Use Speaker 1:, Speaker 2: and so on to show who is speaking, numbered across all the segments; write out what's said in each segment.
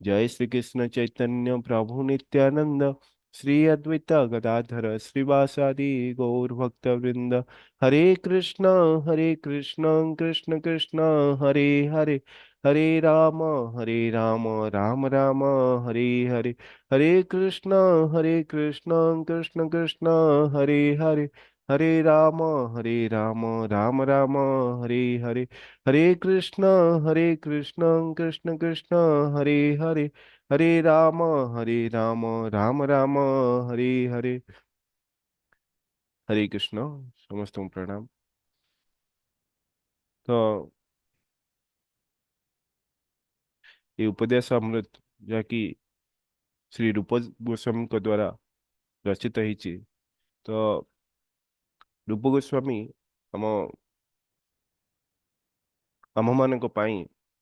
Speaker 1: जय श्री कृष्ण चैतन्य प्रभु नित्यानंद, श्री अद्वैत गदाधर श्रीवासादि गौर भक्त वृंद। हरे कृष्ण कृष्ण कृष्ण हरे हरे, हरे राम राम राम हरे हरे। हरे कृष्ण कृष्ण कृष्ण हरे हरे, हरे राम राम राम हरे हरे। हरे कृष्ण कृष्ण कृष्ण हरे हरे, हरे राम राम राम हरे हरे। हरे कृष्ण। ସମସ୍ତଙ୍କୁ ପ୍ରଣାମ। ତ ଏ ଉପଦେଶ ଅମୃତ ଯାହାକି ଶ୍ରୀ ରୂପ ଗୋସ୍ୱାମୀଙ୍କ ଦ୍ୱାରା ରଚିତ ହେଇଛି, ତ ରୂପ ଗୋସ୍ୱାମୀ ଆମ୍ଭମାନଙ୍କ ପାଇଁ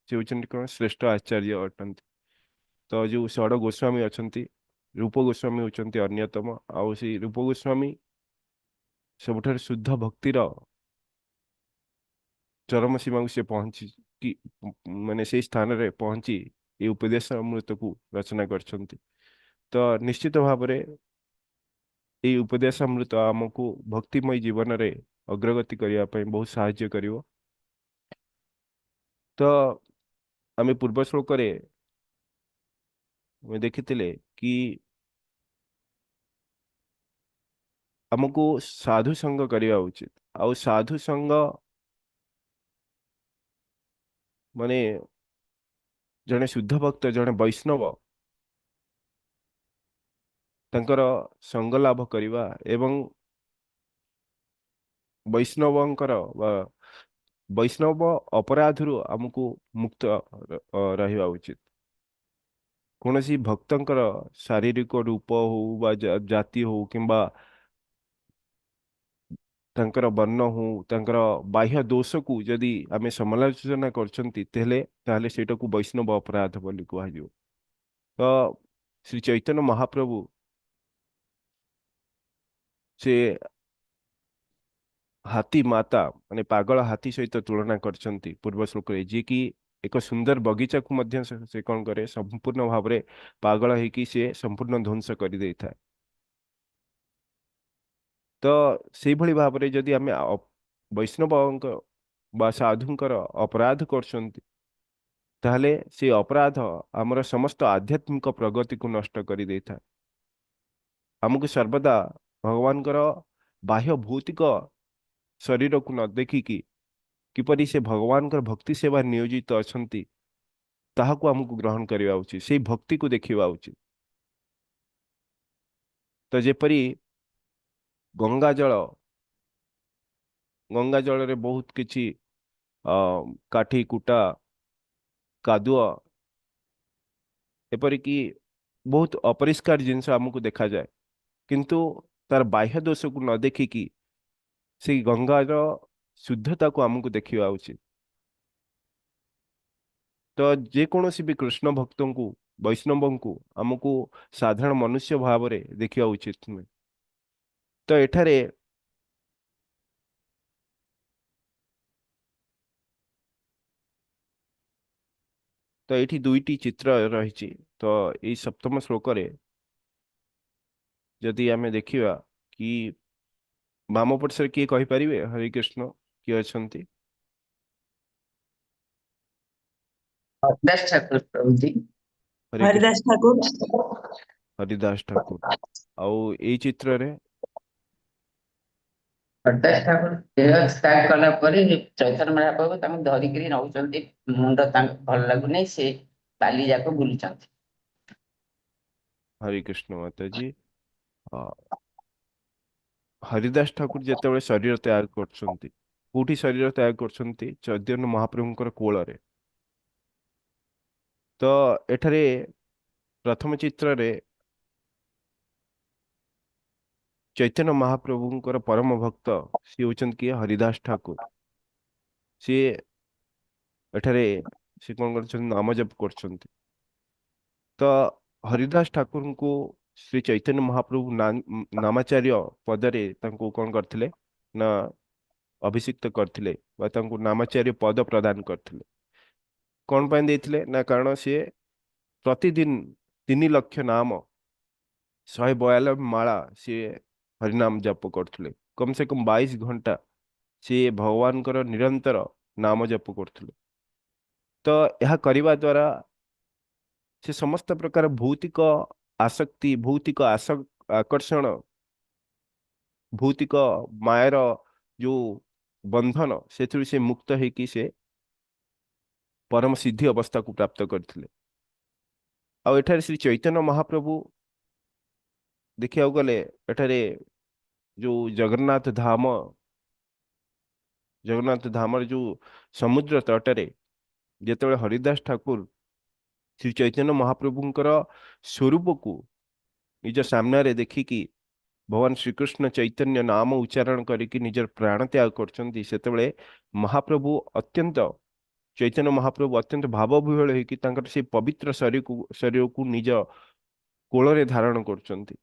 Speaker 1: ସେ ହେଉଛନ୍ତି କଣ ଶ୍ରେଷ୍ଠ ଆଚାର୍ଯ୍ୟ ଅଟନ୍ତି। ତ ଯୋଉ ଷଡ଼ ଗୋସ୍ୱାମୀ ଅଛନ୍ତି, ରୂପ ଗୋସ୍ୱାମୀ ହେଉଛନ୍ତି ଅନ୍ୟତମ। ଆଉ ସେଇ ରୂପ ଗୋସ୍ୱାମୀ ସବୁଠାରୁ ଶୁଦ୍ଧ ଭକ୍ତିର ଚରମ ସୀମାକୁ ସେ ପହଞ୍ଚି କି ମାନେ ସେଇ ସ୍ଥାନରେ ପହଞ୍ଚି ଏ ଉପଦେଶ ଅମୃତକୁ ରଚନା କରିଛନ୍ତି। ତ ନିଶ୍ଚିତ ଭାବରେ ଏଇ ଉପଦେଶ ଅମୃତ ଆମକୁ ଭକ୍ତିମୟ ଜୀବନରେ ଅଗ୍ରଗତି କରିବା ପାଇଁ ବହୁତ ସାହାଯ୍ୟ କରିବ। ତ ଆମେ ପୂର୍ବ ଶ୍ଲୋକରେ ଆମେ ଦେଖିଥିଲେ କି ଆମକୁ ସାଧୁ ସଙ୍ଗ କରିବା ଉଚିତ। ଆଉ ସାଧୁ ସଙ୍ଗ ମାନେ ଜଣେ ଶୁଦ୍ଧ ଭକ୍ତ, ଜଣେ ବୈଷ୍ଣବ, ତାଙ୍କର ସଙ୍ଗ ଲାଭ କରିବା ଏବଂ ବୈଷ୍ଣବଙ୍କର ବା ବୈଷ୍ଣବ ଅପରାଧରୁ ଆମକୁ ମୁକ୍ତ ରହିବା ଉଚିତ। କୌଣସି ଭକ୍ତଙ୍କର ଶାରୀରିକ ରୂପ ହଉ ବା ଜାତି ହଉ କିମ୍ବା ତାଙ୍କର ବର୍ଣ୍ଣ ହଉ, ତାଙ୍କର ବାହ୍ୟ ଦୋଷକୁ ଯଦି ଆମେ ସମାଲୋଚନା କରୁଛନ୍ତି ତାହେଲେ ସେଇଟାକୁ ବୈଷ୍ଣବ ଅପରାଧ ବୋଲି କୁହାଯିବ। ତ ଶ୍ରୀ ଚୈତନ୍ୟ ମହାପ୍ରଭୁ ସେ ହାତୀ ମାତା ମାନେ ପାଗଳ ହାତୀ ସହିତ ତୁଳନା କରିଛନ୍ତି ପୂର୍ବ ଶ୍ଲୋକରେ, ଯିଏକି ଏକ ସୁନ୍ଦର ବଗିଚାକୁ ମଧ୍ୟ ସେ କଣ କରେ, ସମ୍ପୂର୍ଣ୍ଣ ଭାବରେ ପାଗଳ ହେଇକି ସେ ସମ୍ପୂର୍ଣ୍ଣ ଧ୍ୱଂସ କରିଦେଇଥାଏ। ତ ସେଇଭଳି ଭାବରେ ଯଦି ଆମେ ବୈଷ୍ଣବଙ୍କ ବା ସାଧୁଙ୍କର ଅପରାଧ କରୁଛନ୍ତି, ତାହେଲେ ସେ ଅପରାଧ ଆମର ସମସ୍ତ ଆଧ୍ୟାତ୍ମିକ ପ୍ରଗତିକୁ ନଷ୍ଟ କରିଦେଇଥାଏ। ଆମକୁ ସର୍ବଦା ଭଗବାନଙ୍କର ବାହ୍ୟ ଭୌତିକ ଶରୀରକୁ ନ ଦେଖିକି କିପରି ସେ ଭଗବାନଙ୍କର ଭକ୍ତି ସେବା ନିୟୋଜିତ ଅଛନ୍ତି ତାହାକୁ ଆମକୁ ଗ୍ରହଣ କରିବା ଉଚିତ, ସେଇ ଭକ୍ତିକୁ ଦେଖିବା ଉଚିତ। ତ ଯେପରି ଗଙ୍ଗା ଜଳରେ ବହୁତ କିଛି କାଠି କୁଟା କାଦୁଅ ଏପରିକି ବହୁତ ଅପରିଷ୍କାର ଜିନିଷ ଆମକୁ ଦେଖାଯାଏ, କିନ୍ତୁ ତାର ବାହ୍ୟ ଦୋଷକୁ ନ ଦେଖିକି ସେଇ ଗଙ୍ଗାର ଶୁଦ୍ଧତାକୁ ଆମକୁ ଦେଖିବା ଉଚିତ। ତ ଯେକୌଣସି ବି କୃଷ୍ଣ ଭକ୍ତଙ୍କୁ, ବୈଷ୍ଣବଙ୍କୁ ଆମକୁ ସାଧାରଣ ମନୁଷ୍ୟ ଭାବରେ ଦେଖିବା ଉଚିତ ନୁହେଁ। ତ ଏଠାରେ ତ ଏଇଠି ଦୁଇଟି ଚିତ୍ର ରହିଛି। ତ ଏଇ ସପ୍ତମ ଶ୍ଲୋକରେ ଯଦି ଆମେ ଦେଖିବା କି ବାମ ପଟରେ କିଏ କହିପାରିବେ? ହରେ କୃଷ୍ଣ, କିଏ ଅଛନ୍ତି?
Speaker 2: ହରିଦାସ ଠାକୁର ପ୍ରଭୁଜୀ।
Speaker 1: ହରେ କୃଷ୍ଣ।
Speaker 3: ହରିଦାସ ଠାକୁର।
Speaker 1: ହରିଦାସ ଠାକୁର। ଆଉ ଏଇ ଚିତ୍ରରେ
Speaker 2: ହରିଦାସ ଠାକୁର ଦେହ ତ୍ୟାଗ କଲା ପରେ ଚୈତନ୍ୟ ମହାପ୍ରଭୁ ତାଙ୍କୁ ଧରିକିରି ନଉଛନ୍ତି, ମୁଣ୍ଡ ତାଙ୍କୁ ଭଲ ଲାଗୁନି, ସେ ବାଲି ଯାକ ବୁଲୁଛନ୍ତି।
Speaker 1: ହରେ କୃଷ୍ଣ ମାତାଜୀ। ହରିଦାସ ଠାକୁର ଯେତେବେଳେ ଶରୀର ତ୍ୟାଗ କରୁଛନ୍ତି, କୋଉଠି ଶରୀର ତ୍ୟାଗ କରୁଛନ୍ତି? ଚୈତନ୍ୟ ମହାପ୍ରଭୁଙ୍କର କୋଳରେ। ତ ଏଠାରେ ପ୍ରଥମ ଚିତ୍ରରେ ଚୈତନ୍ୟ ମହାପ୍ରଭୁଙ୍କର ପରମ ଭକ୍ତ ସିଏ ହଉଛନ୍ତି କିଏ? ହରିଦାସ ଠାକୁର। ସିଏ ଏଠାରେ ସେ କଣ କରୁଛନ୍ତି? ନାମ ଜପ କରୁଛନ୍ତି। ତ ହରିଦାସ ଠାକୁରଙ୍କୁ ଶ୍ରୀ ଚୈତନ୍ୟ ମହାପ୍ରଭୁ ନାମାଚାର୍ଯ୍ୟ ପଦରେ ତାଙ୍କୁ କଣ କରିଥିଲେ ନା ଅଭିଷିକ୍ତ କରିଥିଲେ ବା ତାଙ୍କୁ ନାମାଚାର୍ଯ୍ୟ ପଦ ପ୍ରଦାନ କରିଥିଲେ। କଣ ପାଇଁ ଦେଇଥିଲେ ନା କାରଣ ସିଏ ପ୍ରତିଦିନ 3 ଲକ୍ଷ ନାମ 142 ମାଳା ସିଏ ହରିନାମ ଜପ କରୁଥିଲେ। କମ ସେ କମ 22 ଘଣ୍ଟା ସିଏ ଭଗବାନଙ୍କର ନିରନ୍ତର ନାମ ଜପ କରୁଥିଲେ। ତ ଏହା କରିବା ଦ୍ୱାରା ସେ ସମସ୍ତ ପ୍ରକାର ଭୌତିକ ଆସକ୍ତି, ଭୌତିକ ଆକର୍ଷଣ, ଭୌତିକ ମାୟାର ଯୋଉ ବନ୍ଧନ, ସେଥିରୁ ସେ ମୁକ୍ତ ହେଇକି ସେ ପରମ ସିଦ୍ଧି ଅବସ୍ଥାକୁ ପ୍ରାପ୍ତ କରିଥିଲେ। ଆଉ ଏଠାରେ ଶ୍ରୀ ଚୈତନ୍ୟ ମହାପ୍ରଭୁ ଦେଖିବାକୁ ଗଲେ ଏଠାରେ ଯୋଉ ଜଗନ୍ନାଥ ଧାମ, ଜଗନ୍ନାଥ ଧାମର ଯୋଉ ସମୁଦ୍ର ତଟରେ ଯେତେବେଳେ ହରିଦାସ ଠାକୁର ଶ୍ରୀ ଚୈତନ୍ୟ ମହାପ୍ରଭୁଙ୍କର ସ୍ୱରୂପକୁ ନିଜ ସାମ୍ନାରେ ଦେଖିକି ଭଗବାନ ଶ୍ରୀକୃଷ୍ଣ ଚୈତନ୍ୟ ନାମ ଉଚ୍ଚାରଣ କରିକି ନିଜର ପ୍ରାଣ ତ୍ୟାଗ କରୁଛନ୍ତି, ସେତେବେଳେ ମହାପ୍ରଭୁ ଅତ୍ୟନ୍ତ ଚୈତନ୍ୟ ମହାପ୍ରଭୁ ଅତ୍ୟନ୍ତ ଭାବବିହ୍ୱଳ ହେଇକି ତାଙ୍କର ସେଇ ପବିତ୍ର ଶରୀରକୁ ନିଜ କୋଳରେ ଧାରଣ କରୁଛନ୍ତି।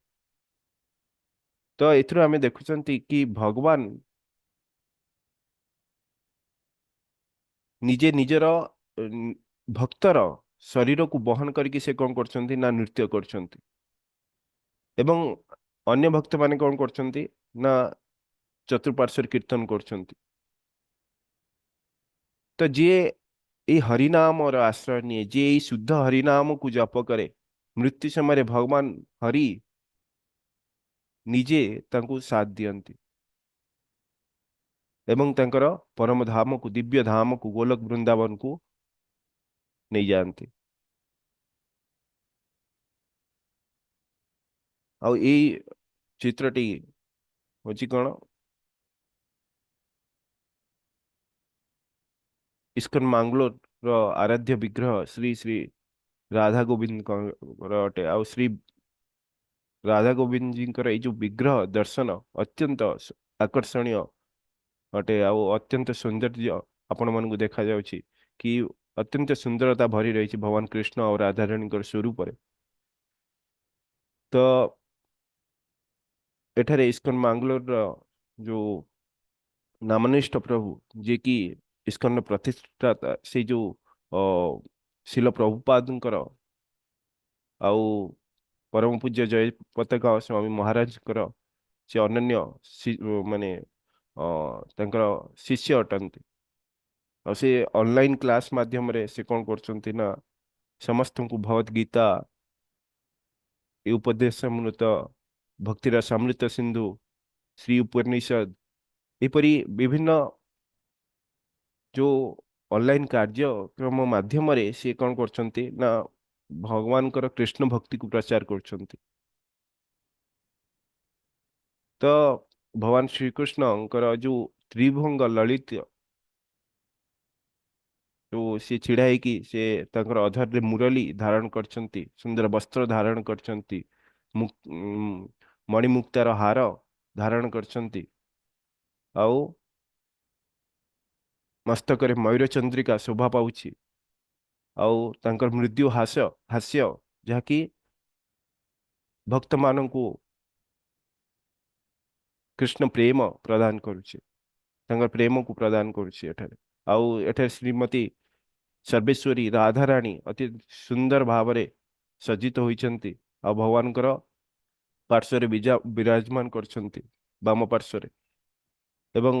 Speaker 1: ତ ଏଥିରୁ ଆମେ ଦେଖୁଛନ୍ତି କି ଭଗବାନ ନିଜେ ନିଜର ଭକ୍ତର ଶରୀରକୁ ବହନ କରିକି ସେ କଣ କରୁଛନ୍ତି ନା ନୃତ୍ୟ କରୁଛନ୍ତି, ଏବଂ ଅନ୍ୟ ଭକ୍ତମାନେ କଣ କରୁଛନ୍ତି ନା ଚତୁଃପାର୍ଶ୍ୱରେ କୀର୍ତ୍ତନ କରୁଛନ୍ତି। ତ ଯିଏ ଏଇ ହରିନାମର ଆଶ୍ରୟ ନିଏ, ଯିଏ ଏଇ ଶୁଦ୍ଧ ହରିନାମକୁ ଜପ କରେ, ମୃତ୍ୟୁ ସମୟରେ ଭଗବାନ ହରି ନିଜେ ତାଙ୍କୁ ସାଥ ଦିଅନ୍ତି ଏବଂ ତାଙ୍କର ପରମ ଧାମକୁ, ଦିବ୍ୟ ଧାମକୁ, ଗୋଲକ ବୃନ୍ଦାବନକୁ ନେଇଯାଆନ୍ତି। ଆଉ ଏଇ ଚିତ୍ରଟି ହଉଛି କଣ, ଇସ୍କନ ମାଙ୍ଗଲୋରର ଆରାଧ୍ୟ ବିଗ୍ରହ ଶ୍ରୀ ଶ୍ରୀ ରାଧା ଗୋବିନ୍ଦଙ୍କର ଅଟେ। ଆଉ ଶ୍ରୀ ରାଧା ଗୋବିନ୍ଦଜୀଙ୍କର ଏଇ ଯୋଉ ବିଗ୍ରହ ଦର୍ଶନ ଅତ୍ୟନ୍ତ ଆକର୍ଷଣୀୟ ଅଟେ, ଆଉ ଅତ୍ୟନ୍ତ ସୌନ୍ଦର୍ଯ୍ୟ ଆପଣମାନଙ୍କୁ ଦେଖାଯାଉଛି କି ଅତ୍ୟନ୍ତ ସୁନ୍ଦରତା ଭରି ରହିଛି ଭଗବାନ କୃଷ୍ଣ ଆଉ ରାଧାରାଣୀଙ୍କର ସ୍ୱରୂପରେ। ତ ଏଠାରେ ଇସ୍କନ ମାଙ୍ଗଲୋରର ଯୋଉ ନାମନିଷ୍ଠ ପ୍ରଭୁ, ଯିଏକି ଇସ୍କନର ପ୍ରତିଷ୍ଠାତା, ସେଇ ଯୋଉ ଶିଲ ପ୍ରଭୁପାଦଙ୍କର ଆଉ ପରମ ପୂଜ୍ୟ ଜୟ ପତାକା ସ୍ୱାମୀ ମହାରାଜଙ୍କର ସେ ଅନନ୍ୟ ମାନେ ତାଙ୍କର ଶିଷ୍ୟ ଅଟନ୍ତି। ଆଉ ସେ ଅନଲାଇନ କ୍ଲାସ ମାଧ୍ୟମରେ ସେ କଣ କରୁଛନ୍ତି ନା ସମସ୍ତଙ୍କୁ ଭଗବତ ଗୀତା, ଏ ଉପଦେଶ ଅମୃତ, ଭକ୍ତିର ସମୃତ ସିନ୍ଧୁ, ଶ୍ରୀ ଉପନିଷଦ, ଏପରି ବିଭିନ୍ନ ଯୋଉ ଅନଲାଇନ କାର୍ଯ୍ୟକ୍ରମ ମାଧ୍ୟମରେ ସେ କଣ କରୁଛନ୍ତି ନା ଭଗବାନଙ୍କର କୃଷ୍ଣ ଭକ୍ତିକୁ ପ୍ରଚାର କରୁଛନ୍ତି। ତ ଭଗବାନ ଶ୍ରୀକୃଷ୍ଣଙ୍କର ଯୋଉ ତ୍ରିଭଙ୍ଗ ଲଳିତ, ଯୋଉ ସେ ଛିଡା ହେଇକି ସେ ତାଙ୍କର ଅଧରରେ ମୁରଲୀ ଧାରଣ କରିଛନ୍ତି, ସୁନ୍ଦର ବସ୍ତ୍ର ଧାରଣ କରିଛନ୍ତି, ମଣିମୁକ୍ତାର ହାର ଧାରଣ କରିଛନ୍ତି, ଆଉ ମସ୍ତକରେ ମୟୂର ଚନ୍ଦ୍ରିକା ଶୋଭା ପାଉଛି, ଆଉ ତାଙ୍କର ମୃଦୁ ହାସ୍ୟ ଯାହାକି ଭକ୍ତମାନଙ୍କୁ କୃଷ୍ଣ ପ୍ରେମ ପ୍ରଦାନ କରୁଛି, ତାଙ୍କର ପ୍ରେମକୁ ପ୍ରଦାନ କରୁଛି ଏଠାରେ। ଆଉ ଏଠାରେ ଶ୍ରୀମତୀ ସର୍ବେଶ୍ୱରୀ ରାଧାରାଣୀ ଅତି ସୁନ୍ଦର ଭାବରେ ସଜ୍ଜିତ ହୋଇଛନ୍ତି, ଆଉ ଭଗବାନଙ୍କର ପାର୍ଶ୍ୱରେ ବିରାଜମାନ କରିଛନ୍ତି ବାମ ପାର୍ଶ୍ୱରେ। ଏବଂ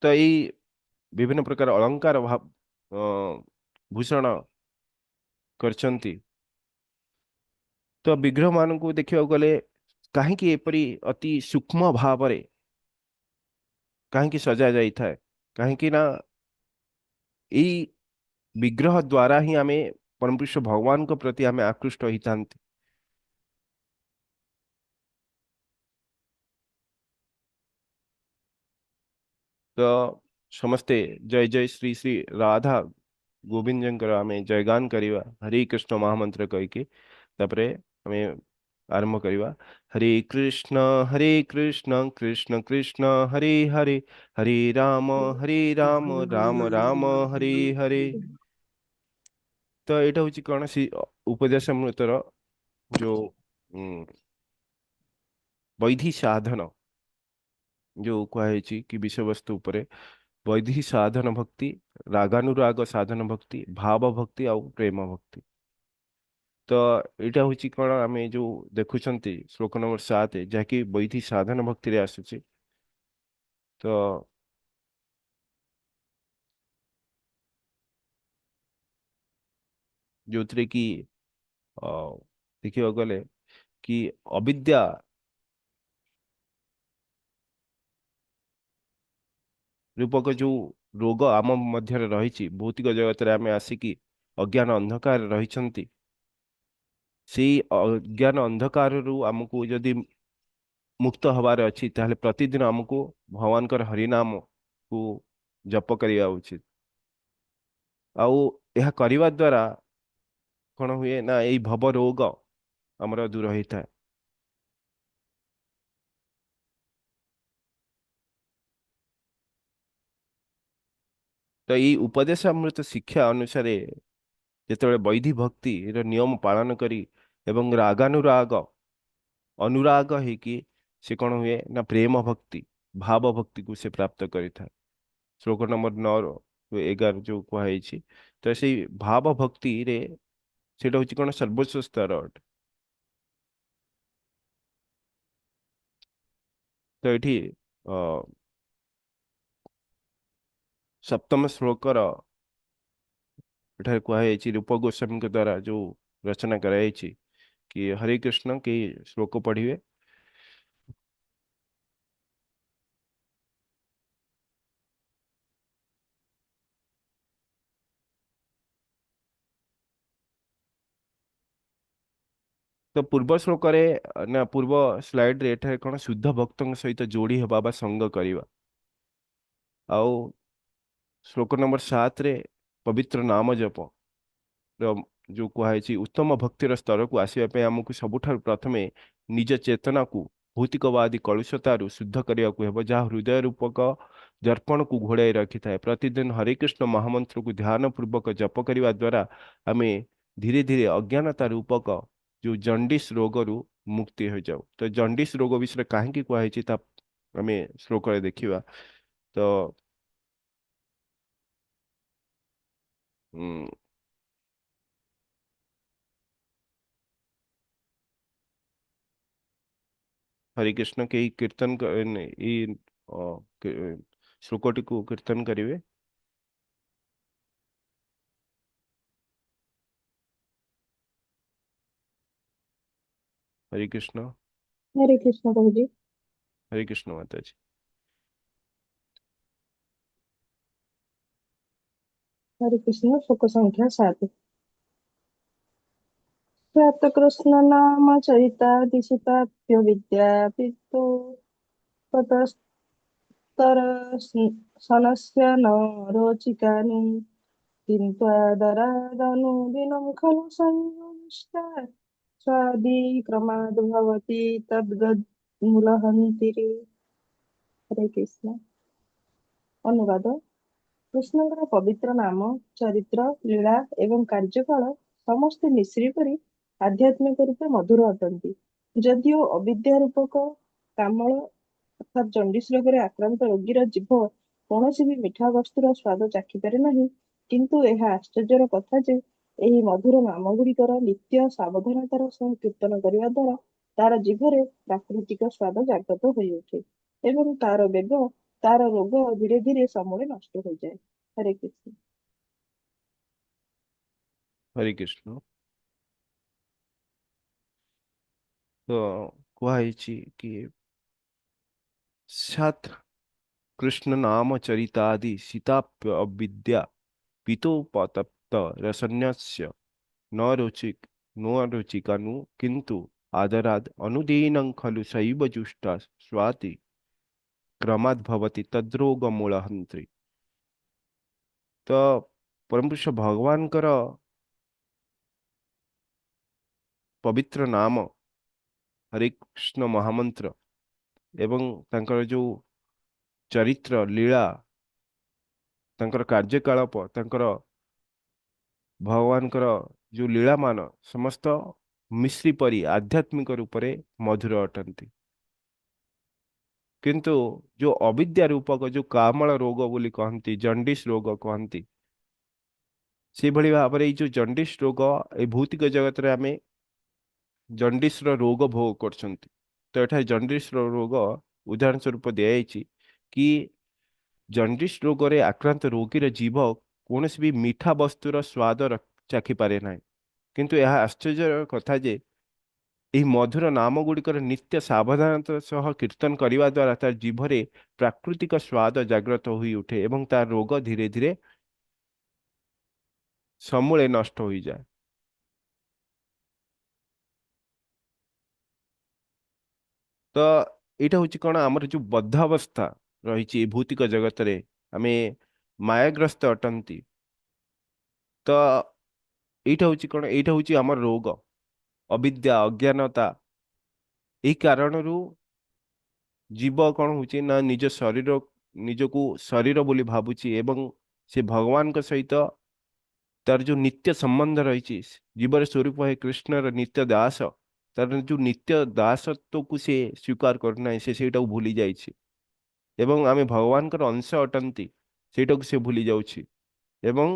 Speaker 1: ତ ଏଇ ବିଭିନ୍ନ ପ୍ରକାର ଅଳଙ୍କାର ଭୂଷଣ କରିଛନ୍ତି। ତ ବିଗ୍ରହ ମାନଙ୍କୁ ଦେଖିବାକୁ ଗଲେ କାହିଁକି ଏପରି ଅତି ସୂକ୍ଷ୍ମ ଭାବରେ କାହିଁକି ସଜା ଯାଇଥାଏ, କାହିଁକି ନା ଏଇ ବିଗ୍ରହ ଦ୍ୱାରା ହିଁ ଆମେ ପରମପୁରୁଷ ଭଗବାନଙ୍କ ପ୍ରତି ଆମେ ଆକୃଷ୍ଟ ହେଇଥାନ୍ତି। ତ ସମସ୍ତେ ଜୟ ଜୟ ଶ୍ରୀ ଶ୍ରୀ ରାଧା ଗୋବିନ୍ଦଙ୍କର ଆମେ ଜୟଗାନ କରିବା, ହରେ କୃଷ୍ଣ ମହାମନ୍ତ୍ର କହିକି ତାପରେ ଆମେ ଆରମ୍ଭ କରିବା। ହରେ କୃଷ୍ଣ ହରେ କୃଷ୍ଣ କୃଷ୍ଣ କୃଷ୍ଣ ହରେ ହରେ, ହରେ ରାମ ହରେ ରାମ ରାମ ରାମ ହରେ ହରେ। ତ ଏଇଟା ହଉଛି କଣ ଉପଦେଶାମୃତର ଯୋଉ ବୈଧି ସାଧନ ଯୋଉ କୁହାଯାଇଛି କି ବିଷୟବସ୍ତୁ ଉପରେ। ବୈଧି ସାଧନ ଭକ୍ତି, ରାଗାନୁରାଗ ସାଧନ ଭକ୍ତି, ଭାବ ଭକ୍ତି ଆଉ ପ୍ରେମ ଭକ୍ତି। ତ ଏଇଟା ହଉଛି କଣ ଆମେ ଯୋଉ ଦେଖୁଛନ୍ତି ଶ୍ଲୋକ ନମ୍ବର 7, ଯାହାକି ବୈଧି ସାଧନ ଭକ୍ତିରେ ଆସୁଛି। ତ ଯୋଉଥିରେ କି ଦେଖିବାକୁ ଗଲେ କି ଅବିଦ୍ୟା ରୂପକ ଯୋଉ ରୋଗ ଆମ ମଧ୍ୟରେ ରହିଛି, ଭୌତିକ ଜଗତରେ ଆମେ ଆସିକି ଅଜ୍ଞାନ ଅନ୍ଧକାର ରହିଛନ୍ତି, ସେଇ ଅଜ୍ଞାନ ଅନ୍ଧକାରରୁ ଆମକୁ ଯଦି ମୁକ୍ତ ହବାର ଅଛି ତାହେଲେ ପ୍ରତିଦିନ ଆମକୁ ଭଗବାନଙ୍କର ହରିନାମକୁ ଜପ କରିବା ଉଚିତ। ଆଉ ଏହା କରିବା ଦ୍ୱାରା କଣ ହୁଏ ନା ଏଇ ଭବ ରୋଗ ଆମର ଦୂର ହେଇଥାଏ। ତ ଏଇ ଉପଦେଶାମୃତ ଶିକ୍ଷା ଅନୁସାରେ ଯେତେବେଳେ ବୈଧି ଭକ୍ତିର ନିୟମ ପାଳନ କରି ଏବଂ ରାଗାନୁରାଗ ଅନୁରାଗ ହେଇକି ସେ କଣ ହୁଏ ନା ପ୍ରେମ ଭକ୍ତି ଭାବ ଭକ୍ତିକୁ ସେ ପ୍ରାପ୍ତ କରିଥାଏ। ଶ୍ଲୋକ ନମ୍ବର 9 11 ଯୋଉ କୁହାଯାଇଛି, ତ ସେଇ ଭାବ ଭକ୍ତିରେ ସେଇଟା ହଉଛି କଣ ସର୍ବୋଚ୍ଚ ସ୍ତର ଅଟେ। ତ ଏଠି ସପ୍ତମ ଶ୍ଲୋକର ଏଠାରେ କୁହାଯାଇଛି ରୂପ ଗୋସ୍ୱାମୀଙ୍କ ଦ୍ୱାରା ଯୋଉ ରଚନା କରାଯାଇଛି କି ହରେ କୃଷ୍ଣ କେହି ଶ୍ଲୋକ ପଢିବେ। ତ ପୂର୍ବ ଶ୍ଲୋକରେ ନା ପୂର୍ବ ସ୍ଲାଇଡରେ ଏଠାରେ କଣ ଶୁଦ୍ଧ ଭକ୍ତଙ୍କ ସହିତ ଯୋଡ଼ି ହେବା ବା ସଙ୍ଗ କରିବା, ଆଉ ଶ୍ଲୋକ ନମ୍ବର 7ରେ ପବିତ୍ର ନାମ ଜପ ର ଯୋଉ କୁହାଯାଇଛି ଉତ୍ତମ ଭକ୍ତିର ସ୍ତରକୁ ଆସିବା ପାଇଁ ଆମକୁ ସବୁଠାରୁ ପ୍ରଥମେ ନିଜ ଚେତନାକୁ ଭୌତିକବାଦୀ କଳୁଷତାରୁ ଶୁଦ୍ଧ କରିବାକୁ ହେବ, ଯାହା ହୃଦୟ ରୂପକ ଦର୍ପଣକୁ ଘୋଡ଼ାଇ ରଖିଥାଏ। ପ୍ରତିଦିନ ହରେ କୃଷ୍ଣ ମହାମନ୍ତ୍ରକୁ ଧ୍ୟାନ ପୂର୍ବକ ଜପ କରିବା ଦ୍ୱାରା ଆମେ ଧୀରେ ଧୀରେ ଅଜ୍ଞାନତା ରୂପକ ଯୋଉ ଜଣ୍ଡିସ୍ ରୋଗରୁ ମୁକ୍ତି ହୋଇଯାଉ। ତ ଜଣ୍ଡିସ୍ ରୋଗ ବିଷୟରେ କାହିଁକି କୁହାଯାଇଛି ତା ଆମେ ଶ୍ଲୋକରେ ଦେଖିବା। ତ ହରେ କୃଷ୍ଣ କେହି କୀର୍ତ୍ତନ ଏଇ ଶ୍ଲୋକଟିକୁ କୀର୍ତ୍ତନ କରିବେ। ହରେ କୃଷ୍ଣ।
Speaker 3: ହରେ କୃଷ୍ଣ ପ୍ରଭୁଜୀ।
Speaker 1: ହରେ କୃଷ୍ଣ ମାତାଜୀ।
Speaker 3: ହରେ କୃଷ୍ଣ। ଶ୍ଲୋକ ସଂଖ୍ୟା 7। ସାତ କୃଷ୍ଣ ନାମ ଚରିତାଦିଶିତାପ୍ୟ ବିଦ୍ୟା ପିତୁ ତତସ୍ତର ସନସ୍ୟ ନ ରୋଚିକାନୁ କିନ୍ତ୍ୱାଦରାଦନୁଦିनं ଖଲୁ ସଂଯୁଷ୍ଟା ସ୍ୱାଦିକ୍ରମାଦ୍ ଭବତି ତଦ୍ଗଦ୍ ମୂଳହନ୍ତିରେ। ହରେ କୃଷ୍ଣ। ଅନୁବାଦ: କୃଷ୍ଣଙ୍କର ପବିତ୍ର ନାମ, ଚରିତ୍ର, ଲୀଳା ଏବଂ କାର୍ଯ୍ୟକାଳ ସମସ୍ତେ ମିଶ୍ରି ପରି ଆଧ୍ୟାତ୍ମିକ ରୂପେ ମଧୁର ଅଟନ୍ତି। ଯଦିଓ ଅବିଦ୍ୟା ରୂପକ କାମଳ ଅର୍ଥାତ୍ ଜଣ୍ଡିସ ରୋଗରେ ଆକ୍ରାନ୍ତ ରୋଗୀର ଜିଭ କୌଣସି ବି ମିଠା ବସ୍ତୁର ସ୍ୱାଦ ଚାଖିପାରେ ନାହିଁ, କିନ୍ତୁ ଏହା ଆଶ୍ଚର୍ଯ୍ୟର କଥା ଯେ ଏହି ମଧୁର ନାମଗୁଡ଼ିକର ନିତ୍ୟ ସାବଧାନତାର ସହ କୀର୍ତ୍ତନ କରିବା ଦ୍ୱାରା ତାର ଜିଭରେ ପ୍ରାକୃତିକ ସ୍ୱାଦ ଜାଗ୍ରତ ହୋଇଉଠେ ଏବଂ ତାର ରୋଗ ଧୀରେ ଧୀରେ ସମୂଳେ ନଷ୍ଟ ହୋଇଯାଏ। ହରେ କୃଷ୍ଣ।
Speaker 1: ହରେ କୃଷ୍ଣ। ତ କୁହାହେଇଛି କି ସାତ କୃଷ୍ଣ ନାମ ଚରିତାଦି ସୀତାପ୍ୟ ଅବିଦ୍ୟା ପିତୋପତପ୍ତ ରସନ୍ୟସ୍ୟ ନ ରୁଚି ନ ରୁଚିକାନୁ କିନ୍ତୁ ଆଦରାଦ ଅନୁଦୀନଂ ଖଲୁ ଶୈବ ଜୁଷ୍ଟା ସ୍ୱାତି କ୍ରମାଦ୍ ଭବତି ତଦ୍ରୋଗ ମୂଳହନ୍ତ୍ରୀ। ତ ପରମପୁରୁଷ ଭଗବାନଙ୍କର ପବିତ୍ର ନାମ ହରେ କୃଷ୍ଣ ମହାମନ୍ତ୍ର ଏବଂ ତାଙ୍କର ଯୋଉ ଚରିତ୍ର ଲୀଳା, ତାଙ୍କର କାର୍ଯ୍ୟକଳାପ, ତାଙ୍କର ଭଗବାନଙ୍କର ଯୋଉ ଲୀଳାମାନ ସମସ୍ତ ମିଶ୍ରି ପରି ଆଧ୍ୟାତ୍ମିକ ରୂପରେ ମଧୁର ଅଟନ୍ତି। କିନ୍ତୁ ଯୋଉ ଅବିଦ୍ୟା ରୂପକ ଯୋଉ କାମଳ ରୋଗ ବୋଲି କହନ୍ତି, ଜଣ୍ଡିସ ରୋଗ କହନ୍ତି, ସେଇଭଳି ଭାବରେ ଏଇ ଯୋଉ ଜଣ୍ଡିସ ରୋଗ ଏଇ ଭୌତିକ ଜଗତରେ ଆମେ ଜଣ୍ଡିସର ରୋଗ ଭୋଗ କରୁଛନ୍ତି। ତ ଏଠାରେ ଜଣ୍ଡିସର ରୋଗ ଉଦାହରଣ ସ୍ୱରୂପ ଦିଆଯାଇଛି କି ଜଣ୍ଡିସ ରୋଗରେ ଆକ୍ରାନ୍ତ ରୋଗୀର ଜୀଭ କୌଣସି ବି ମିଠା ବସ୍ତୁର ସ୍ୱାଦ ଚାଖିପାରେ ନାହିଁ। କିନ୍ତୁ ଏହା ଆଶ୍ଚର୍ଯ୍ୟର କଥା ଯେ ଏହି ମଧୁର ନାମ ଗୁଡ଼ିକର ନିତ୍ୟ ସାବଧାନତା ସହ କୀର୍ତ୍ତନ କରିବା ଦ୍ୱାରା ତାର ଜିଭରେ ପ୍ରାକୃତିକ ସ୍ୱାଦ ଜାଗ୍ରତ ହୋଇ ଉଠେ ଏବଂ ତାର ରୋଗ ଧୀରେ ଧୀରେ ସମୂଳେ ନଷ୍ଟ ହୋଇଯାଏ। ତ ଏଇଟା ହଉଛି କଣ, ଆମର ଯୋଉ ବଦ୍ଧାବସ୍ଥା ରହିଛି ଏଇ ଭୌତିକ ଜଗତରେ, ଆମେ ମାୟାଗ୍ରସ୍ତ ଅଟନ୍ତି। ତ ଏଇଟା ହଉଛି କଣ, ଏଇଟା ହଉଛି ଆମର ରୋଗ, ଅବିଦ୍ୟା, ଅଜ୍ଞାନତା। ଏଇ କାରଣରୁ ଜୀବ କଣ ହଉଛି ନା ନିଜ ଶରୀର, ନିଜକୁ ଶରୀର ବୋଲି ଭାବୁଛି ଏବଂ ସେ ଭଗବାନଙ୍କ ସହିତ ତାର ଯୋଉ ନିତ୍ୟ ସମ୍ବନ୍ଧ ରହିଛି, ଜୀବର ସ୍ୱରୂପ ହେ କୃଷ୍ଣର ନିତ୍ୟ ଦାସ, ତାର ଯୋଉ ନିତ୍ୟ ଦାସତ୍ୱକୁ ସେ ସ୍ୱୀକାର କରୁନାହିଁ, ସେ ସେଇଟାକୁ ଭୁଲି ଯାଇଛି ଏବଂ ଆମେ ଭଗବାନଙ୍କର ଅଂଶ ଅଟନ୍ତି ସେଇଟାକୁ ସେ ଭୁଲି ଯାଉଛି ଏବଂ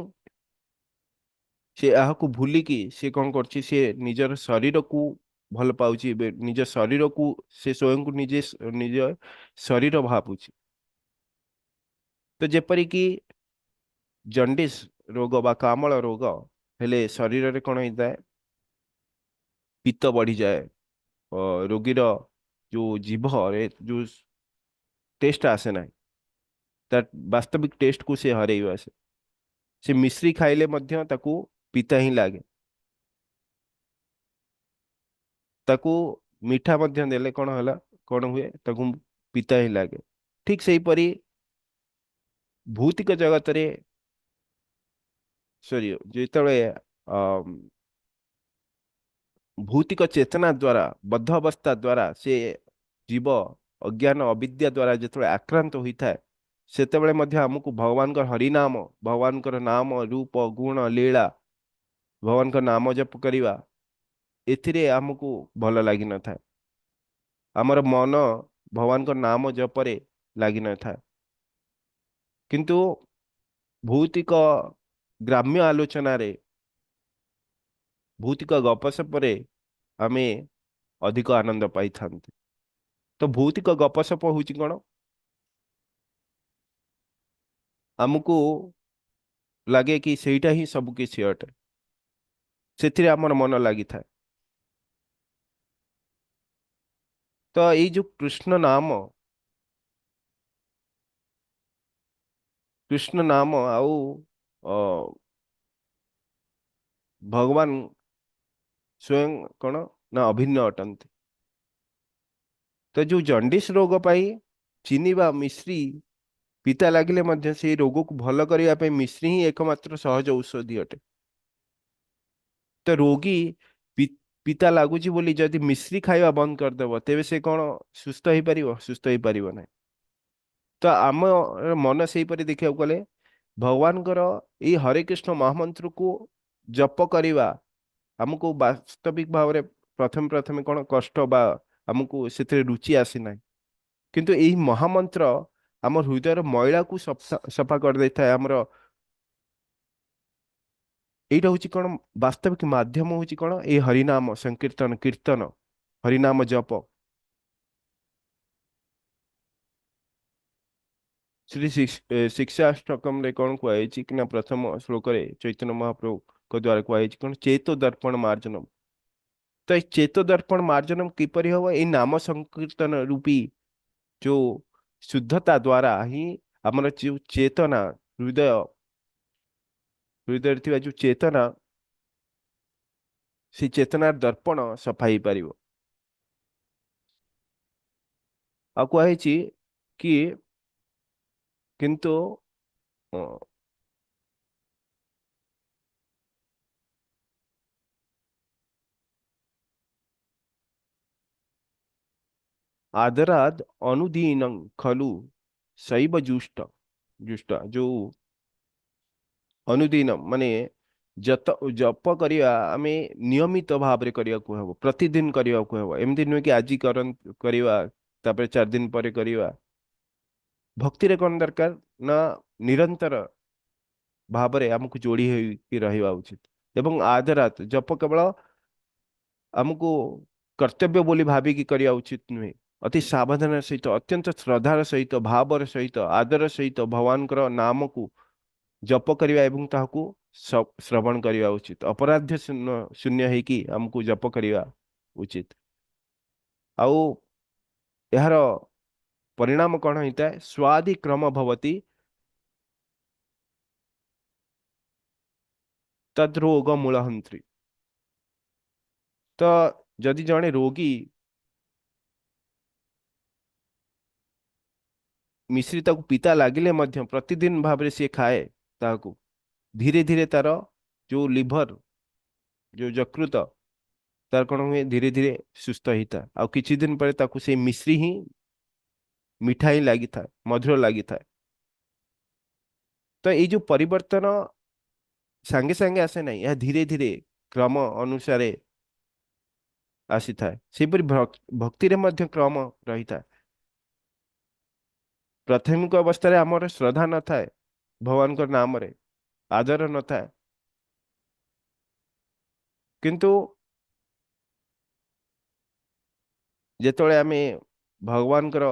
Speaker 1: ସେ ଏହାକୁ ଭୁଲିକି ସେ କଣ କରୁଛି, ସେ ନିଜର ଶରୀରକୁ ଭଲ ପାଉଛି, ଏବେ ନିଜ ଶରୀରକୁ ସେ ସ୍ୱୟଂକୁ ନିଜେ ନିଜ ଶରୀର ଭାବୁଛି। ତ ଯେପରିକି ଜଣ୍ଡିସ ରୋଗ ବା କାମଳ ରୋଗ ହେଲେ ଶରୀରରେ କଣ ହେଇଥାଏ, ପିତ୍ତ ବଢିଯାଏ, ରୋଗୀର ଯୋଉ ଜିଭରେ ଯୋଉ ଟେଷ୍ଟ ଆସେ ନାହିଁ, ତା ବାସ୍ତବିକ ଟେଷ୍ଟକୁ ସେ ହରେଇ ବସେ। ସେ ମିଶ୍ରି ଖାଇଲେ ମଧ୍ୟ ତାକୁ ପିତା ହିଁ ଲାଗେ, ତାକୁ ମିଠା ମଧ୍ୟ ଦେଲେ କଣ ହେଲା, କଣ ହୁଏ, ତାକୁ ପିତା ହିଁ ଲାଗେ। ଠିକ ସେହିପରି ଭୌତିକ ଜଗତରେ ସରି ଯେତେବେଳେ ଭୌତିକ ଚେତନା ଦ୍ୱାରା, ବଦ୍ଧ ଅବସ୍ଥା ଦ୍ୱାରା ସେ ଜୀବ ଅଜ୍ଞାନ ଅବିଦ୍ୟା ଦ୍ୱାରା ଯେତେବେଳେ ଆକ୍ରାନ୍ତ ହୋଇଥାଏ, ସେତେବେଳେ ମଧ୍ୟ ଆମକୁ ଭଗବାନଙ୍କର ହରିନାମ, ଭଗବାନଙ୍କର ନାମ, ରୂପ, ଗୁଣ, ଲୀଳା, ଭଗବାନଙ୍କ ନାମ ଜପ କରିବା, ଏଥିରେ ଆମକୁ ଭଲ ଲାଗିନଥାଏ। ଆମର ମନ ଭଗବାନଙ୍କ ନାମ ଜପରେ ଲାଗିନଥାଏ। କିନ୍ତୁ ଭୌତିକ ଗ୍ରାମ୍ୟ ଆଲୋଚନାରେ, ଭୌତିକ ଗପସପରେ ଆମେ ଅଧିକ ଆନନ୍ଦ ପାଇଥାନ୍ତି। ତ ଭୌତିକ ଗପସପ ହଉଛି କଣ, ଆମକୁ ଲାଗେ କି ସେଇଟା ହିଁ ସବୁ କିଛି ଅଟେ, ସେଥିରେ ଆମର ମନ ଲାଗିଥାଏ। ତ ଏଇ ଯୋଉ କୃଷ୍ଣ ନାମ, କୃଷ୍ଣ ନାମ ଆଉ ଭଗବାନ ସ୍ୱୟଂ କଣ ନା ଅଭିନ୍ନ ଅଟନ୍ତି। ତ ଯୋଉ ଜଣ୍ଡିସ ରୋଗ ପାଇଁ ଚିନି ବା ମିଶ୍ରି ପିତା ଲାଗିଲେ ମଧ୍ୟ ସେଇ ରୋଗକୁ ଭଲ କରିବା ପାଇଁ ମିଶ୍ରି ହିଁ ଏକମାତ୍ର ସହଜ ଔଷଧି ଅଟେ। ତ ରୋଗୀ ପିତା ଲାଗୁଛି ବୋଲି ଯଦି ମିଶ୍ରି ଖାଇବା ବନ୍ଦ କରିଦେବ, ତେବେ ସେ କଣ ସୁସ୍ଥ ହେଇପାରିବ? ସୁସ୍ଥ ହେଇପାରିବ ନାହିଁ। ତ ଆମ ମନ ସେହିପରି ଦେଖିବାକୁ ଗଲେ ଭଗବାନଙ୍କର ଏଇ ହରେ କୃଷ୍ଣ ମହାମନ୍ତ୍ରକୁ ଜପ କରିବା ଆମକୁ ବାସ୍ତବିକ ଭାବରେ ପ୍ରଥମେ ପ୍ରଥମେ କଣ କଷ୍ଟ ବା ଆମକୁ ସେଥିରେ ରୁଚି ଆସିନାହିଁ, କିନ୍ତୁ ଏଇ ମହାମନ୍ତ୍ର ଆମ ହୃଦୟର ମଇଳାକୁ ସଫା କରିଦେଇଥାଏ। ଆମର ଏଇଟା ହଉଛି କଣ ବାସ୍ତବିକ ମାଧ୍ୟମ ହଉଛି କଣ ଏଇ ହରିନାମ ସଂକୀର୍ତ୍ତନ, କୀର୍ତ୍ତନ, ହରିନାମ ଜପ। ଶ୍ରୀ ଶିକ୍ଷାଷ୍ଟକମରେ କଣ କୁହାଯାଇଛି କି ନା ପ୍ରଥମ ଶ୍ଲୋକରେ ଚୈତନ୍ୟ ମହାପ୍ରଭୁଙ୍କ ଦ୍ଵାରା କୁହାଯାଇଛି କଣ ଚେତ ଦର୍ପଣ ମାର୍ଜନମ। ତ ଏଇ ଚେତ ଦର୍ପଣ ମାର୍ଜନମ କିପରି ହବ? ଏଇ ନାମ ସଂକୀର୍ତ୍ତନ ରୂପୀ ଯୋଉ ଶୁଦ୍ଧତା ଦ୍ଵାରା ହିଁ ଆମର ଯୋଉ ଚେତନା, ହୃଦୟରେ ଥିବା ଯୋଉ ଚେତନା, ସେ ଚେତନାର ଦର୍ପଣ ସଫା ହେଇପାରିବ। ଆଉ କୁହାଯାଇଛି କି କିନ୍ତୁ ଆଦରାଦ ଅନୁଦୀନଂ ଖଲୁ ଶୈବ ଜୁଷ୍ଟ, ଜୁଷ୍ଟ ଯୋଉ ଅନୁଦିନ ମାନେ ଜପ କରିବା ଆମେ ନିୟମିତ ଭାବରେ କରିବାକୁ ହେବ, ପ୍ରତିଦିନ କରିବାକୁ ହେବ। ଏମିତି ନୁହେଁ କି ଆଜି କରିବା ତାପରେ 4 ଦିନ ପରେ କରିବା। ଭକ୍ତିରେ କଣ ଦରକାର ନା ନିରନ୍ତର ଭାବରେ ଆମକୁ ଯୋଡ଼ି ହେଇକି ରହିବା ଉଚିତ ଏବଂ ଆଦରାତ ଜପ କେବଳ ଆମକୁ କର୍ତ୍ତବ୍ୟ ବୋଲି ଭାବିକି କରିବା ଉଚିତ ନୁହେଁ। ଅତି ସାବଧାନର ସହିତ, ଅତ୍ୟନ୍ତ ଶ୍ରଦ୍ଧାର ସହିତ, ଭାବର ସହିତ, ଆଦର ସହିତ ଭଗବାନଙ୍କର ନାମକୁ ଜପ କରିବା ଏବଂ ତାହାକୁ ଶ୍ରବଣ କରିବା ଉଚିତ। ଅପରାଧ୍ୟ ଶୂନ୍ୟ ହେଇକି ଆମକୁ ଜପ କରିବା ଉଚିତ। ଆଉ ଏହାର ପରିଣାମ କଣ ହେଇଥାଏ? ସ୍ୱାଦି କ୍ରମ ଭବତି ତଦ୍ରୋଗ ମୂଳହନ୍ତ୍ରୀ। ତ ଯଦି ଜଣେ ରୋଗୀ ମିଶ୍ରି ତାକୁ ପିତା ଲାଗିଲେ ମଧ୍ୟ ପ୍ରତିଦିନ ଭାବରେ ସିଏ ଖାଏ, ତାହାକୁ ଧୀରେ ଧୀରେ ତାର ଯୋଉ ଲିଭର, ଯୋଉ ଯକୃତ, ତାର କଣ ହୁଏ? ଧୀରେ ଧୀରେ ସୁସ୍ଥ ହେଇଥାଏ। ଆଉ କିଛି ଦିନ ପରେ ତାକୁ ସେଇ ମିଶ୍ରି ହିଁ ମିଠା ହିଁ ଲାଗିଥାଏ, ମଧୁର ଲାଗିଥାଏ। ତ ଏଇ ଯୋଉ ପରିବର୍ତ୍ତନ ସାଙ୍ଗେ ସାଙ୍ଗେ ଆସେ ନାହିଁ, ଏହା ଧୀରେ ଧୀରେ କ୍ରମ ଅନୁସାରେ ଆସିଥାଏ। ସେହିପରି ଭକ୍ତିରେ ମଧ୍ୟ କ୍ରମ ରହିଥାଏ। ପ୍ରାଥମିକ ଅବସ୍ଥାରେ ଆମର ଶ୍ରଦ୍ଧା ନଥାଏ ଭଗବାନଙ୍କ ନାମରେ, ଆଦର ନଥାଏ, କିନ୍ତୁ ଯେତେବେଳେ ଆମେ ଭଗବାନଙ୍କର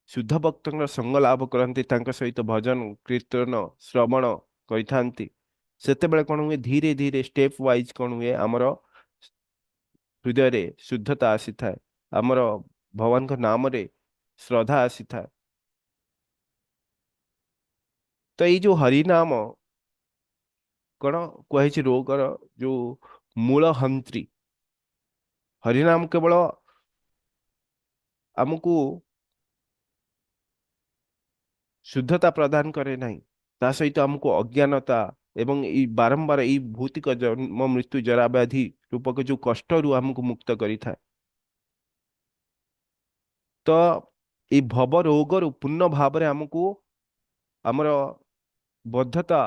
Speaker 1: ଶୁଦ୍ଧ ଭକ୍ତଙ୍କର ସଙ୍ଗ ଲାଭ କରନ୍ତି, ତାଙ୍କ ସହିତ ଭଜନ କୀର୍ତ୍ତନ ଶ୍ରବଣ କରିଥାନ୍ତି, ସେତେବେଳେ କଣ ହୁଏ? ଧୀରେ ଧୀରେ ଷ୍ଟେପ ୱାଇଜ କଣ ହୁଏ? ଆମର ହୃଦୟରେ ଶୁଦ୍ଧତା ଆସିଥାଏ, ଆମର ଭଗବାନଙ୍କ ନାମରେ ଶ୍ରଦ୍ଧା ଆସିଥାଏ। ତ ଏଇ ଯୋଉ ହରିନାମ କଣ କୁହାଯାଇଛି? ରୋଗର ଯୋଉ ମୂଳ ହନ୍ତ୍ରୀ। ହରିନାମ କେବଳ ଆମକୁ ଶୁଦ୍ଧତା ପ୍ରଦାନ କରେ ନାହିଁ, ତା ସହିତ ଆମକୁ ଅଜ୍ଞାନତା ଏବଂ ଏଇ ବାରମ୍ବାର ଏଇ ଭୌତିକ ଜନ୍ମ ମୃତ୍ୟୁ ଜରା ବ୍ୟାଧି ରୂପକ ଯୋଉ କଷ୍ଟରୁ ଆମକୁ ମୁକ୍ତ କରିଥାଏ। ତ ଏଇ ଭବ ରୋଗରୁ ପୂର୍ଣ୍ଣ ଭାବରେ ଆମକୁ ଆମର ବଦ୍ଧତା,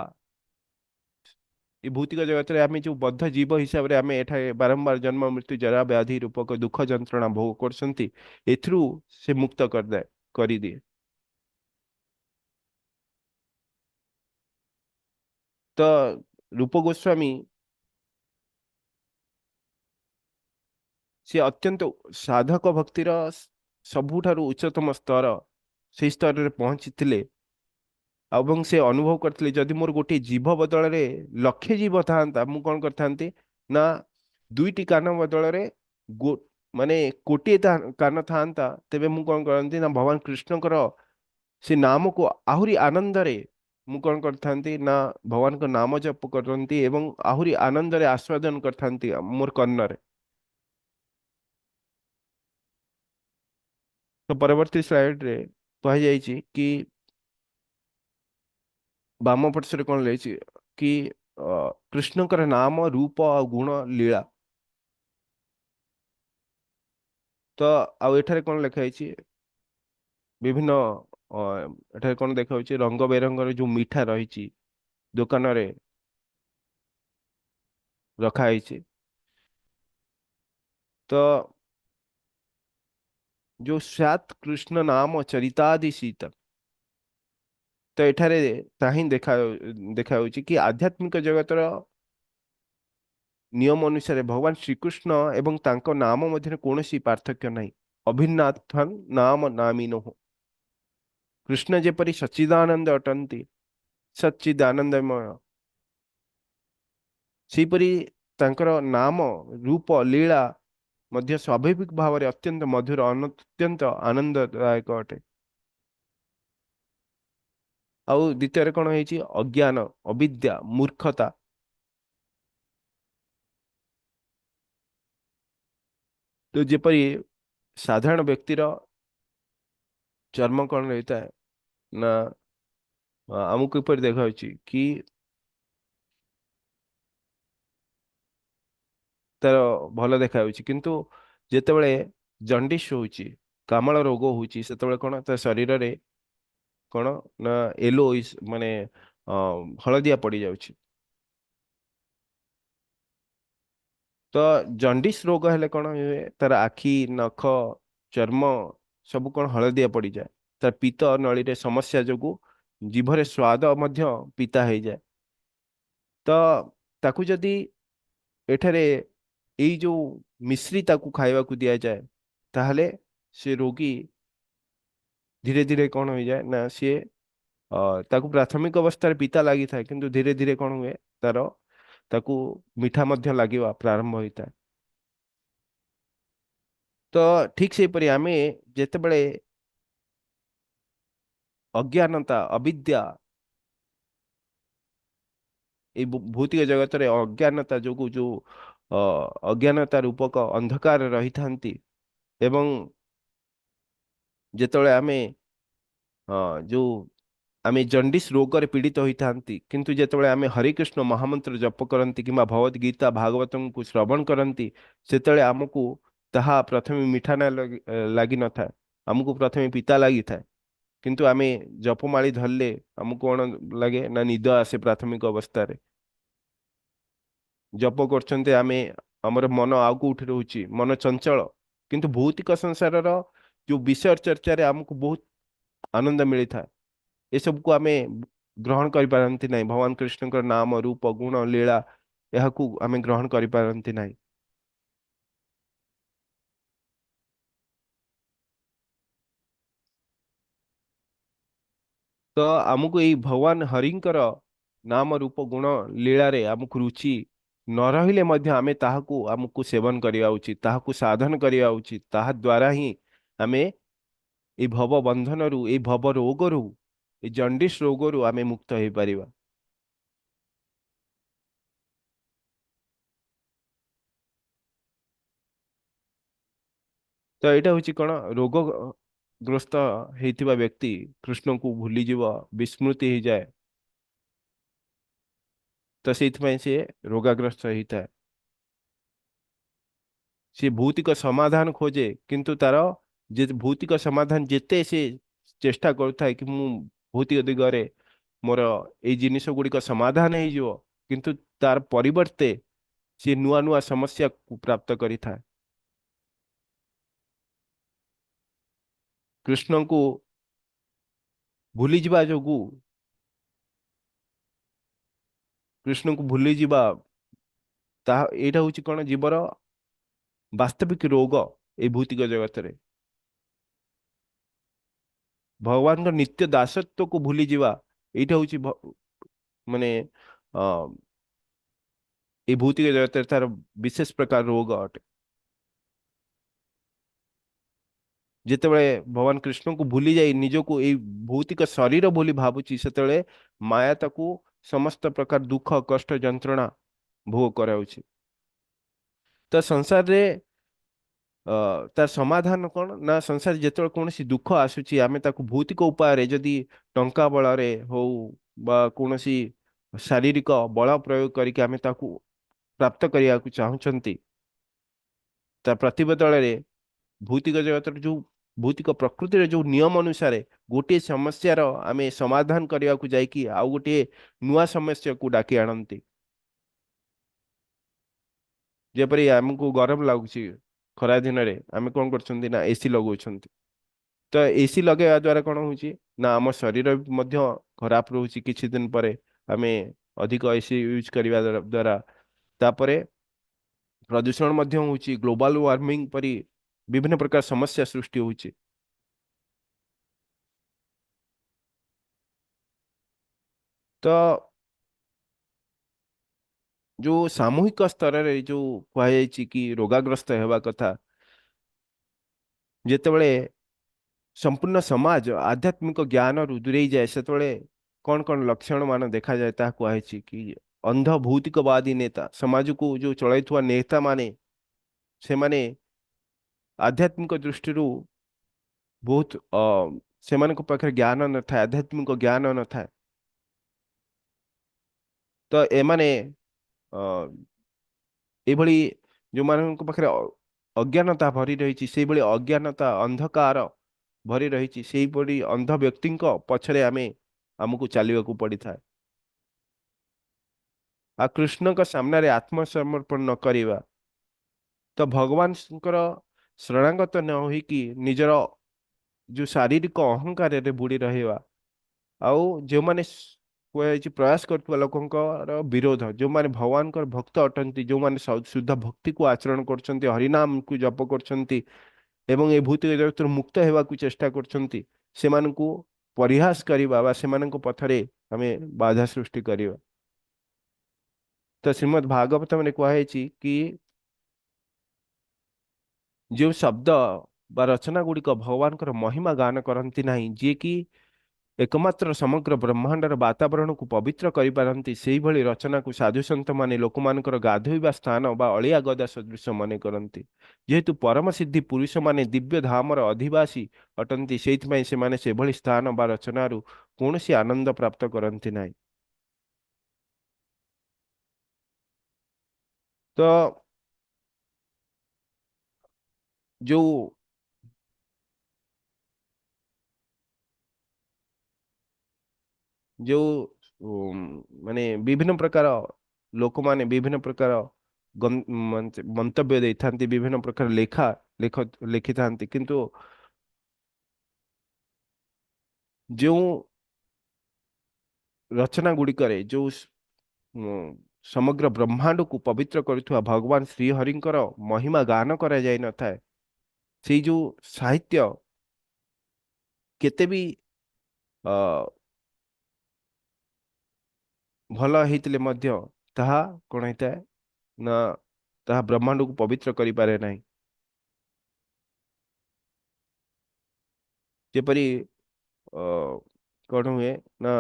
Speaker 1: ଏ ଭୌତିକ ଜଗତରେ ଆମେ ଯୋଉ ବଦ୍ଧ ଜୀବ ହିସାବରେ ଆମେ ଏଠାରେ ବାରମ୍ବାର ଜନ୍ମ ମୃତ୍ୟୁ ଜରା ବ୍ୟାଧି ରୂପକ ଦୁଃଖ ଯନ୍ତ୍ରଣା ଭୋଗ କରୁଛନ୍ତି, ଏଥିରୁ ସେ ମୁକ୍ତ କରିଦିଏ। ତ ରୂପ ଗୋସ୍ୱାମୀ ସେ ଅତ୍ୟନ୍ତ ସାଧକ ଭକ୍ତିର ସବୁଠାରୁ ଉଚ୍ଚତମ ସ୍ତର, ସେଇ ସ୍ତରରେ ପହଞ୍ଚିଥିଲେ ଏବଂ ସେ ଅନୁଭବ କରିଥିଲେ ଯଦି ମୋର ଗୋଟିଏ ଜୀଭ ବଦଳରେ ଲକ୍ଷେ ଜୀଭ ଥାନ୍ତା, ମୁଁ କଣ କରିଥାନ୍ତି ନା 2ଟି କାନ ବଦଳରେ ମାନେ କୋଟିଏ କାନ ଥାନ୍ତା, ତେବେ ମୁଁ କଣ କରନ୍ତି ନା ଭଗବାନ କୃଷ୍ଣଙ୍କର ସେ ନାମକୁ ଆହୁରି ଆନନ୍ଦରେ ମୁଁ କଣ କରିଥାନ୍ତି ନା ଭଗବାନଙ୍କ ନାମ ଜପ କରନ୍ତି ଏବଂ ଆହୁରି ଆନନ୍ଦରେ ଆସ୍ୱାଦନ କରିଥାନ୍ତି ମୋର କର୍ଣ୍ଣରେ। ତ ପରବର୍ତ୍ତୀ ସ୍ଲାଇଡରେ କୁହାଯାଇଛି କି ବାମ ପଟରେ କଣ ଲେଖିଛି କି କୃଷ୍ଣଙ୍କର ନାମ ରୂପ ଆଉ ଗୁଣ ଲୀଳା। ତ ଆଉ ଏଠାରେ କଣ ଲେଖା ହେଇଛି? ବିଭିନ୍ନ ଏଠାରେ କଣ ଦେଖାଯାଉଛି? ରଙ୍ଗ ବେରଙ୍ଗର ଯୋଉ ମିଠା ରହିଛି ଦୋକାନରେ ରଖା ହେଇଛି। ତ ଯୋଉ ସାତ କୃଷ୍ଣ ନାମ ଚରିତାଦି ଶୀତ, ତ ଏଠାରେ ତାହା ହିଁ ଦେଖାଯାଉଛି କି ଆଧ୍ୟାତ୍ମିକ ଜଗତର ନିୟମ ଅନୁସାରେ ଭଗବାନ ଶ୍ରୀକୃଷ୍ଣ ଏବଂ ତାଙ୍କ ନାମ ମଧ୍ୟରେ କୌଣସି ପାର୍ଥକ୍ୟ ନାହିଁ। ଅଭିନ୍ନାତ୍ୱଂ ନାମ ନାମିନୋଃ। କୃଷ୍ଣ ଯେପରି ସଚ୍ଚିଦାନନ୍ଦ ଅଟନ୍ତି, ସଚ୍ଚିଦାନନ୍ଦମୟ, ସେହିପରି ତାଙ୍କର ନାମ ରୂପ ଲୀଳା ମଧ୍ୟ ସ୍ୱାଭାବିକ ଭାବରେ ଅତ୍ୟନ୍ତ ମଧୁର, ଅତ୍ୟନ୍ତ ଆନନ୍ଦଦାୟକ ଅଟେ। ଆଉ ଦ୍ୱିତୀୟରେ କଣ ହେଇଛି? ଅଜ୍ଞାନ, ଅବିଦ୍ୟା, ମୂର୍ଖତା। ତ ଯେପରି ସାଧାରଣ ବ୍ୟକ୍ତିର ଚର୍ମ କଣ ରହିଥାଏ ନା ଆମକୁ କିପରି ଦେଖାଯାଉଛି କି ତାର ଭଲ ଦେଖାଯାଉଛି, କିନ୍ତୁ ଯେତେବେଳେ ଜଣ୍ଡିସ୍ ହଉଛି, କାମଳ ରୋଗ ହଉଛି, ସେତେବେଳେ କଣ ତା ଶରୀରରେ କଣ ନା ୟେଲୋ ମାନେ ହଳଦିଆ ପଡିଯାଉଛି। ତ ଜଣ୍ଡିସ୍ ରୋଗ ହେଲେ କଣ ହୁଏ? ତାର ଆଖି, ନଖ, ଚର୍ମ ସବୁ କଣ ହଳଦିଆ ପଡ଼ିଯାଏ। ତାର ପିତ୍ତ ନଳୀରେ ସମସ୍ୟା ଯୋଗୁଁ ଜିଭରେ ସ୍ୱାଦ ମଧ୍ୟ ପିତା ହେଇଯାଏ। ତ ତାକୁ ଯଦି ଏଠାରେ ଏଇ ଯୋଉ ମିଶ୍ରି ତାକୁ ଖାଇବାକୁ ଦିଆଯାଏ, ତାହେଲେ ସେ ରୋଗୀ ଧୀରେ ଧୀରେ କଣ ହେଇଯାଏ ନା ସିଏ ତାକୁ ପ୍ରାଥମିକ ଅବସ୍ଥାରେ ପିତା ଲାଗିଥାଏ, କିନ୍ତୁ ଧୀରେ ଧୀରେ କଣ ହୁଏ ତାର ତାକୁ ମିଠା ମଧ୍ୟ ଲାଗିବା ପ୍ରାରମ୍ଭ ହୋଇଥାଏ। ତ ଠିକ ସେହିପରି ଆମେ ଯେତେବେଳେ ଅଜ୍ଞାନତା, ଅବିଦ୍ୟା, ଏଇ ଭୌତିକ ଜଗତରେ ଅଜ୍ଞାନତା ଯୋଗୁ ଯୋଉ ଅଜ୍ଞାନତା ରୂପକ ଅନ୍ଧକାର ରହିଥାନ୍ତି, ଏବଂ ଯେତେବେଳେ ଆମେ ଯୋଉ ଆମେ ଜଣ୍ଡିସ୍ ରୋଗରେ ପୀଡ଼ିତ ହୋଇଥାନ୍ତି, କିନ୍ତୁ ଯେତେବେଳେ ଆମେ ହରେ କୃଷ୍ଣ ମହାମନ୍ତ୍ର ଜପ କରନ୍ତି କିମ୍ବା ଭଗବତ ଗୀତା ଭାଗବତଙ୍କୁ ଶ୍ରବଣ କରନ୍ତି, ସେତେବେଳେ ଆମକୁ ତାହା ପ୍ରଥମେ ମିଠା ନା ଲାଗିନଥାଏ, ଆମକୁ ପ୍ରଥମେ ପିତା ଲାଗିଥାଏ। କିନ୍ତୁ ଆମେ ଜପମାଳି ଧରିଲେ ଆମକୁ କଣ ଲାଗେ ନା ନିଦ ଆସେ। ପ୍ରାଥମିକ ଅବସ୍ଥାରେ ଜପ କରୁଛନ୍ତି ଆମେ, ଆମର ମନ ଆଉ କୋଉଠି ରହୁଛି, ମନ ଚଞ୍ଚଳ। କିନ୍ତୁ ଭୌତିକ ସଂସାରର ଯୋଉ ବିଷୟ ଚର୍ଚ୍ଚାରେ ଆମକୁ ବହୁତ ଆନନ୍ଦ ମିଳିଥାଏ, ଏସବୁକୁ ଆମେ ଗ୍ରହଣ କରିପାରନ୍ତି ନାହିଁ। ଭଗବାନ କୃଷ୍ଣଙ୍କର ନାମ, ରୂପ, ଗୁଣ, ଲୀଳା ଏହାକୁ ଆମେ ଗ୍ରହଣ କରିପାରନ୍ତି ନାହିଁ। ତ ଆମକୁ ଏଇ ଭଗବାନ ହରିଙ୍କର ନାମ, ରୂପ, ଗୁଣ, ଲୀଳାରେ ଆମକୁ ରୁଚି ନ ରହିଲେ ମଧ୍ୟ ଆମେ ତାହାକୁ ଆମକୁ ସେବନ କରିବା ଉଚିତ, ତାହାକୁ ସାଧନ କରିବା ଉଚିତ। ତାହା ଦ୍ୱାରା ହିଁ ଆମେ ଏଇ ଭବ ବନ୍ଧନରୁ, ଏଇ ଭବ ରୋଗରୁ, ଏଇ ଜଣ୍ଡିସ୍ ରୋଗରୁ ଆମେ ମୁକ୍ତ ହେଇପାରିବା। ତ ଏଇଟା ହଉଛି କଣ, ରୋଗ ଗ୍ରସ୍ତ ହେଇଥିବା ବ୍ୟକ୍ତି କୃଷ୍ଣଙ୍କୁ ଭୁଲିଯିବ, ବିସ୍ମୃତି ହେଇଯାଏ, ତ ସେଇଥିପାଇଁ ସିଏ ରୋଗାଗ୍ରସ୍ତ ହେଇଥାଏ। ସିଏ ଭୌତିକ ସମାଧାନ ଖୋଜେ, କିନ୍ତୁ ତାର ଯେ ଭୌତିକ ସମାଧାନ ଯେତେ ସେ ଚେଷ୍ଟା କରୁଥାଏ କି ମୁଁ ଭୌତିକ ଦିଗରେ ମୋର ଏଇ ଜିନିଷ ଗୁଡ଼ିକ ସମାଧାନ ହେଇଯିବ, କିନ୍ତୁ ତାର ପରିବର୍ତ୍ତେ ସିଏ ନୂଆ ନୂଆ ସମସ୍ୟାକୁ ପ୍ରାପ୍ତ କରିଥାଏ। କୃଷ୍ଣଙ୍କୁ ଭୁଲିଯିବା ଯୋଗୁ, କୃଷ୍ଣଙ୍କୁ ଭୁଲିଯିବା ତାହା ଏଇଟା ହଉଛି କଣ ଜୀବର ବାସ୍ତବିକ ରୋଗ ଏଇ ଭୌତିକ ଜଗତରେ। ଭଗବାନଙ୍କ ନିତ୍ୟ ଦାସତ୍ୱକୁ ଭୁଲିଯିବା ଏଇଟା ହଉଛି ମାନେ ଏଇ ଭୌତିକ ଜଗତରେ ତାର ବିଶେଷ ପ୍ରକାର ରୋଗ ଅଟେ। ଯେତେବେଳେ ଭଗବାନ କୃଷ୍ଣଙ୍କୁ ଭୁଲି ଯାଇ ନିଜକୁ ଏଇ ଭୌତିକ ଶରୀର ବୋଲି ଭାବୁଛି, ସେତେବେଳେ ମାୟା ତାକୁ ସମସ୍ତ ପ୍ରକାର ଦୁଃଖ, କଷ୍ଟ, ଯନ୍ତ୍ରଣା ଭୋଗ କରାଉଛି। ତ ସଂସାରରେ ତାର ସମାଧାନ କଣ ନା, ସଂସାରରେ ଯେତେବେଳେ କୌଣସି ଦୁଃଖ ଆସୁଛି ଆମେ ତାକୁ ଭୌତିକ ଉପାୟରେ ଯଦି ଟଙ୍କା ବଳରେ ହଉ ବା କୌଣସି ଶାରୀରିକ ବଳ ପ୍ରୟୋଗ କରିକି ଆମେ ତାକୁ ପ୍ରାପ୍ତ କରିବାକୁ ଚାହୁଁଛନ୍ତି, ତା ପ୍ରତିବଦଳରେ ଭୌତିକ ଜଗତର ଯୋଉ ଭୌତିକ ପ୍ରକୃତିର ଯୋଉ ନିୟମ ଅନୁସାରେ ଗୋଟିଏ ସମସ୍ୟାର ଆମେ ସମାଧାନ କରିବାକୁ ଯାଇକି ଆଉ ଗୋଟିଏ ନୂଆ ସମସ୍ୟାକୁ ଡାକି ଆଣନ୍ତି। ଯେପରି ଆମକୁ ଗରମ ଲାଗୁଛି ଖରା ଦିନରେ, ଆମେ କଣ କରୁଛନ୍ତି ନା ଏସି ଲଗାଉଛନ୍ତି। ତ ଏସି ଲଗାଇବା ଦ୍ୱାରା କଣ ହଉଛି ନା ଆମ ଶରୀର ମଧ୍ୟ ଖରାପ ରହୁଛି। କିଛି ଦିନ ପରେ ଆମେ ଅଧିକ ଏସି ୟୁଜ୍ କରିବା ଦ୍ୱାରା ତାପରେ ପ୍ରଦୂଷଣ ମଧ୍ୟ ହଉଛି, ଗ୍ଲୋବାଲ ୱାର୍ମିଂ ପରି ବିଭିନ୍ନ ପ୍ରକାର ସମସ୍ୟା ସୃଷ୍ଟି ହଉଛି। ତ ଯୋଉ ସାମୂହିକ ସ୍ତରରେ ଯୋଉ କୁହାଯାଇଛି କି ରୋଗାଗ୍ରସ୍ତ ହେବା କଥା, ଯେତେବେଳେ ସମ୍ପୂର୍ଣ୍ଣ ସମାଜ ଆଧ୍ୟାତ୍ମିକ ଜ୍ଞାନରୁ ଦୂରେଇ ଯାଏ, ସେତେବେଳେ କଣ କଣ ଲକ୍ଷଣ ମାନ ଦେଖାଯାଏ ତାହା କୁହାଯାଇଛି କି ଅନ୍ଧ ଭୌତିକବାଦୀ ନେତା, ସମାଜକୁ ଯୋଉ ଚଳାଇଥିବା ନେତା ମାନେ, ସେମାନେ ଆଧ୍ୟାତ୍ମିକ ଦୃଷ୍ଟିରୁ ବହୁତ ସେମାନଙ୍କ ପାଖରେ ଜ୍ଞାନ ନଥାଏ, ଆଧ୍ୟାତ୍ମିକ ଜ୍ଞାନ ନଥାଏ। ତ ଏମାନେ ଏଇଭଳି ଯୋଉମାନଙ୍କ ପାଖରେ ଅଜ୍ଞାନତା ଭରି ରହିଛି, ସେଇଭଳି ଅଜ୍ଞାନତା ଅନ୍ଧକାର ଭରି ରହିଛି, ସେଇଭଳି ଅନ୍ଧ ବ୍ୟକ୍ତିଙ୍କ ପଛରେ ଆମକୁ ଚାଲିବାକୁ ପଡିଥାଏ। ଆଉ କୃଷ୍ଣଙ୍କ ସାମ୍ନାରେ ଆତ୍ମସମର୍ପଣ ନ କରିବା, ତ ଭଗବାନଙ୍କର ଶରଣାଗତ ନ ହୋଇକି ନିଜର ଯୋଉ ଶାରୀରିକ ଅହଙ୍କାରରେ ବୁଡ଼ି ରହିବା, ଆଉ ଯେଉଁମାନେ କୁହାଯାଇଛି ପ୍ରୟାସ କରୁଥିବା ଲୋକଙ୍କର ବିରୋଧ, ଯେଉଁମାନେ ଭଗବାନଙ୍କର ଭକ୍ତ ଅଟନ୍ତି, ଯେଉଁମାନେ ଶୁଦ୍ଧ ଭକ୍ତିକୁ ଆଚରଣ କରୁଛନ୍ତି, ହରିନାମକୁ ଜପ କରୁଛନ୍ତି ଏବଂ ଏ ଭୌତିକ ଜଗତରୁ ମୁକ୍ତ ହେବାକୁ ଚେଷ୍ଟା କରୁଛନ୍ତି, ସେମାନଙ୍କୁ ପରିହାସ କରିବା ବା ସେମାନଙ୍କ ପଥରେ ଆମେ ବାଧା ସୃଷ୍ଟି କରିବା। ତ ଶ୍ରୀମଦ୍ ଭାଗବତ ମାନେ କୁହାଯାଇଛି କି ଯେଉଁ ଶବ୍ଦ ବା ରଚନା ଗୁଡ଼ିକ ଭଗବାନଙ୍କର ମହିମା ଗାନ କରନ୍ତି ନାହିଁ, ଯିଏକି ଏକମାତ୍ର ସମଗ୍ର ବ୍ରହ୍ମାଣ୍ଡର ବାତାବରଣକୁ ପବିତ୍ର କରିପାରନ୍ତି, ସେଇଭଳି ରଚନାକୁ ସାଧୁସନ୍ଥ ମାନେ ଲୋକମାନଙ୍କର ଗାଧୋଇବା ସ୍ଥାନ ବା ଅଳିଆ ଗଦା ସଦୃଶ ମନେ କରନ୍ତି। ଯେହେତୁ ପରମ ସିଦ୍ଧି ପୁରୁଷମାନେ ଦିବ୍ୟ ଧାମର ଅଧିବାସୀ ଅଟନ୍ତି, ସେଇଥିପାଇଁ ସେମାନେ ସେଭଳି ସ୍ଥାନ ବା ରଚନାରୁ କୌଣସି ଆନନ୍ଦ ପ୍ରାପ୍ତ କରନ୍ତି ନାହିଁ। ତ ଯୋଉ ଯୋଉ ମାନେ ବିଭିନ୍ନ ପ୍ରକାର ଲୋକମାନେ ବିଭିନ୍ନ ପ୍ରକାର ମନ୍ତବ୍ୟ ଦେଇଥାନ୍ତି, ବିଭିନ୍ନ ପ୍ରକାର ଲେଖା ଲେଖିଥାନ୍ତି, କିନ୍ତୁ ଯେଉଁ ରଚନା ଗୁଡ଼ିକରେ ଯୋଉ ସମଗ୍ର ବ୍ରହ୍ମାଣ୍ଡକୁ ପବିତ୍ର କରୁଥିବା ଭଗବାନ ଶ୍ରୀହରିଙ୍କର ମହିମା ଗାନ କରାଯାଇ ନଥାଏ, ସେଇ ଯୋଉ ସାହିତ୍ୟ କେତେ ବି ଭଲ ହେଇଥିଲେ ମଧ୍ୟ ତାହା କଣ ହେଇଥାଏ ନା ତାହା ବ୍ରହ୍ମାଣ୍ଡକୁ ପବିତ୍ର କରିପାରେ ନାହିଁ। ଯେପରି କଣ ହୁଏ ନା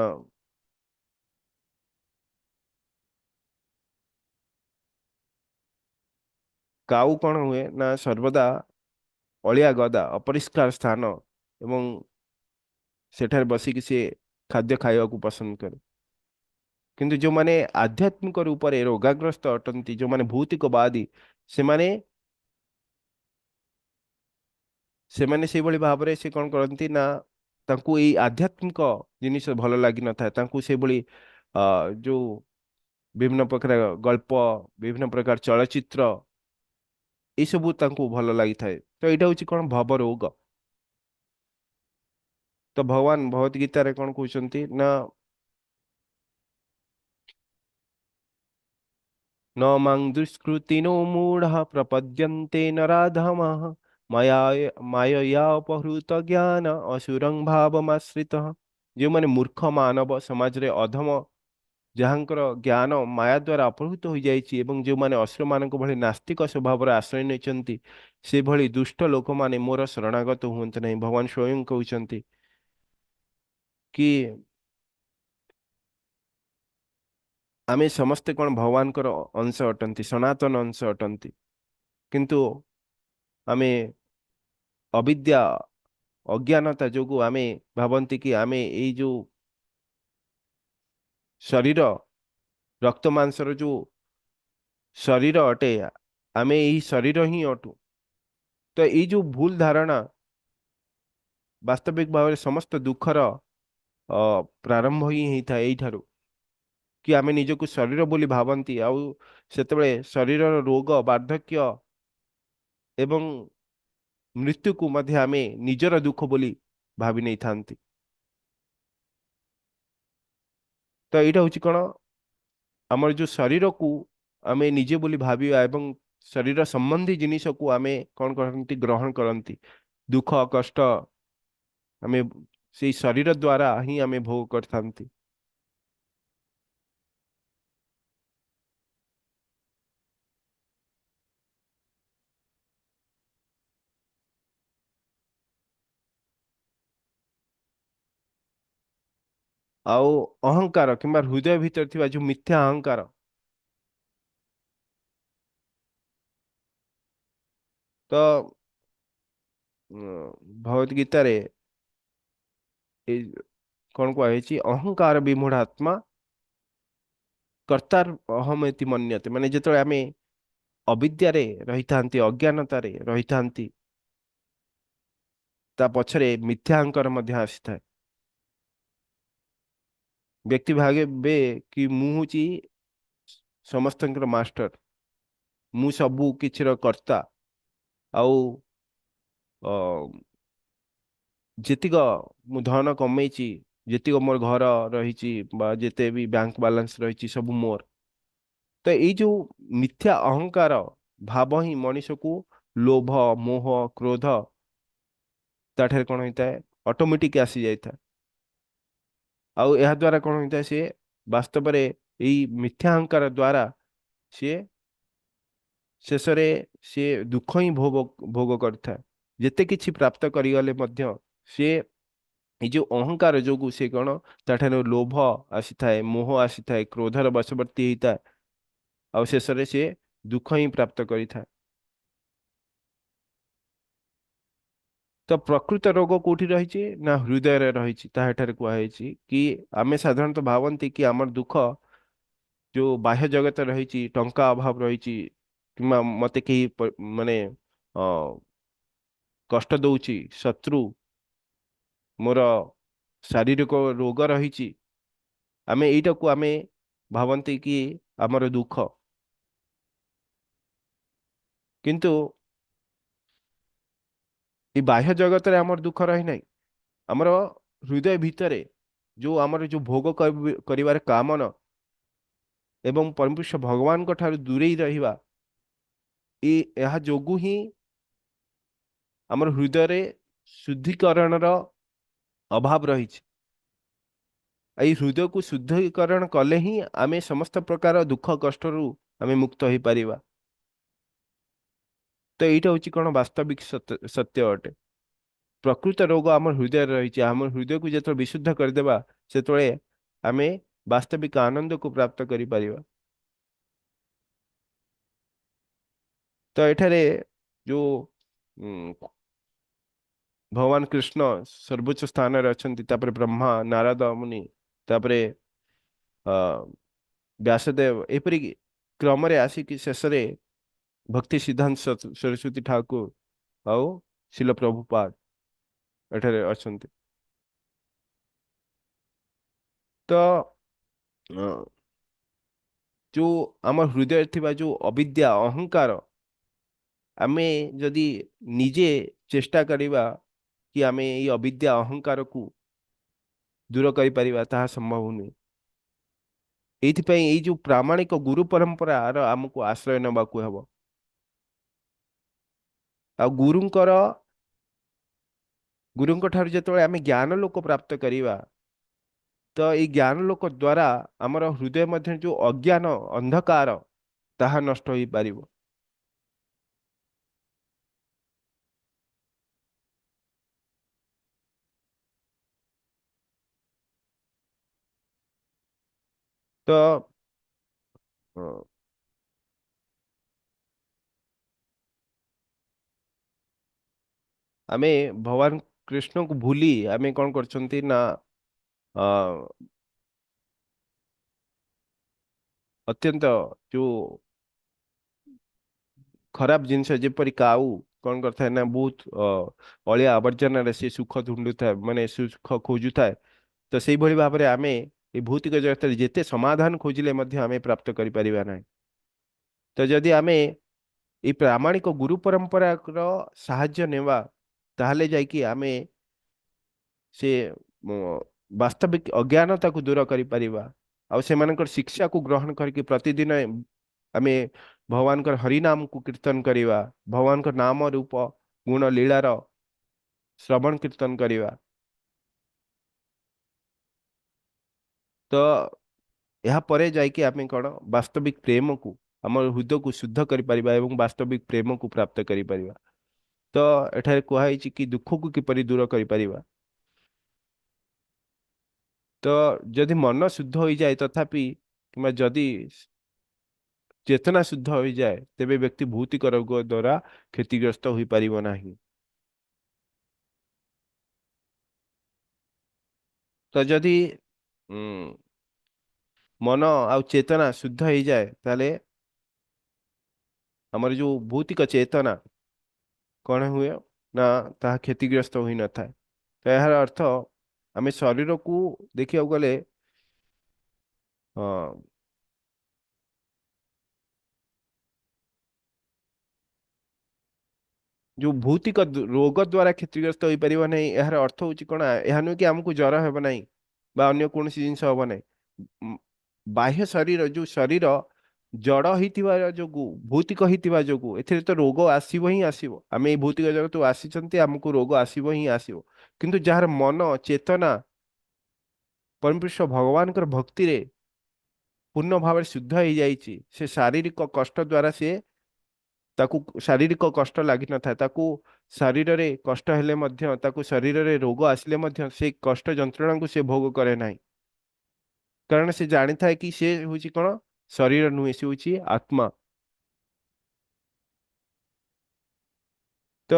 Speaker 1: କାଉ କଣ ହୁଏ ନା ସର୍ବଦା ଅଳିଆ ଗଦା ଅପରିଷ୍କାର ସ୍ଥାନ ଏବଂ ସେଠାରେ ବସିକି ସିଏ ଖାଦ୍ୟ ଖାଇବାକୁ ପସନ୍ଦ କରେ। କିନ୍ତୁ ଯେଉଁମାନେ ଆଧ୍ୟାତ୍ମିକ ରୂପରେ ରୋଗାଗ୍ରସ୍ତ ଅଟନ୍ତି, ଯେଉଁମାନେ ଭୌତିକବାଦୀ, ସେମାନେ ସେଇଭଳି ଭାବରେ ସେ କଣ କରନ୍ତି ନା ତାଙ୍କୁ ଏଇ ଆଧ୍ୟାତ୍ମିକ ଜିନିଷ ଭଲ ଲାଗିନଥାଏ। ତାଙ୍କୁ ସେଇଭଳି ଯୋଉ ବିଭିନ୍ନ ପ୍ରକାର ଗଳ୍ପ, ବିଭିନ୍ନ ପ୍ରକାର ଚଳଚ୍ଚିତ୍ର, ଏଇସବୁ ତାଙ୍କୁ ଭଲ ଲାଗିଥାଏ। ତ ଏଇଟା ହଉଛି କଣ ଭବ ରୋଗ। ତ ଭଗବାନ ଭଗବତ ଗୀତାରେ କଣ କହୁଛନ୍ତି ନା ନ ମାଂ ଦୁଷ୍କୃତିନୋ ମୂଢ଼ ପ୍ରପଦ୍ୟନ୍ତେ ନରାଧମଃ ମାୟୟା ଅପହୃତ ଜ୍ଞାନ ଅସୁରଂ ଭାବମାଶ୍ରିତଃ। ଯେଉଁମାନେ ମୂର୍ଖ ମାନବ ସମାଜରେ ଅଧମ, ଯାହାଙ୍କର ଜ୍ଞାନ ମାୟା ଦ୍ୱାରା ଅପହୃତ ହୋଇଯାଇଛି ଏବଂ ଯେଉଁମାନେ ଅସୁରମାନଙ୍କ ଭଳି ନାସ୍ତିକ ସ୍ୱଭାବର ଆଶ୍ରୟ ନେଇଛନ୍ତି, ସେଭଳି ଦୁଷ୍ଟ ଲୋକମାନେ ମୋର ଶରଣାଗତ ହୁଅନ୍ତି ନାହିଁ। ଭଗବାନ ସ୍ୱୟଂ କହୁଛନ୍ତି କି ଆମେ ସମସ୍ତେ କଣ ଭଗବାନଙ୍କର ଅଂଶ ଅଟନ୍ତି, ସନାତନ ଅଂଶ ଅଟନ୍ତି, କିନ୍ତୁ ଆମେ ଅବିଦ୍ୟା ଅଜ୍ଞାନତା ଯୋଗୁଁ ଆମେ ଭାବନ୍ତି କି ଆମେ ଏଇ ଯୋଉ ଶରୀର ରକ୍ତ ମାଂସର ଯୋଉ ଶରୀର ଅଟେ, ଆମେ ଏଇ ଶରୀର ହିଁ ଅଟୁ। ତ ଏଇ ଯୋଉ ଭୁଲ ଧାରଣା ବାସ୍ତବିକ ଭାବରେ ସମସ୍ତ ଦୁଃଖର ପ୍ରାରମ୍ଭ ହିଁ ହେଇଥାଏ ଏଇଠାରୁ, କି ଆମେ ନିଜକୁ ଶରୀର ବୋଲି ଭାବନ୍ତି। ଆଉ ସେତେବେଳେ ଶରୀରର ରୋଗ, ବାର୍ଦ୍ଧକ୍ୟ ଏବଂ ମୃତ୍ୟୁକୁ ମଧ୍ୟ ଆମେ ନିଜର ଦୁଃଖ ବୋଲି ଭାବି ନେଇଥାନ୍ତି। ତ ଏଇଟା ହଉଛି କଣ, ଆମର ଯୋଉ ଶରୀରକୁ ଆମେ ନିଜେ ବୋଲି ଭାବିବା ଏବଂ ଶରୀର ସମ୍ବନ୍ଧୀ ଜିନିଷକୁ ଆମେ କଣ କରନ୍ତି, ଗ୍ରହଣ କରନ୍ତି। ଦୁଃଖ କଷ୍ଟ ଆମେ ସେଇ ଶରୀର ଦ୍ୱାରା ହିଁ ଆମେ ଭୋଗ କରିଥାନ୍ତି। ଆଉ ଅହଙ୍କାର କିମ୍ବା ହୃଦୟ ଭିତରେ ଥିବା ଯୋଉ ମିଥ୍ୟା ଅହଙ୍କାର, ତ ଭଗବତ ଗୀତାରେ ଏଇ କଣ କୁହାଯାଇଛି, ଅହଙ୍କାର ବିମୂଢ଼ାତ୍ମା କର୍ତ୍ତାର ଅହମେତି ମନ୍ୟତେ। ମାନେ ଯେତେବେଳେ ଆମେ ଅବିଦ୍ୟାରେ ରହିଥାନ୍ତି, ଅଜ୍ଞାନତାରେ ରହିଥାନ୍ତି, ତା ପଛରେ ମିଥ୍ୟା ଅହଙ୍କାର ମଧ୍ୟ ଆସିଥାଏ। ବ୍ୟକ୍ତି ଭାବେ କି ମୁଁ ହଉଛି ସମସ୍ତଙ୍କର ମାଷ୍ଟର, ମୁଁ ସବୁ କିଛିର କର୍ତ୍ତା, ଆଉ ଯେତିକ ମୁଁ ଧନ କମେଇଛି, ଯେତିକ ମୋର ଘର ରହିଛି ବା ଯେତେ ବି ବ୍ୟାଙ୍କ ବାଲାନ୍ସ ରହିଛି ସବୁ ମୋର। ତ ଏଇ ଯୋଉ ମିଥ୍ୟା ଅହଙ୍କାର ଭାବ ହିଁ ମଣିଷକୁ ଲୋଭ, ମୋହ, କ୍ରୋଧ ତାଠାରେ କଣ ହେଇଥାଏ, ଅଟୋମେଟିକ ଆସିଯାଇଥାଏ। ଆଉ ଏହା ଦ୍ୱାରା କଣ ହେଇଥାଏ, ସିଏ ବାସ୍ତବରେ ଏଇ ମିଥ୍ୟା ଅହଙ୍କାର ଦ୍ୱାରା ସିଏ ଶେଷରେ ସିଏ ଦୁଃଖ ହିଁ ଭୋଗ କରିଥାଏ। ଯେତେ କିଛି ପ୍ରାପ୍ତ କରିଗଲେ ମଧ୍ୟ ସିଏ ଏଇ ଯୋଉ ଅହଙ୍କାର ଯୋଗୁ ସେ କଣ ତାଠାରୁ ଲୋଭ ଆସିଥାଏ, ମୋହ ଆସିଥାଏ, କ୍ରୋଧର ବଶବର୍ତ୍ତୀ ହେଇଥାଏ, ଆଉ ଶେଷରେ ସିଏ ଦୁଃଖ ହିଁ ପ୍ରାପ୍ତ କରିଥାଏ। ତ ପ୍ରକୃତ ରୋଗ କୋଉଠି ରହିଛି ନା ହୃଦୟରେ ରହିଛି। ତାହା ଏଠାରେ କୁହାଯାଇଛି କି ଆମେ ସାଧାରଣତଃ ଭାବନ୍ତି କି ଆମର ଦୁଃଖ ଯୋଉ ବାହ୍ୟ ଜଗତ ରହିଛି, ଟଙ୍କା ଅଭାବ ରହିଛି, କିମ୍ବା ମତେ କେହି ମାନେ କଷ୍ଟ ଦଉଛି, ଶତ୍ରୁ, ମୋର ଶାରୀରିକ ରୋଗ ରହିଛି, ଆମେ ଏଇଟାକୁ ଆମେ ଭାବନ୍ତି କି ଆମର ଦୁଃଖ। କିନ୍ତୁ ଏଇ ବାହ୍ୟ ଜଗତରେ ଆମର ଦୁଃଖ ରହିନାହିଁ। ଆମର ହୃଦୟ ଭିତରେ ଯୋଉ ଆମର ଯୋଉ ଭୋଗ କରିବାର କାମନା ଏବଂ ପରମପୁରୁଷ ଭଗବାନଙ୍କ ଠାରୁ ଦୂରେଇ ରହିବା, ଏହା ଯୋଗୁ ହିଁ ଆମର ହୃଦୟରେ ଶୁଦ୍ଧିକରଣର ଅଭାବ ରହିଛି। ଏଇ ହୃଦୟକୁ ଶୁଦ୍ଧିକରଣ କଲେ ହିଁ ଆମେ ସମସ୍ତ ପ୍ରକାର ଦୁଃଖ କଷ୍ଟରୁ ଆମେ ମୁକ୍ତ ହେଇପାରିବା। ତ ଏଇଟା ହଉଛି କଣ ବାସ୍ତବିକ ସତ୍ୟ ଅଟେ। ପ୍ରକୃତ ରୋଗ ଆମ ହୃଦୟରେ ରହିଛି। ଆମ ହୃଦୟକୁ ଯେତେବେଳେ ବିଶୁଦ୍ଧ କରିଦେବା ସେତେବେଳେ ଆମେ ବାସ୍ତବିକ ଆନନ୍ଦକୁ ପ୍ରାପ୍ତ କରିପାରିବା। ତ ଏଠାରେ ଯୋଉ ଭଗବାନ କୃଷ୍ଣ ସର୍ବୋଚ୍ଚ ସ୍ଥାନରେ ଅଛନ୍ତି, ତାପରେ ବ୍ରହ୍ମା, ନାରଦ ମୁନି, ତାପରେ ବ୍ୟାସଦେବ, ଏପରି କ୍ରମରେ ଆସିକି ଶେଷରେ ଭକ୍ତି ସିଦ୍ଧାନ୍ତ ସରସ୍ୱତୀ ଠାକୁର ଆଉ ଶିଲ ପ୍ରଭୁପାଦ ଏଠାରେ ଅଛନ୍ତି। ତ ଯୋଉ ଆମ ହୃଦୟରେ ଥିବା ଯୋଉ ଅବିଦ୍ୟା, ଅହଙ୍କାର, ଆମେ ଯଦି ନିଜେ ଚେଷ୍ଟା କରିବା କି ଆମେ ଏଇ ଅବିଦ୍ୟା ଅହଙ୍କାରକୁ ଦୂର କରିପାରିବା, ତାହା ସମ୍ଭବ ନୁହେଁ। ଏଇଥିପାଇଁ ଏଇ ଯୋଉ ପ୍ରାମାଣିକ ଗୁରୁ ପରମ୍ପରାର ଆମକୁ ଆଶ୍ରୟ ନେବାକୁ ହେବ। ଆଉ ଗୁରୁଙ୍କ ଠାରୁ ଯେତେବେଳେ ଆମେ ଜ୍ଞାନ ଲୋକ ପ୍ରାପ୍ତ କରିବା, ତ ଏଇ ଜ୍ଞାନ ଲୋକ ଦ୍ୱାରା ଆମର ହୃଦୟ ମଧ୍ୟରେ ଯୋଉ ଅଜ୍ଞାନ ଅନ୍ଧକାର ତାହା ନଷ୍ଟ ହେଇପାରିବ। ତ ଆମେ ଭଗବାନ କୃଷ୍ଣଙ୍କୁ ଭୁଲି ଆମେ କଣ କରୁଛନ୍ତି ନା, ଅତ୍ୟନ୍ତ ଯୋଉ ଖରାପ ଜିନିଷ, ଯେପରି କାଉ କଣ କରିଥାଏ ନା ବହୁତ ଅଳିଆ ଆବର୍ଜନାରେ ସେ ସୁଖ ଢୁଣ୍ଡୁଥାଏ, ମାନେ ସୁଖ ଖୋଜୁଥାଏ। ତ ସେଇଭଳି ଭାବରେ ଆମେ ଏ ଭୌତିକ ଜଗତରେ ଯେତେ ସମାଧାନ ଖୋଜିଲେ ମଧ୍ୟ ଆମେ ପ୍ରାପ୍ତ କରିପାରିବା ନାହିଁ। ତ ଯଦି ଆମେ ଏଇ ପ୍ରାମାଣିକ ଗୁରୁ ପରମ୍ପରାର ସାହାଯ୍ୟ ନେବା, ତାହେଲେ ଯାଇକି ଆମେ ସେ ବାସ୍ତବିକ ଅଜ୍ଞାନତାକୁ ଦୂର କରିପାରିବା। ଆଉ ସେମାନଙ୍କର ଶିକ୍ଷାକୁ ଗ୍ରହଣ କରିକି ପ୍ରତିଦିନ ଆମେ ଭଗବାନଙ୍କର ହରିନାମକୁ କୀର୍ତ୍ତନ କରିବା, ଭଗବାନଙ୍କ ନାମ ରୂପ ଗୁଣ ଲୀଳାର ଶ୍ରବଣ କୀର୍ତ୍ତନ କରିବା। ତ ଏହା ପରେ ଯାଇକି ଆମେ କଣ ବାସ୍ତବିକ ପ୍ରେମକୁ, ଆମ ହୃଦୟକୁ ଶୁଦ୍ଧ କରିପାରିବା ଏବଂ ବାସ୍ତବିକ ପ୍ରେମକୁ ପ୍ରାପ୍ତ କରିପାରିବା। ତ ଏଠାରେ କୁହାଯାଇଛି କି ଦୁଃଖକୁ କିପରି ଦୂର କରିପାରିବା। ତ ଯଦି ମନ ଶୁଦ୍ଧ ହୋଇଯାଏ ତଥାପି, କିମ୍ବା ଯଦି ଚେତନା ଶୁଦ୍ଧ ହୋଇଯାଏ, ତେବେ ବ୍ୟକ୍ତି ଭୌତିକ ରୋଗ ଦ୍ୱାରା କ୍ଷତିଗ୍ରସ୍ତ ହୋଇପାରିବ ନାହିଁ। ତ ଯଦି ମନ ଆଉ ଚେତନା ଶୁଦ୍ଧ ହେଇଯାଏ, ତାହେଲେ ଆମର ଯୋଉ ଭୌତିକ ଚେତନା କଣ ହୁଏ ନା ତାହା କ୍ଷତିଗ୍ରସ୍ତ ହୋଇନଥାଏ। ତ ଏହାର ଅର୍ଥ ଆମେ ଶରୀରକୁ ଦେଖିବାକୁ ଗଲେ, ଯୋଉ ଭୌତିକ ରୋଗ ଦ୍ୱାରା କ୍ଷତିଗ୍ରସ୍ତ ହୋଇପାରିବ ନାହିଁ, ଏହାର ଅର୍ଥ ହେଉଛି କ'ଣ? ଏହା ନୁହେଁ କି ଆମକୁ ଜ୍ୱର ହେବ ନାହିଁ ବା ଅନ୍ୟ କୌଣସି ଜିନିଷ ହେବ ନାହିଁ। ବାହ୍ୟ ଶରୀର ଯୋଉ ଶରୀର ଜଡ଼ ହେଇଥିବା ଯୋଗୁ, ଭୌତିକ ହେଇଥିବା ଯୋଗୁ ଏଥିରେ ତ ରୋଗ ଆସିବ ହିଁ ଆସିବ। ଆମେ ଏଇ ଭୌତିକ ଜଗତକୁ ଆସିଛନ୍ତି, ଆମକୁ ରୋଗ ଆସିବ ହିଁ ଆସିବ। କିନ୍ତୁ ଯାହାର ମନ ଚେତନା ପରମପୁରୁଷ ଭଗବାନଙ୍କର ଭକ୍ତିରେ ପୂର୍ଣ୍ଣ ଭାବରେ ଶୁଦ୍ଧ ହେଇଯାଇଛି, ସେ ଶାରୀରିକ କଷ୍ଟ ଦ୍ୱାରା ସେ ତାକୁ ଶାରୀରିକ କଷ୍ଟ ଲାଗିନଥାଏ। ତାକୁ ଶରୀରରେ କଷ୍ଟ ହେଲେ ମଧ୍ୟ, ତାକୁ ଶରୀରରେ ରୋଗ ଆସିଲେ ମଧ୍ୟ ସେ କଷ୍ଟ ଯନ୍ତ୍ରଣାକୁ ସେ ଭୋଗ କରେ ନାହିଁ, କାରଣ ସେ ଜାଣିଥାଏ କି ସେ ହେଉଛି କ'ଣ? ଶରୀର ନୁହେଁ, ସେ ହେଉଛି ଆତ୍ମା। ତ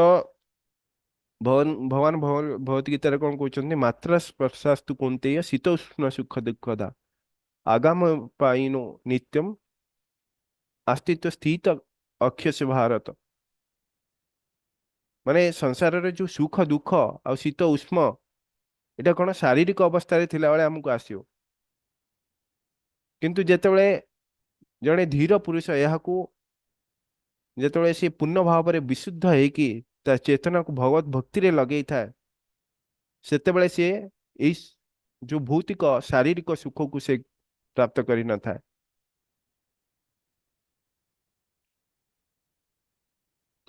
Speaker 1: ଭଗବାନ ଭଗବତ ଗୀତାରେ କ'ଣ କହୁଛନ୍ତି? ମାତ୍ରା ସ୍ପର୍ଶାସ୍ତୁ କୌନ୍ତେୟ ଶୀତ ଉଷ୍ଣ ସୁଖ ଦୁଃଖଦା ଆଗାମ ପାଇନୋ ନିତ୍ୟମ ଅସ୍ତିତ୍ୱ ସ୍ଥିତ ଅକ୍ଷସ ଭାରତ। ମାନେ ସଂସାରରେ ଯୋଉ ସୁଖ ଦୁଃଖ ଆଉ ଶୀତ ଉଷ୍ମ, ଏଇଟା କ'ଣ ଶାରୀରିକ ଅବସ୍ଥାରେ ଥିଲାବେଳେ ଆମକୁ ଆସିବ। କିନ୍ତୁ ଯେତେବେଳେ ଜଣେ ଧୀର ପୁରୁଷ ଏହାକୁ ଯେତେବେଳେ ସେ ପୂର୍ଣ୍ଣ ଭାବରେ ବିଶୁଦ୍ଧ ହେଇକି ତା ଚେତନାକୁ ଭଗବତ ଭକ୍ତିରେ ଲଗେଇଥାଏ, ସେତେବେଳେ ସିଏ ଏଇ ଯୋଉ ଭୌତିକ ଶାରୀରିକ ସୁଖକୁ ସେ ପ୍ରାପ୍ତ କରିନଥାଏ।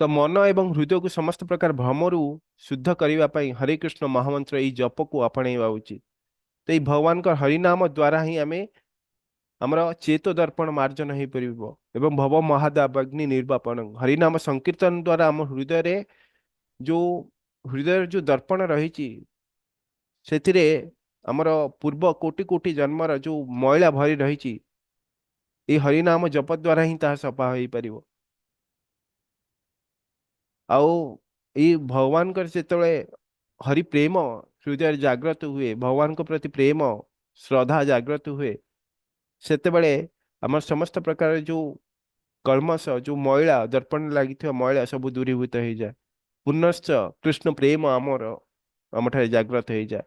Speaker 1: ତ ମନ ଏବଂ ହୃଦୟକୁ ସମସ୍ତ ପ୍ରକାର ଭ୍ରମରୁ ଶୁଦ୍ଧ କରିବା ପାଇଁ ହରେ କୃଷ୍ଣ ମହାମନ୍ତ୍ର ଏଇ ଜପକୁ ଆପଣେଇବା ଉଚିତ। ତ ଏଇ ଭଗବାନଙ୍କ ହରିନାମ ଦ୍ୱାରା ହିଁ ଆମେ ଆମର ଚେତ ଦର୍ପଣ ମାର୍ଜନ ହେଇପାରିବ ଏବଂ ଭବ ମହାଦାବାଗ୍ନି ନିର୍ବାପନ। ହରିନାମ ସଂକୀର୍ତ୍ତନ ଦ୍ୱାରା ଆମ ହୃଦୟରେ ଯୋଉ ହୃଦୟରେ ଯୋଉ ଦର୍ପଣ ରହିଛି, ସେଥିରେ ଆମର ପୂର୍ବ କୋଟି କୋଟି ଜନ୍ମର ଯୋଉ ମଇଳା ଭରି ରହିଛି, ଏଇ ହରିନାମ ଜପ ଦ୍ୱାରା ହିଁ ତାହା ସଫା ହେଇପାରିବ। ଆଉ ଏଇ ଭଗବାନଙ୍କର ଯେତେବେଳେ ହରି ପ୍ରେମ ହୃଦୟରେ ଜାଗ୍ରତ ହୁଏ, ଭଗବାନଙ୍କ ପ୍ରତି ପ୍ରେମ ଶ୍ରଦ୍ଧା ଜାଗ୍ରତ ହୁଏ, ସେତେବେଳେ ଆମର ସମସ୍ତ ପ୍ରକାର ଯୋଉ କଳ୍ମଷ, ଯୋଉ ମଇଳା ଦର୍ପଣ ଲାଗିଥିବା ମଇଳା ସବୁ ଦୂରୀଭୂତ ହେଇଯାଏ। ପୁନଶ୍ଚ କୃଷ୍ଣ ପ୍ରେମ ଆମଠାରେ ଜାଗ୍ରତ ହେଇଯାଏ।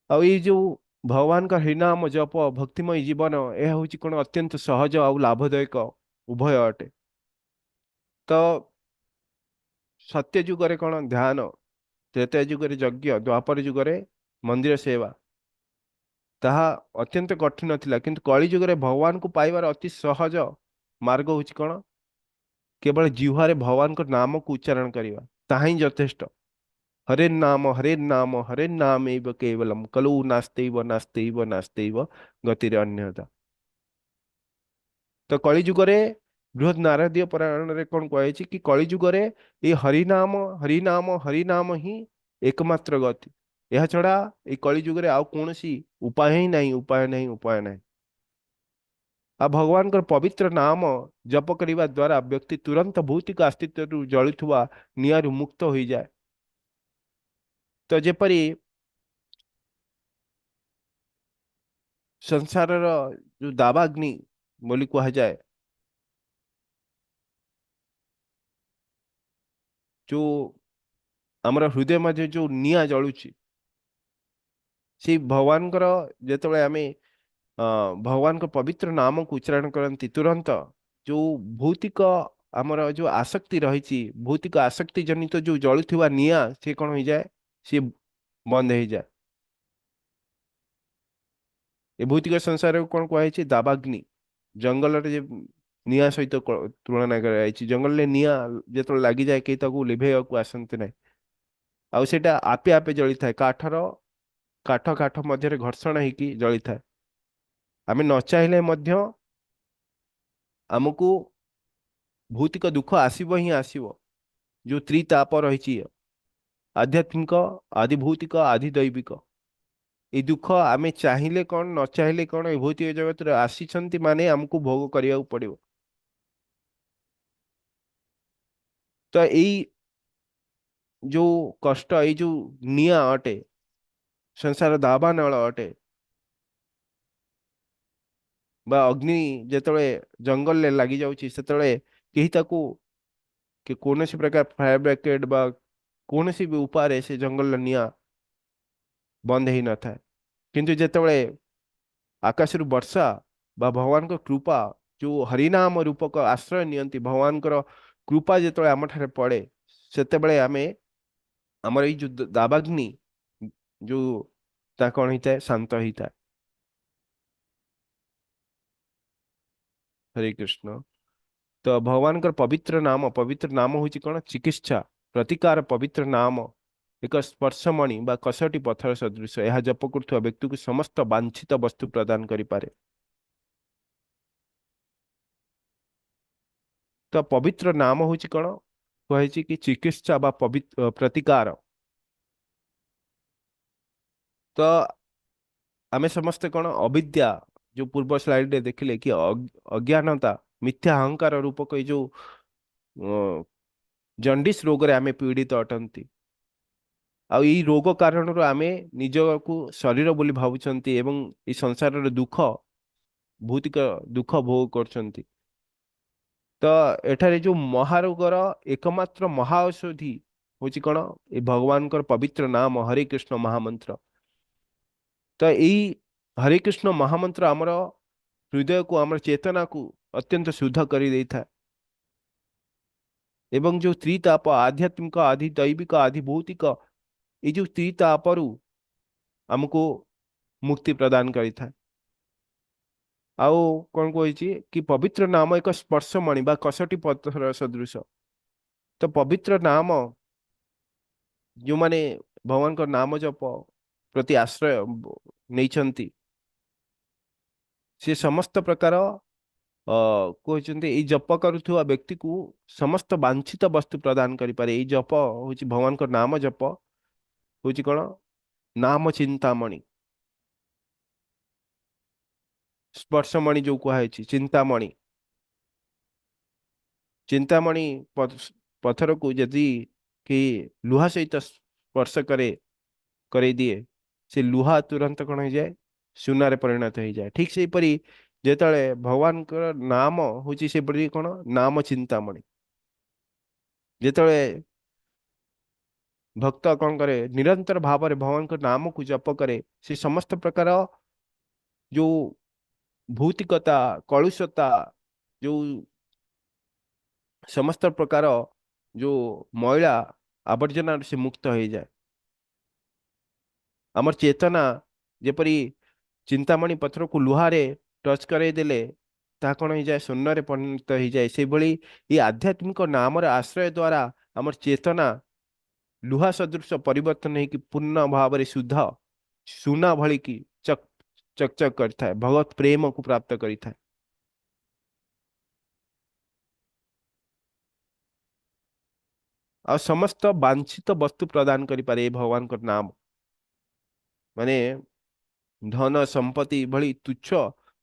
Speaker 1: ଆଉ ଏଇ ଯୋଉ ଭଗବାନଙ୍କ ହରିନାମ ଜପ ଭକ୍ତିମୟ ଜୀବନ, ଏହା ହଉଛି କ'ଣ ଅତ୍ୟନ୍ତ ସହଜ ଆଉ ଲାଭଦାୟକ ଉଭୟ ଅଟେ। ତ ସତ୍ୟ ଯୁଗରେ କ'ଣ ଧ୍ୟାନ, ତ୍ରେତୟା ଯୁଗରେ ଯଜ୍ଞ, ଦ୍ୱାପର ଯୁଗରେ ମନ୍ଦିର ସେବା, ତାହା ଅତ୍ୟନ୍ତ କଠିନ ଥିଲା। କିନ୍ତୁ କଳି ଯୁଗରେ ଭଗବାନଙ୍କୁ ପାଇବାର ଅତି ସହଜ ମାର୍ଗ ହଉଛି କ'ଣ? କେବଳ ଜିହ୍ୱାରେ ଭଗବାନଙ୍କ ନାମକୁ ଉଚ୍ଚାରଣ କରିବା, ତାହା ହିଁ ଯଥେଷ୍ଟ। ହରେ ନାମ ହରେ ନାମ ହରେ ନାମ ଏବ କେବଲମ କଲୁ ନାସ୍ତୈବ ନାସ୍ତୈବ ନାସ୍ତୈବ ଗତିରେ ଅନ୍ୟତା। ତ କଳି ଯୁଗରେ ବୃହଦ ନାରଦୀୟ ପୁରାଣରେ କ'ଣ କୁହାଯାଇଛି କି କଳି ଯୁଗରେ ଏଇ ହରିନାମ ହରିନାମ ହରିନାମ ହିଁ ଏକମାତ୍ର ଗତି। ଏହା ଛଡ଼ା ଏଇ କଳି ଯୁଗରେ ଆଉ କୌଣସି ଉପାୟ ହିଁ ନାହିଁ, ଉପାୟ ନାହିଁ, ଉପାୟ ନାହିଁ। ଆଉ ଭଗବାନଙ୍କର ପବିତ୍ର ନାମ ଜପ କରିବା ଦ୍ୱାରା ବ୍ୟକ୍ତି ତୁରନ୍ତ ଭୌତିକ ଅସ୍ତିତ୍ୱରୁ ଜଳୁଥିବା ନିଆଁରୁ ମୁକ୍ତ ହୋଇଯାଏ। ତ ଯେପରି ସଂସାରର ଯୋଉ ଦାବାଗ୍ନି ବୋଲି କୁହାଯାଏ, ଯୋଉ ଆମର ହୃଦୟ ମଧ୍ୟରେ ଯୋଉ ନିଆଁ ଜଳୁଛି, ସେଇ ଭଗବାନଙ୍କର ଯେତେବେଳେ ଆମେ ଭଗବାନଙ୍କ ପବିତ୍ର ନାମକୁ ଉଚ୍ଚାରଣ କରନ୍ତି, ତୁରନ୍ତ ଯୋଉ ଭୌତିକ ଆମର ଯୋଉ ଆସକ୍ତି ରହିଛି, ଭୌତିକ ଆସକ୍ତି ଜନିତ ଯୋଉ ଜଳୁଥିବା ନିଆଁ, ସେ କ'ଣ ହେଇଯାଏ? ସିଏ ବନ୍ଦ ହେଇଯାଏ। ଏ ଭୌତିକ ସଂସାରକୁ କ'ଣ କୁହାଯାଇଛି? ଦାବାଗ୍ନି। ଜଙ୍ଗଲରେ ଯେ ନିଆଁ ସହିତ ତୁଳନା କରାଯାଇଛି। ଜଙ୍ଗଲରେ ନିଆଁ ଯେତେବେଳେ ଲାଗିଯାଏ, କେହି ତାକୁ ଲିଭେଇବାକୁ ଆସନ୍ତି ନାହିଁ, ଆଉ ସେଇଟା ଆପେ ଆପେ ଜଳିଥାଏ। କାଠର କାଠ କାଠ ମଧ୍ୟରେ ଘର୍ଷଣ ହେଇକି ଜଳିଥାଏ। ଆମେ ନ ଚାହିଁଲେ ମଧ୍ୟ ଆମକୁ ଭୌତିକ ଦୁଃଖ ଆସିବ ହିଁ ଆସିବ। ଯୋଉ ତ୍ରିତାପ ରହିଛି, ଆଧ୍ୟାତ୍ମିକ, ଆଦିଭୌତିକ, ଆଦିଦୈବିକ, ଏଇ ଦୁଃଖ ଆମେ ଚାହିଁଲେ କ'ଣ ନ ଚାହିଁଲେ କ'ଣ, ଏ ଭୌତିକ ଜଗତରେ ଆସିଛନ୍ତି ମାନେ ଆମକୁ ଭୋଗ କରିବାକୁ ପଡିବ। ତ ଏଇ ଯୋଉ କଷ୍ଟ, ଏଇ ଯୋଉ ନିଆଁ ଅଟେ, ସଂସାର ଦାବାନଳ ଅଟେ ବା ଅଗ୍ନି ଯେତେବେଳେ ଜଙ୍ଗଲରେ ଲାଗି ଯାଉଛି, ସେତେବେଳେ କେହି ତାକୁ କି କୌଣସି ପ୍ରକାର ଫାୟାର ବ୍ରିଗେଡ୍ ବା କୌଣସି ବି ଉପାୟରେ ସେ ଜଙ୍ଗଲର ନିଆଁ ବନ୍ଦ ହେଇନଥାଏ। କିନ୍ତୁ ଯେତେବେଳେ ଆକାଶରୁ ବର୍ଷା ବା ଭଗବାନଙ୍କ କୃପା ଯୋଉ ହରିନାମ ରୂପକ ଆଶ୍ରୟ ନିଅନ୍ତି, ଭଗବାନଙ୍କର କୃପା ଯେତେବେଳେ ଆମ ଠାରେ ପଡେ, ସେତେବେଳେ ଆମେ ଆମର ଏଇ ଯୋଉ ଦାବାଗ୍ନି ଯୋଉ ତା କଣ ହେଇଥାଏ, ଶାନ୍ତ ହେଇଥାଏ। ହରେ କୃଷ୍ଣ। ତ ଭଗବାନଙ୍କର ପବିତ୍ର ନାମ, ପବିତ୍ର ନାମ ହଉଛି କଣ? ଚିକିତ୍ସା, ପ୍ରତିକାର। ପବିତ୍ର ନାମ ଏକ ସ୍ପର୍ଶମଣି ବା କଷଟି ପଥର ସଦୃଶ। ଏହା ଜପ କରୁଥିବା ବ୍ୟକ୍ତିକୁ ସମସ୍ତ ବାଞ୍ଛିତ ବସ୍ତୁ ପ୍ରଦାନ କରିପାରେ। ତ ପବିତ୍ର ନାମ ହଉଛି କଣ? କୁହାଯାଇଛି କି ଚିକିତ୍ସା ବା ପ୍ରତିକାର। ତ ଆମେ ସମସ୍ତେ କଣ ଅବିଦ୍ୟା, ଯୋଉ ପୂର୍ବ ସ୍ଲାଇଡରେ ଦେଖିଲେ କି ଅଜ୍ଞାନତା, ମିଥ୍ୟା ଅହଙ୍କାର ରୂପକ ଏଇ ଯୋଉ ଜଣ୍ଡିସ ରୋଗରେ ଆମେ ପୀଡ଼ିତ ଅଟନ୍ତି। ଆଉ ଏଇ ରୋଗ କାରଣରୁ ଆମେ ନିଜକୁ ଶରୀର ବୋଲି ଭାବୁଛନ୍ତି ଏବଂ ଏଇ ସଂସାରର ଦୁଃଖ, ଭୌତିକ ଦୁଃଖ ଭୋଗ କରୁଛନ୍ତି। ତ ଏଠାରେ ଯୋଉ ମହାରୋଗର ଏକମାତ୍ର ମହା ଔଷଧି ହଉଛି କଣ? ଏ ଭଗବାନଙ୍କର ପବିତ୍ର ନାମ ହରେ କୃଷ୍ଣ ମହାମନ୍ତ୍ର। ତ ଏଇ ହରେ କୃଷ୍ଣ ମହାମନ୍ତ୍ର ଆମର ହୃଦୟକୁ, ଆମର ଚେତନାକୁ ଅତ୍ୟନ୍ତ ଶୁଦ୍ଧ କରିଦେଇଥାଏ। ଏବଂ ଯୋଉ ତ୍ରିତାପ, ଆଧ୍ୟାତ୍ମିକ, ଆଧି ଦୈବିକ, ଆଧି ଭୌତିକ, ଏଇ ଯୋଉ ତ୍ରିତାପରୁ ଆମକୁ ମୁକ୍ତି ପ୍ରଦାନ କରିଥାଏ। ଆଉ କଣ କହିଛି କି ପବିତ୍ର ନାମ ଏକ ସ୍ପର୍ଶମଣି ବା କଷଟି ପଥର ସଦୃଶ। ତ ପବିତ୍ର ନାମ ଯୋଉମାନେ ଭଗବାନଙ୍କ ନାମ ଜପ ପ୍ରତି ଆଶ୍ରୟ ନେଇଛନ୍ତି, ସେ ସମସ୍ତ ପ୍ରକାର କହୁଛନ୍ତି ଏଇ ଜପ କରୁଥିବା ବ୍ୟକ୍ତିକୁ ସମସ୍ତ ବାଞ୍ଛିତ ବସ୍ତୁ ପ୍ରଦାନ କରିପାରେ। ଏଇ ଜପ ହଉଛି ଭଗବାନଙ୍କ ନାମ ଜପ ହଉଛି କଣ? ନାମ ଚିନ୍ତାମଣି, ସ୍ପର୍ଶମଣି ଯୋଉ କୁହାଯାଇଛି, ଚିନ୍ତାମଣି। ଚିନ୍ତାମଣି ପଥରକୁ ଯଦି କି ଲୁହା ସହିତ ସ୍ପର୍ଶ କରେଇ ଦିଏ, ସେ ଲୁହା ତୁରନ୍ତ କଣ ହେଇଯାଏ? ସୁନାରେ ପରିଣତ ହେଇଯାଏ। ଠିକ ସେହିପରି ଯେତେବେଳେ ଭଗବାନଙ୍କର ନାମ ହଉଛି ସେପରି କଣ? ନାମ ଚିନ୍ତାମଣି। ଯେତେବେଳେ ଭକ୍ତ କଣ କରେ? ନିରନ୍ତର ଭାବରେ ଭଗବାନଙ୍କ ନାମକୁ ଜପ କରେ, ସେ ସମସ୍ତ ପ୍ରକାର ଯୋଉ ଭୌତିକତା, କଳୁଷତା, ଯୋଉ ସମସ୍ତ ପ୍ରକାର ଯୋଉ ମଇଳା ଆବର୍ଜନାରୁ ସେ ମୁକ୍ତ ହେଇଯାଏ। ଆମର ଚେତନା ଯେପରି ଚିନ୍ତାମଣି ପଥରକୁ ଲୁହାରେ ଟଚ୍ କରେଇ ଦେଲେ ତାହା କଣ ହେଇଯାଏ? ସ୍ୱର୍ଣ୍ଣରେ ପରିଣତ ହେଇଯାଏ। ସେଇଭଳି ଏଇ ଆଧ୍ୟାତ୍ମିକ ନାମର ଆଶ୍ରୟ ଦ୍ୱାରା ଆମର ଚେତନା ଲୁହା ସଦୃଶ ପରିବର୍ତ୍ତନ ହେଇକି ପୂର୍ଣ୍ଣ ଭାବରେ ଶୁଦ୍ଧ ସୁନା ଭଳିକି ଚକ ଚକ କରିଥାଏ, ଭଗବତ ପ୍ରେମକୁ ପ୍ରାପ୍ତ କରିଥାଏ। ଆଉ ସମସ୍ତ ବାଞ୍ଛିତ ବସ୍ତୁ ପ୍ରଦାନ କରିପାରେ ଏ ଭଗବାନଙ୍କ ନାମ। ମାନେ ଧନ ସମ୍ପତ୍ତି ଭଳି ତୁଚ୍ଛ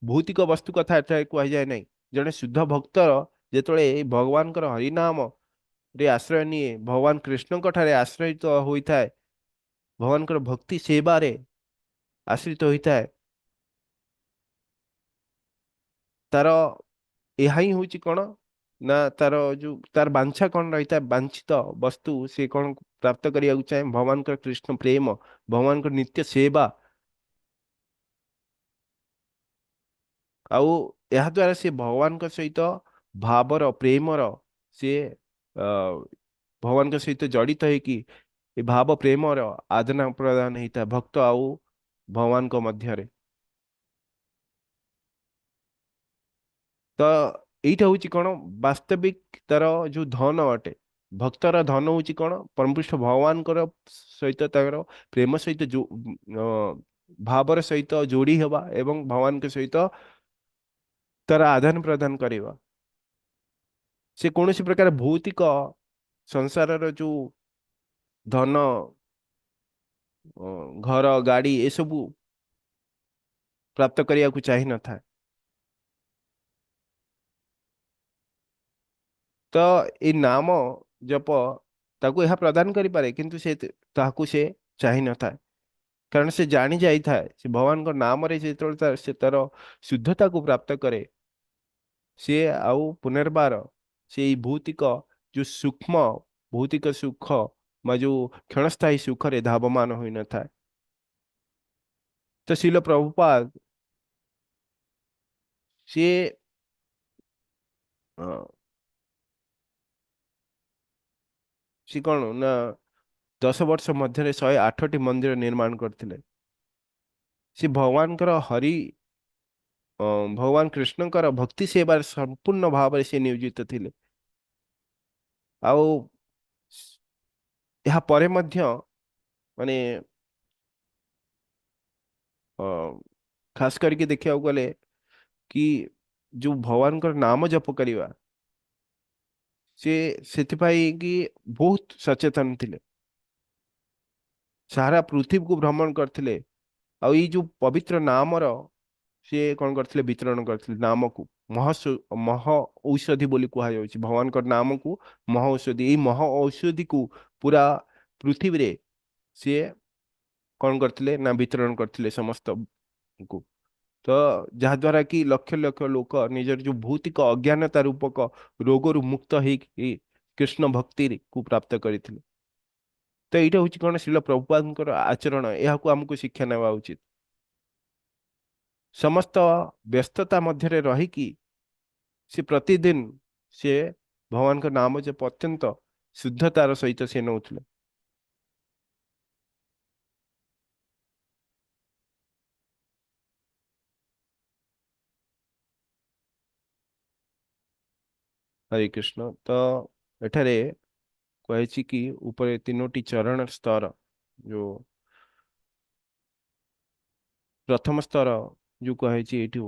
Speaker 1: ଭୌତିକ ବସ୍ତୁ କଥା ଏଠାରେ କୁହାଯାଏ ନାହିଁ। ଜଣେ ଶୁଦ୍ଧ ଭକ୍ତର ଯେତେବେଳେ ଏଇ ଭଗବାନଙ୍କର ହରିନାମ ରେ ଆଶ୍ରୟ ନିଏ, ଭଗବାନ କୃଷ୍ଣଙ୍କ ଠାରେ ଆଶ୍ରୟିତ ହୋଇଥାଏ, ଭଗବାନଙ୍କର ଭକ୍ତି ସେବାରେ ଆଶ୍ରିତ ହୋଇଥାଏ, ତାର ଏହା ହିଁ ହଉଛି କଣ ନା ତାର ଯୋଉ ତାର ବାଞ୍ଛା କଣ ରହିଥାଏ, ବାଞ୍ଛିତ ବସ୍ତୁ ସେ କଣ ପ୍ରାପ୍ତ କରିବାକୁ ଚାହେଁ? ଭଗବାନଙ୍କର କୃଷ୍ଣ ପ୍ରେମ, ଭଗବାନଙ୍କର ନିତ୍ୟ ସେବା। ଆଉ ଏହା ଦ୍ୱାରା ସେ ଭଗବାନଙ୍କ ସହିତ ଭାବର, ପ୍ରେମର, ସେ ଭଗବାନଙ୍କ ସହିତ ଜଡ଼ିତ ହେଇକି ଏ ଭାବ ପ୍ରେମର ଆଦାନ ପ୍ରଦାନ ହେଇଥାଏ ଭକ୍ତ ଆଉ ଭଗବାନଙ୍କ ମଧ୍ୟରେ। ତ ଏଇଟା ହଉଛି କଣ ବାସ୍ତବିକ ତାର ଯୋଉ ଧନ ଅଟେ। ଭକ୍ତର ଧନ ହଉଛି କଣ? ପରମପୁରୁଷ ଭଗବାନଙ୍କର ସହିତ ତାଙ୍କର ପ୍ରେମ ସହିତ ଯୋଉ ଭାବର ସହିତ ଯୋଡ଼ି ହେବା ଏବଂ ଭଗବାନଙ୍କ ସହିତ ତାର ଆଦାନ ପ୍ରଦାନ କରିବା। ସେ କୌଣସି ପ୍ରକାର ଭୌତିକ ସଂସାରର ଯୋଉ ଧନ, ଘର, ଗାଡ଼ି ଏସବୁ ପ୍ରାପ୍ତ କରିବାକୁ ଚାହିଁନଥାଏ। ତ ଏଇ ନାମ ଜପ ତାକୁ ଏହା ପ୍ରଦାନ କରିପାରେ, କିନ୍ତୁ ସେ ତାହାକୁ ସେ ଚାହିଁନଥାଏ, କାରଣ ସେ ଜାଣି ଯାଇଥାଏ ସେ ଭଗବାନଙ୍କ ନାମରେ ଯେତେବେଳେ ସେ ତାର ଶୁଦ୍ଧତାକୁ ପ୍ରାପ୍ତ କରେ, ସିଏ ଆଉ ପୁନର୍ବାର ସେଇ ଭୌତିକ ଯୋଉ ସୂକ୍ଷ୍ମ ଭୌତିକ ସୁଖ ବା ଯୋଉ କ୍ଷଣସ୍ଥାୟୀ ସୁଖରେ ଧାବମାନ ହୋଇନଥାଏ। ତ ଶ୍ରୀଲ ପ୍ରଭୁପାଦ ସିଏ ସେ କଣ ନା 10 ବର୍ଷ ମଧ୍ୟରେ 108ଟି ମନ୍ଦିର ନିର୍ମାଣ କରିଥିଲେ। ସେ ଭଗବାନଙ୍କର ହରି, ଭଗବାନ କୃଷ୍ଣଙ୍କର ଭକ୍ତି ସେବାରେ ସମ୍ପୂର୍ଣ୍ଣ ଭାବରେ ସେ ନିୟୋଜିତ ଥିଲେ। ଆଉ ଏହା ପରେ ମଧ୍ୟ ମାନେ ଖାସ କରିକି ଦେଖିବାକୁ ଗଲେ କି ଯୋଉ ଭଗବାନଙ୍କର ନାମ ଜପ କରିବା, ସେ ସେଥିପାଇଁ କି ବହୁତ ସଚେତନ ଥିଲେ। ସାରା ପୃଥିବୀକୁ ଭ୍ରମଣ କରିଥିଲେ। ଆଉ ଏଇ ଯୋଉ ପବିତ୍ର ନାମର ସିଏ କଣ କରିଥିଲେ, ବିତରଣ କରିଥିଲେ। ନାମକୁ ମହ ଔଷଧି ବୋଲି କୁହାଯାଉଛି। ଭଗବାନଙ୍କର ନାମକୁ ମହ ଔଷଧି। ଏଇ ମହ ଔଷଧିକୁ ପୁରା ପୃଥିବୀରେ ସିଏ କଣ କରିଥିଲେ ନା ବିତରଣ କରିଥିଲେ ସମସ୍ତଙ୍କୁ। ତ ଯାହାଦ୍ୱାରା କି ଲକ୍ଷ ଲକ୍ଷ ଲୋକ ନିଜର ଯୋଉ ଭୌତିକ ଅଜ୍ଞାନତା ରୂପକ ରୋଗରୁ ମୁକ୍ତ ହେଇକି କୃଷ୍ଣ ଭକ୍ତିକୁ ପ୍ରାପ୍ତ କରିଥିଲେ। ତ ଏଇଟା ହଉଛି କଣ ଶ୍ରୀଲ ପ୍ରଭୁପାଦଙ୍କର ଆଚରଣ। ଏହାକୁ ଆମକୁ ଶିକ୍ଷା ନେବା ଉଚିତ। ସମସ୍ତ ବ୍ୟସ୍ତତା ମଧ୍ୟରେ ରହିକି ସେ ପ୍ରତିଦିନ ସେ ଭଗବାନଙ୍କ ନାମ ଜପ ଅତ୍ୟନ୍ତ ଶୁଦ୍ଧତାର ସହିତ ସେ ନେଉଥିଲେ। ହରେ କୃଷ୍ଣ। ତ ଏଠାରେ କୁହାଯାଇଛି କି ଉପରେ ତିନୋଟି ଚରଣ ସ୍ତର, ଯୋଉ ପ୍ରଥମ ସ୍ତର ଯୋଉ କୁହାଯାଇଛି ଏଇଠୁ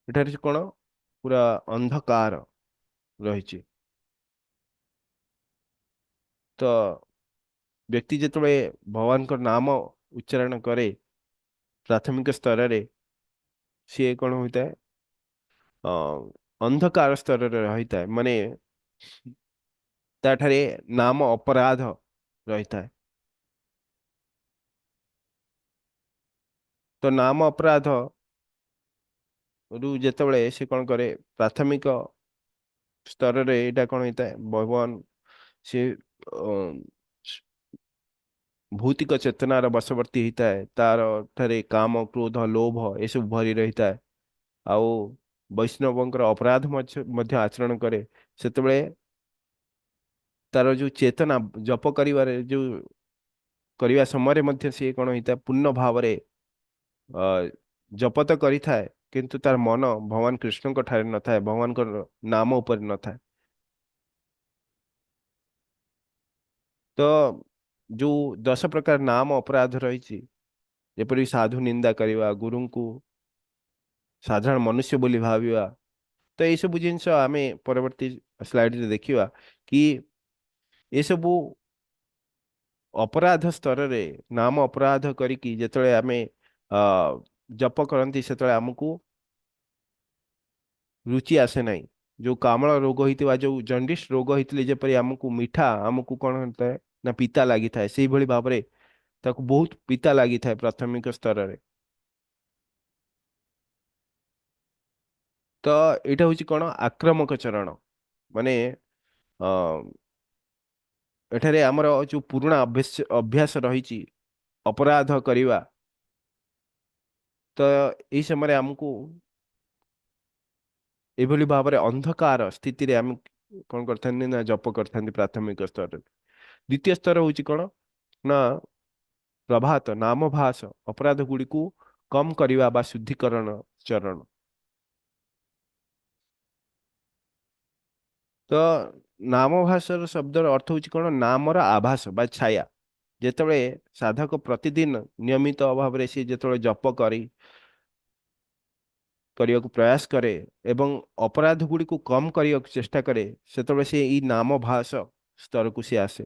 Speaker 1: ଏଠାରେ କଣ ପୁରା ଅନ୍ଧକାର ରହିଛି। ତ ବ୍ୟକ୍ତି ଯେତେବେଳେ ଭଗବାନଙ୍କ ନାମ ଉଚ୍ଚାରଣ କରେ ପ୍ରାଥମିକ ସ୍ତରରେ, ସିଏ କଣ ହୋଇଥାଏ, ଅନ୍ଧକାର ସ୍ତରରେ ରହିଥାଏ, ମାନେ ତାଠାରେ ନାମ ଅପରାଧ ରହିଥାଏ। ତ ନାମ ଅପରାଧ ରୁ ଯେତେବେଳେ ସେ କଣ କରେ ପ୍ରାଥମିକ ସ୍ତରରେ ଏଇଟା କଣ ହେଇଥାଏ, ଭଗବାନ ସେ ଭୌତିକ ଚେତନାର ବଶବର୍ତ୍ତୀ ହେଇଥାଏ। ତାର ଠାରେ କାମ, କ୍ରୋଧ, ଲୋଭ ଏସବୁ ଭରି ରହିଥାଏ। ଆଉ ବୈଷ୍ଣବଙ୍କର ଅପରାଧ ମଧ୍ୟ ଆଚରଣ କରେ। ସେତେବେଳେ ତାର ଯୋଉ ଚେତନା ଜପ କରିବାରେ ଯୋଉ କରିବା ସମୟରେ ମଧ୍ୟ ସିଏ କଣ ହେଇଥାଏ, ପୂର୍ଣ୍ଣ ଭାବରେ ଜପ ତ କରିଥାଏ, କିନ୍ତୁ ତାର ମନ ଭଗବାନ କୃଷ୍ଣଙ୍କ ଠାରେ ନଥାଏ, ଭଗବାନଙ୍କ ନାମ ଉପରେ ନଥାଏ। ତ ଯୋଉ 10 ପ୍ରକାର ନାମ ଅପରାଧ ରହିଛି, ଯେପରି ସାଧୁ ନିନ୍ଦା କରିବା, ଗୁରୁଙ୍କୁ ସାଧାରଣ ମନୁଷ୍ୟ ବୋଲି ଭାବିବା, ତ ଏଇସବୁ ଜିନିଷ ଆମେ ପରବର୍ତ୍ତୀ ସ୍ଲାଇଡରେ ଦେଖିବା କି ଏସବୁ ଅପରାଧ ସ୍ତରରେ ନାମ ଅପରାଧ କରିକି ଯେତେବେଳେ ଆମେ ଜପ କରନ୍ତି, ସେତେବେଳେ ଆମକୁ ରୁଚି ଆସେ ନାହିଁ। ଯୋଉ କାମଳ ରୋଗ ହେଇଥିବା, ଯୋଉ ଜଣ୍ଡିସ୍ ରୋଗ ହେଇଥିଲେ ଯେପରି ଆମକୁ ମିଠା ଆମକୁ କଣ ହେଇଥାଏ ନା ପିତା ଲାଗିଥାଏ, ସେଇଭଳି ଭାବରେ ତାକୁ ବହୁତ ପିତା ଲାଗିଥାଏ ପ୍ରାଥମିକ ସ୍ତରରେ। ତ ଏଇଟା ହଉଛି କଣ ଆକ୍ରମକ ଚରଣ, ମାନେ ଏଠାରେ ଆମର ଯୋଉ ପୁରୁଣା ଅଭ୍ୟାସ ରହିଛି ଅପରାଧ କରିବା, ତ ଏଇ ସମୟରେ ଆମକୁ ଏଭଳି ଭାବରେ ଅନ୍ଧକାର ସ୍ଥିତିରେ ଆମେ କଣ କରିଥାନ୍ତି ନା ଜପ କରିଥାନ୍ତି ପ୍ରାଥମିକ ସ୍ତରରେ। ଦ୍ୱିତୀୟ ସ୍ତର ହଉଛି କଣ ନା ପ୍ରଭାତ ନାମଭାସ, ଅପରାଧ ଗୁଡ଼ିକୁ କମ କରିବା ବା ଶୁଦ୍ଧିକରଣ ଚରଣ। ତ ନାମଭାସର ଶବ୍ଦର ଅର୍ଥ ହଉଛି କଣ, ନାମର ଆଭାସ ବା ଛାୟା। ଯେତେବେଳେ ସାଧକ ପ୍ରତିଦିନ ନିୟମିତ ଭାବରେ ସେ ଯେତେବେଳେ ଜପ କରିବାକୁ ପ୍ରୟାସ କରେ ଏବଂ ଅପରାଧ ଗୁଡ଼ିକୁ କମ କରିବାକୁ ଚେଷ୍ଟା କରେ, ସେତେବେଳେ ସେ ଏଇ ନାମଭାସ ସ୍ତରକୁ ସେ ଆସେ।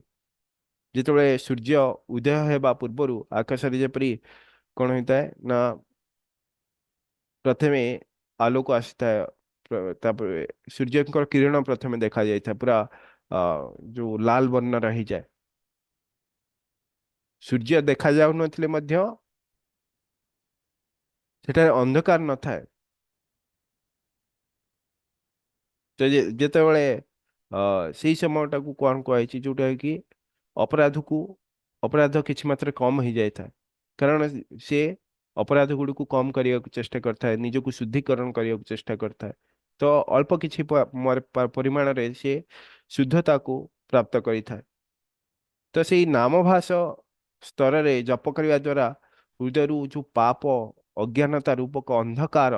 Speaker 1: ଯେତେବେଳେ ସୂର୍ଯ୍ୟ ଉଦୟ ହେବା ପୂର୍ବରୁ ଆକାଶରେ ଯେପରି କଣ ହୋଇଥାଏ ନା ପ୍ରଥମେ ଆଲୋକ ଆସିଥାଏ, ତାପରେ ସୂର୍ଯ୍ୟଙ୍କର କିରଣ ପ୍ରଥମେ ଦେଖାଯାଇଥାଏ, ପୁରା ଯୋଉ ଲାଲ ବର୍ଣ୍ଣ ରହିଯାଏ। ସୂର୍ଯ୍ୟ ଦେଖାଯାଉନଥିଲେ ମଧ୍ୟ ସେଠାରେ ଅନ୍ଧକାର ନଥାଏ। ତ ଯେତେବେଳେ ସେଇ ସମୟଟାକୁ କଣ କୁହାଯାଇଛି, ଯୋଉଟା କି ଅପରାଧ କିଛି ମାତ୍ରାରେ କମ ହେଇଯାଇଥାଏ, କାରଣ ସେ ଅପରାଧ ଗୁଡ଼ିକୁ କମ କରିବାକୁ ଚେଷ୍ଟା କରିଥାଏ, ନିଜକୁ ଶୁଦ୍ଧିକରଣ କରିବାକୁ ଚେଷ୍ଟା କରିଥାଏ। ତ ଅଳ୍ପ କିଛି ପରିମାଣରେ ସେ ଶୁଦ୍ଧତାକୁ ପ୍ରାପ୍ତ କରିଥାଏ। ତ ସେଇ ନାମଭାଷ ସ୍ତରରେ ଜପ କରିବା ଦ୍ୱାରା ହୃଦୟରୁ ଯୋଉ ପାପ, ଅଜ୍ଞାନତା ରୂପକ ଅନ୍ଧକାର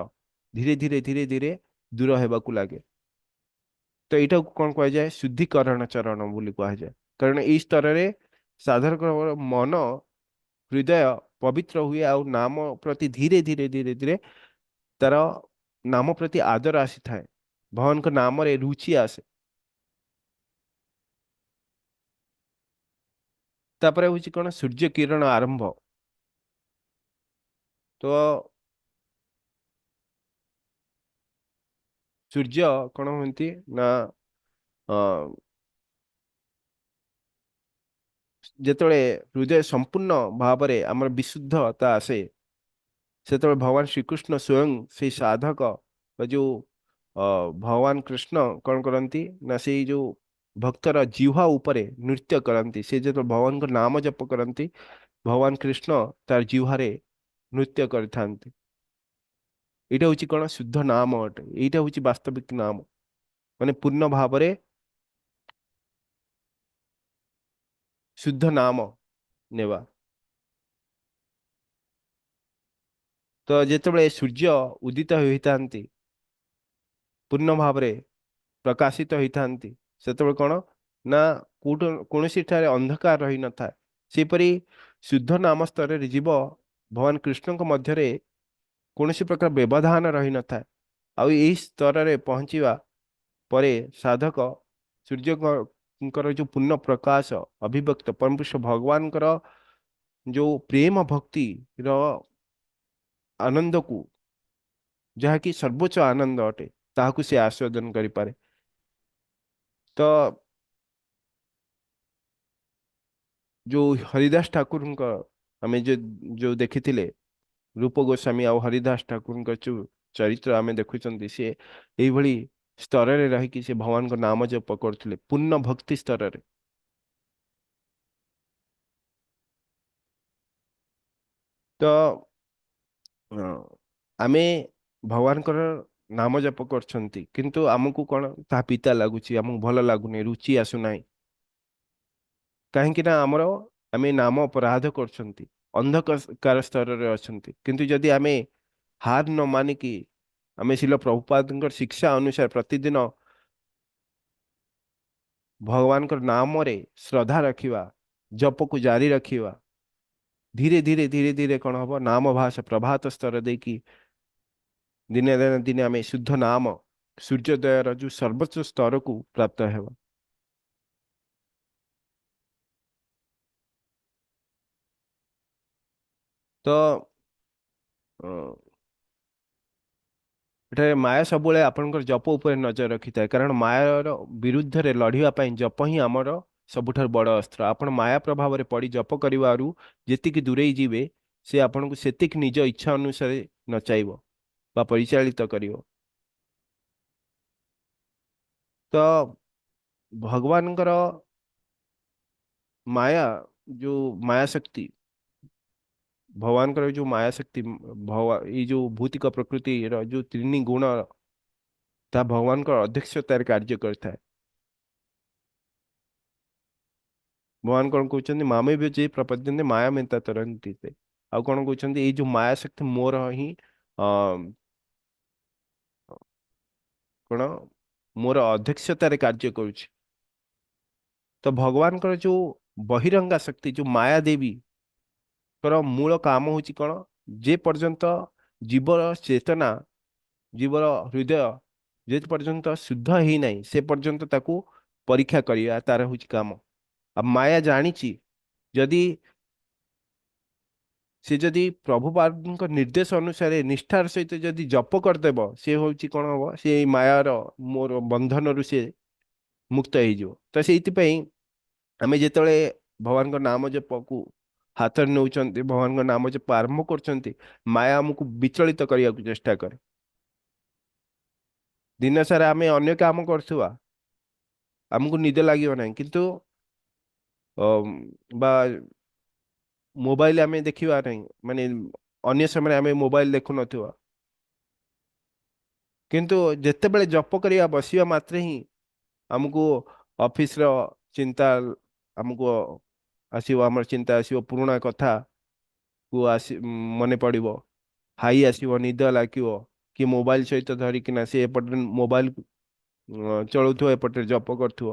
Speaker 1: ଧୀରେ ଧୀରେ ଧୀରେ ଧୀରେ ଦୂର ହେବାକୁ ଲାଗେ। ତ ଏଇଟାକୁ କଣ କୁହାଯାଏ? ଶୁଦ୍ଧିକରଣ ଚରଣ ବୋଲି କୁହାଯାଏ। କାରଣ ଏଇ ସ୍ତରରେ ସାଧାରଣ ମନ ହୃଦୟ ପବିତ୍ର ହୁଏ ଆଉ ନାମ ପ୍ରତି ଧୀରେ ଧୀରେ ଧୀରେ ଧୀରେ ତାର ନାମ ପ୍ରତି ଆଦର ଆସିଥାଏ, ଭଗବାନଙ୍କ ନାମରେ ରୁଚି ଆସେ। ତାପରେ ହଉଛି କଣ? ସୂର୍ଯ୍ୟ କିରଣ ଆରମ୍ଭ। ତ ସୂର୍ଯ୍ୟ କଣ ହୁଅନ୍ତି ନା, ଯେତେବେଳେ ହୃଦୟ ସମ୍ପୂର୍ଣ୍ଣ ଭାବରେ ଆମର ବିଶୁଦ୍ଧତା ଆସେ, ସେତେବେଳେ ଭଗବାନ ଶ୍ରୀକୃଷ୍ଣ ସ୍ୱୟଂ ସେଇ ସାଧକ ବା ଯୋଉ ଭଗବାନ କୃଷ୍ଣ କଣ କରନ୍ତି ନା, ସେଇ ଯୋଉ ଭକ୍ତର ଜିହ୍ୱା ଉପରେ ନୃତ୍ୟ କରନ୍ତି। ସେ ଯେତେବେଳେ ଭଗବାନଙ୍କ ନାମ ଜପ କରନ୍ତି, ଭଗବାନ କୃଷ୍ଣ ତାର ଜିହ୍ୱାରେ ନୃତ୍ୟ କରିଥାନ୍ତି। ଏଇଟା ହଉଛି କଣ? ଶୁଦ୍ଧ ନାମ ଅଟେ। ଏଇଟା ହଉଛି ବାସ୍ତବିକ ନାମ, ମାନେ ପୂର୍ଣ୍ଣ ଭାବରେ ଶୁଦ୍ଧ ନାମ ନେବା। ତ ଯେତେବେଳେ ସୂର୍ଯ୍ୟ ଉଦିତ ହୋଇଥାନ୍ତି, ପୂର୍ଣ୍ଣ ଭାବରେ ପ୍ରକାଶିତ ହୋଇଥାନ୍ତି, ସେତେବେଳେ କଣ ନା କୌଣସି ଠାରେ ଅନ୍ଧକାର ରହିନଥାଏ। ସେହିପରି ଶୁଦ୍ଧ ନାମ ସ୍ତରରେ ଜୀବ ଭଗବାନ କୃଷ୍ଣଙ୍କ ମଧ୍ୟରେ କୌଣସି ପ୍ରକାର ବ୍ୟବଧାନ ରହିନଥାଏ। ଆଉ ଏହି ସ୍ତରରେ ପହଞ୍ଚିବା ପରେ ସାଧକ ସୂର୍ଯ୍ୟଙ୍କର ଯୋଉ ପୂର୍ଣ୍ଣ ପ୍ରକାଶ ଅଭିବ୍ୟକ୍ତ ପରମପୁରୁଷ ଭଗବାନଙ୍କର ଯୋଉ ପ୍ରେମ ଭକ୍ତିର ଆନନ୍ଦକୁ, ଯାହାକି ସର୍ବୋଚ୍ଚ ଆନନ୍ଦ ଅଟେ, ତାହାକୁ ସେ ଆସ୍ୱାଦନ କରିପାରେ। ତ ଯୋଉ ହରିଦାସ ଠାକୁରଙ୍କ ଆମେ ଯୋଉ ଦେଖିଥିଲେ, ରୂପ ଗୋସ୍ୱାମୀ ଆଉ ହରିଦାସ ଠାକୁରଙ୍କ ଯୋଉ ଚରିତ୍ର ଆମେ ଦେଖୁଛନ୍ତି, ସେ ଏଇଭଳି ସ୍ତରରେ ରହିକି ସେ ଭଗବାନଙ୍କ ନାମ ଜପ କରୁଥିଲେ ପୂର୍ଣ୍ଣ ଭକ୍ତି ସ୍ତରରେ। ତ ଆମେ ଭଗବାନଙ୍କର ନାମ ଜପ କରୁଛନ୍ତି, କିନ୍ତୁ ଆମକୁ କଣ ତାହା ପିତା ଲାଗୁଛି, ଆମକୁ ଭଲ ଲାଗୁନି, ରୁଚି ଆସୁନାହିଁ। କାହିଁକି ନା ଆମେ ନାମ ଅପରାଧ କରୁଛନ୍ତି, ଅନ୍ଧକାର ସ୍ତରରେ ଅଛନ୍ତି। କିନ୍ତୁ ଯଦି ଆମେ ହାର ନ ମାନିକି ଆମେ ଶ୍ରୀଲ ପ୍ରଭୁପାଦଙ୍କର ଶିକ୍ଷା ଅନୁସାରେ ପ୍ରତିଦିନ ଭଗବାନଙ୍କର ନାମରେ ଶ୍ରଦ୍ଧା ରଖିବା, ଜପକୁ ଜାରି ରଖିବା, ଧୀରେ ଧୀରେ ଧୀରେ ଧୀରେ କଣ ହବ, ନାମ ଭାଷ ପ୍ରଭାତ ସ୍ତର ଦେଇକି ଦିନେ ଦିନେ ଦିନେ ଆମେ ଶୁଦ୍ଧ ନାମ ସୂର୍ଯ୍ୟୋଦୟର ଯୋଉ ସର୍ବୋଚ୍ଚ ସ୍ତରକୁ ପ୍ରାପ୍ତ ହେବା। ତ ଏଠାରେ ମାୟା ସବୁବେଳେ ଆପଣଙ୍କର ଜପ ଉପରେ ନଜର ରଖିଥାଏ, କାରଣ ମାୟାର ବିରୁଦ୍ଧରେ ଲଢ଼ିବା ପାଇଁ ଜପ ହିଁ ଆମର ସବୁଠାରୁ ବଡ଼ ଅସ୍ତ୍ର। ଆପଣ ମାୟା ପ୍ରଭାବରେ ପଡ଼ି ଜପ କରିବାରୁ ଯେତିକି ଦୂରେଇ ଯିବେ, ସେ ଆପଣଙ୍କୁ ସେତିକି ନିଜ ଇଚ୍ଛା ଅନୁସାରେ ନଚାଇବ ବା ପରିଚାଳିତ କରିବ। ତ ଭଗବାନଙ୍କର ମାୟା ଯୋଉ ମାୟା ଶକ୍ତି, ଭଗବାନଙ୍କର ଯୋଉ ମାୟା ଶକ୍ତି, ଏଇ ଯୋଉ ଭୌତିକ ପ୍ରକୃତିର ଯୋଉ ତିନି ଗୁଣ, ତାହା ଭଗବାନଙ୍କର ଅଧ୍ୟକ୍ଷତାରେ କାର୍ଯ୍ୟ କରିଥାଏ। ଭଗବାନ କଣ କହୁଛନ୍ତି, ମାମେବ ଯେ ପ୍ରପଦ୍ୟନ୍ତେ ମାୟାମେତା ତରନ୍ତି ତେ। ଆଉ କଣ କହୁଛନ୍ତି, ଏଇ ଯୋଉ ମାୟା ଶକ୍ତି ମୋର ହିଁ, କଣ ମୋର ଅଧ୍ୟକ୍ଷତାରେ କାର୍ଯ୍ୟ କରୁଛି। ତ ଭଗବାନଙ୍କର ଯୋଉ ବହିରଙ୍ଗା ଶକ୍ତି, ଯୋଉ ମାୟା ଦେବୀଙ୍କର ମୂଳ କାମ ହଉଛି କଣ, ଯେ ପର୍ଯ୍ୟନ୍ତ ଜୀବର ଚେତନା, ଜୀବର ହୃଦୟ ଯେ ପର୍ଯ୍ୟନ୍ତ ଶୁଦ୍ଧ ହେଇନାହିଁ, ସେ ପର୍ଯ୍ୟନ୍ତ ତାକୁ ପରୀକ୍ଷା କରିବା ତାର ହଉଛି କାମ। ଆଉ ମାୟା ଜାଣିଛି, ଯଦି ସେ ଯଦି ପ୍ରଭୁପାଦଙ୍କ ନିର୍ଦ୍ଦେଶ ଅନୁସାରେ ନିଷ୍ଠାର ସହିତ ଯଦି ଜପ କରିଦେବ, ସେ ହଉଛି କଣ ହବ, ସେ ଏଇ ମାୟାର ମୋର ବନ୍ଧନରୁ ସେ ମୁକ୍ତ ହେଇଯିବ। ତ ସେଇଥିପାଇଁ ଆମେ ଯେତେବେଳେ ଭଗବାନଙ୍କ ନାମ ଜପକୁ ହାତରେ ନେଉଛନ୍ତି, ଭଗବାନଙ୍କ ନାମ ଜପ ଆରମ୍ଭ କରୁଛନ୍ତି, ମାୟା ଆମକୁ ବିଚଳିତ କରିବାକୁ ଚେଷ୍ଟା କରେ। ଦିନ ସାରା ଆମେ ଅନ୍ୟ କାମ କରୁଥିବା, ଆମକୁ ନିଦ ଲାଗିବ ନାହିଁ, କିନ୍ତୁ ବା ମୋବାଇଲ ଆମେ ଦେଖିବା ନାହିଁ, ମାନେ ଅନ୍ୟ ସମୟରେ ଆମେ ମୋବାଇଲ ଦେଖୁନଥିବା, କିନ୍ତୁ ଯେତେବେଳେ ଜପ କରିବା ବସିବା ମାତ୍ରେ ହିଁ ଆମକୁ ଅଫିସର ଚିନ୍ତା ଆମକୁ ଆସିବ, ଆମର ଚିନ୍ତା ଆସିବ, ପୁରୁଣା କଥା କୁ ଆସି ମନେ ପଡ଼ିବ, ହାଇ ଆସିବ, ନିଦ ଲାଗିବ, କି ମୋବାଇଲ ସହିତ ଧରିକିନା ସେ ଏପଟରେ ମୋବାଇଲ ଚଳଉଥିବ, ଏପଟରେ ଜପ କରୁଥିବ।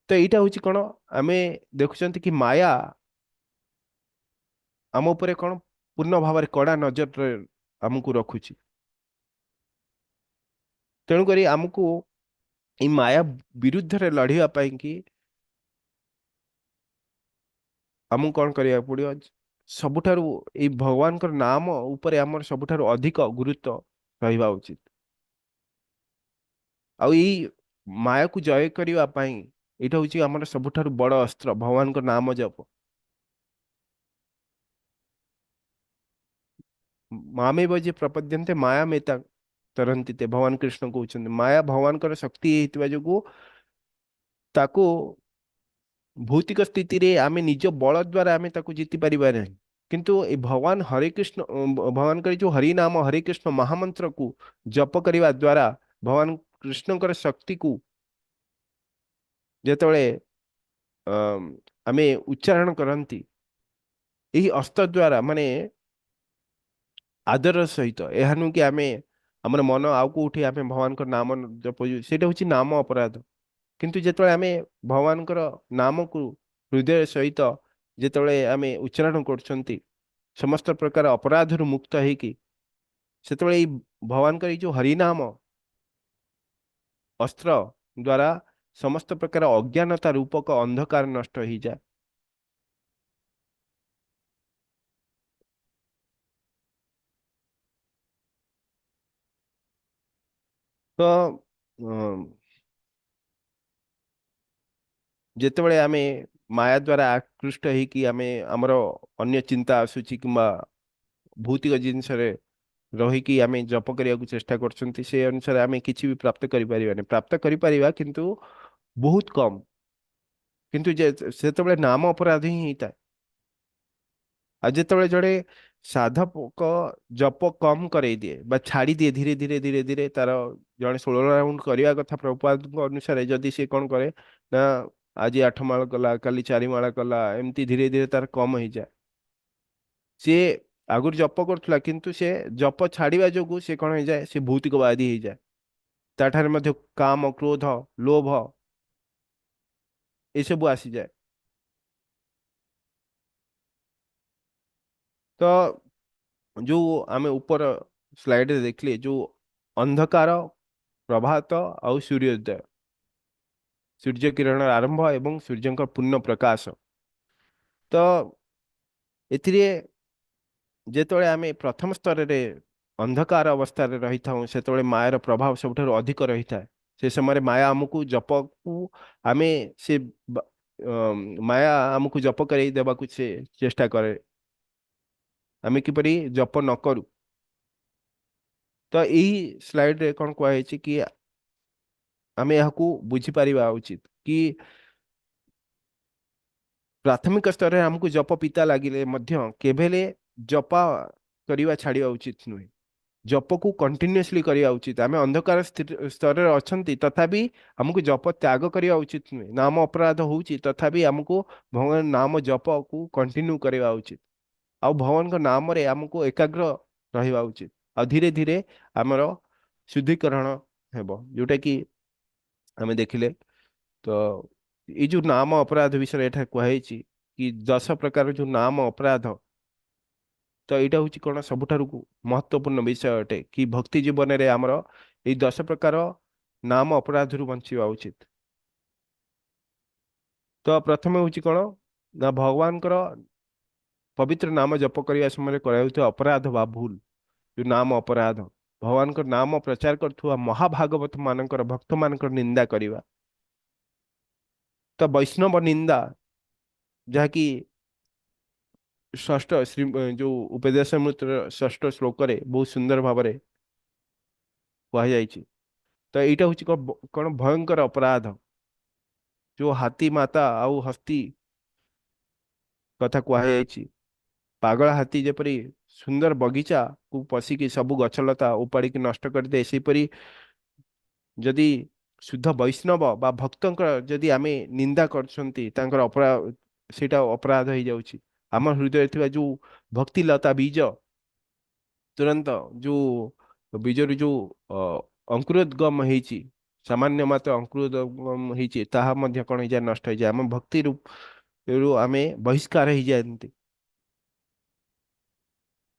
Speaker 1: ତ ଏଇଟା ହଉଛି କ'ଣ, ଆମେ ଦେଖୁଛନ୍ତି କି ମାୟା ଆମ ଉପରେ କ'ଣ ପୂର୍ଣ୍ଣ ଭାବରେ କଡ଼ା ନଜରରେ ଆମକୁ ରଖୁଛି। ତେଣୁକରି ଆମକୁ ଏଇ ମାୟା ବିରୁଦ୍ଧରେ ଲଢ଼ିବା ପାଇଁକି ଆମକୁ କ'ଣ କରିବାକୁ ପଡ଼ିବ, ସବୁଠାରୁ ଏଇ ଭଗବାନଙ୍କର ନାମ ଉପରେ ଆମର ସବୁଠାରୁ ଅଧିକ ଗୁରୁତ୍ୱ ରହିବା ଉଚିତ। ଆଉ ଏଇ ମାୟାକୁ ଜୟ କରିବା ପାଇଁ ଏଇଟା ହଉଛି ଆମର ସବୁଠାରୁ ବଡ଼ ଅସ୍ତ୍ର, ଭଗବାନଙ୍କ ନାମ ଜପ। ମାମେବ ଯେ ପ୍ରପଦ୍ୟନ୍ତେ ମାୟାମେତା ତରନ୍ତି ତେ, ଭଗବାନ କୃଷ୍ଣ କହୁଛନ୍ତି ମାୟା ଭଗବାନଙ୍କର ଶକ୍ତି ହେଇଥିବା ଯୋଗୁ ତାକୁ ଭୌତିକ ସ୍ଥିତିରେ ଆମେ ନିଜ ବଳ ଦ୍ୱାରା ଆମେ ତାକୁ ଜିତି ପାରିବା ନାହିଁ, କିନ୍ତୁ ଏ ଭଗବାନ ହରେ କୃଷ୍ଣ, ଭଗବାନଙ୍କର ଯୋଉ ହରି ନାମ ହରେ କୃଷ୍ଣ ମହାମନ୍ତ୍ରକୁ ଜପ କରିବା ଦ୍ୱାରା ଭଗବାନ କୃଷ୍ଣଙ୍କର ଶକ୍ତିକୁ ଯେତେବେଳେ ଆମେ ଉଚ୍ଚାରଣ କରନ୍ତି ଏହି ଅସ୍ତ୍ର ଦ୍ୱାରା, ମାନେ ଆଦର ସହିତ, ଏହା ନୁହେଁ କି ଆମେ ଆମର ମନ ଆଉ କୋଉଠି ଆମେ ଭଗବାନଙ୍କ ନାମ ଜପ, ସେଇଟା ହଉଛି ନାମ ଅପରାଧ। କିନ୍ତୁ ଯେତେବେଳେ ଆମେ ଭଗବାନଙ୍କର ନାମକୁ ହୃଦୟ ସହିତ ଯେତେବେଳେ ଆମେ ଉଚ୍ଚାରଣ କରୁଛନ୍ତି ସମସ୍ତ ପ୍ରକାର ଅପରାଧରୁ ମୁକ୍ତ ହେଇକି, ସେତେବେଳେ ଏଇ ଭଗବାନଙ୍କର ଏଇ ଯୋଉ ହରିନାମ ଅସ୍ତ୍ର ଦ୍ୱାରା ସମସ୍ତ ପ୍ରକାର ଅଜ୍ଞାନତା ରୂପକ ଅନ୍ଧକାର ନଷ୍ଟ ହେଇଯାଏ। ତ ଯେତେବେଳେ ଆମେ ମାୟା ଦ୍ୱାରା ଆକୃଷ୍ଟ ହେଇକି ଆମେ ଆମର ଅନ୍ୟ ଚିନ୍ତା ଆସୁଛି କିମ୍ବା ଭୌତିକ ଜିନିଷରେ ରହିକି ଆମେ ଜପ କରିବାକୁ ଚେଷ୍ଟା କରୁଛନ୍ତି, ସେ ଅନୁସାରେ ଆମେ କିଛି ବି ପ୍ରାପ୍ତ କରିପାରିବାନି। ପ୍ରାପ୍ତ କରିପାରିବା କିନ୍ତୁ ବହୁତ କମ୍, କିନ୍ତୁ ସେତେବେଳେ ନାମ ଅପରାଧ ହିଁ ହେଇଥାଏ। ଆଉ ଯେତେବେଳେ ଜଣେ ସାଧକ ଜପ କମ୍ କରେଇ ଦିଏ ବା ଛାଡ଼ି ଦିଏ ଧୀରେ ଧୀରେ ଧୀରେ ଧୀରେ, ତାର ଜଣେ 16 ରାଉଣ୍ଡ କରିବା କଥା ପ୍ରଭୁପାଦଙ୍କ ଅନୁସାରେ, ଯଦି ସେ କ'ଣ କରେ ନା ଆଜି 8 ମାଳ କଲା, କାଲି 4 ମାଳ କଲା, ଏମିତି ଧୀରେ ଧୀରେ ତାର କମ୍ ହେଇଯାଏ। ସିଏ ଆଗରୁ ଜପ କରୁଥିଲା, କିନ୍ତୁ ସେ ଜପ ଛାଡ଼ିବା ଯୋଗୁଁ ସେ କ'ଣ ହେଇଯାଏ, ସେ ଭୌତିକବାଦୀ ହେଇଯାଏ। ତାଠାରେ ମଧ୍ୟ କାମ, କ୍ରୋଧ, ଲୋଭ ଏସବୁ ଆସିଯାଏ। ତ ଯୋଉ ଆମେ ଉପର ସ୍ଲାଇଡରେ ଦେଖିଲେ ଯୋଉ ଅନ୍ଧକାର, ପ୍ରଭାତ ଆଉ ସୂର୍ଯ୍ୟୋଦୟ, ସୂର୍ଯ୍ୟ କିରଣର ଆରମ୍ଭ ଏବଂ ସୂର୍ଯ୍ୟଙ୍କ ପୂର୍ଣ୍ଣ ପ୍ରକାଶ, ତ ଏଥିରେ ଯେତେବେଳେ ଆମେ ପ୍ରଥମ ସ୍ତରରେ ଅନ୍ଧକାର ଅବସ୍ଥାରେ ରହିଥାଉ, ସେତେବେଳେ ମାୟାର ପ୍ରଭାବ ସବୁଠାରୁ ଅଧିକ ରହିଥାଏ। ସେ ସମୟରେ ମାୟା ଆମକୁ ଜପକୁ ଆମେ ସେ ମାୟା ଆମକୁ ଜପ କରାଇ ଦେବାକୁ ସେ ଚେଷ୍ଟା କରେ, ଆମେ କିପରି ଜପ ନ କରୁ। ତ ଏଇ ସ୍ଲାଇଡରେ କ'ଣ କୁହାଯାଇଛି କି ଆମେ ଏହାକୁ ବୁଝିପାରିବା ଉଚିତ କି ପ୍ରାଥମିକ ସ୍ତରରେ ଆମକୁ ଜପ ପିତା ଲାଗିଲେ ମଧ୍ୟ କେବେ ହେଲେ ଜପା କରିବା ଛାଡ଼ିବା ଉଚିତ ନୁହେଁ। ଜପକୁ କଣ୍ଟିନ୍ୟୁଅସଲି କରିବା ଉଚିତ। ଆମେ ଅନ୍ଧକାର ସ୍ତରରେ ଅଛନ୍ତି, ତଥାପି ଆମକୁ ଜପ ତ୍ୟାଗ କରିବା ଉଚିତ ନୁହେଁ। ନାମ ଅପରାଧ ହଉଛି, ତଥାପି ଆମକୁ ଭଗବାନ ନାମ ଜପକୁ କଣ୍ଟିନ୍ୟୁ କରିବା ଉଚିତ। ଆଉ ଭଗବାନଙ୍କ ନାମରେ ଆମକୁ ଏକାଗ୍ର ରହିବା ଉଚିତ। ଆଉ ଧୀରେ ଧୀରେ ଆମର ଶୁଦ୍ଧିକରଣ ହେବ, ଯୋଉଟା କି ଆମେ ଦେଖିଲେ। ତ ଏଇ ଯୋଉ ନାମ ଅପରାଧ ବିଷୟରେ ଏଠାରେ କୁହାଯାଇଛି କି 10 ପ୍ରକାର ଯୋଉ ନାମ ଅପରାଧ, ତ ଏଇଟା ହଉଛି କ'ଣ ସବୁଠାରୁ ମହତ୍ୱପୂର୍ଣ୍ଣ ବିଷୟ ଅଟେ କି ଭକ୍ତି ଜୀବନରେ ଆମର ଏଇ 10 ପ୍ରକାର ନାମ ଅପରାଧରୁ ବଞ୍ଚିବା ଉଚିତ। ତ ପ୍ରଥମେ ହଉଛି କ'ଣ ନା ଭଗବାନଙ୍କର ପବିତ୍ର ନାମ ଜପ କରିବା ସମୟରେ କରାଯାଉଥିବା ଅପରାଧ ବା ଭୁଲ, ଯୋଉ ନାମ ଅପରାଧ, ଭଗବାନଙ୍କ ନାମ ପ୍ରଚାର କରୁଥିବା ମହାଭାଗବତ ମାନଙ୍କର ଭକ୍ତମାନଙ୍କର ନିନ୍ଦା କରିବା, ତ ବୈଷ୍ଣବ ନିନ୍ଦା, ଯାହାକି ଷଷ୍ଠ ଶ୍ରୀ ଯୋଉ ଉପଦେଶାମୃତର ଷଷ୍ଠ ଶ୍ଲୋକରେ ବହୁତ ସୁନ୍ଦର ଭାବରେ କୁହାଯାଇଛି। ତ ଏଇଟା ହଉଛି କ'ଣ ଭୟଙ୍କର ଅପରାଧ, ଯୋଉ ହାତୀ ମାତା ଆଉ ହସ୍ତି କଥା କୁହାଯାଇଛି। ପାଗଳା ହାତୀ ଯେପରି ସୁନ୍ଦର ବଗିଚାକୁ ପଶିକି ସବୁ ଗଛଲତା ଉପାଡ଼ିକି ନଷ୍ଟ କରିଦିଏ, ସେହିପରି ଯଦି ଶୁଦ୍ଧ ବୈଷ୍ଣବ ବା ଭକ୍ତଙ୍କର ଯଦି ଆମେ ନିନ୍ଦା କରୁଛନ୍ତି, ତାଙ୍କର ସେଇଟା ଅପରାଧ ହେଇଯାଉଛି। ଆମ ହୃଦୟରେ ଥିବା ଯୋଉ ଭକ୍ତିଲତା ବୀଜ ତୁରନ୍ତ ଯୋଉ ବୀଜରୁ ଯୋଉ ଅଙ୍କୁରୋଦ୍ଗମ ହେଇଛି, ସାମାନ୍ୟ ମାତ୍ର ଅଙ୍କୁରୋଦ୍ଗମ ହେଇଛି, ତାହା ମଧ୍ୟ କଣ ହେଇଯାଏ, ନଷ୍ଟ ହେଇଯାଏ। ଆମ ଭକ୍ତି ରୁ ଆମେ ବହିଷ୍କାର ହେଇଯାଆନ୍ତି।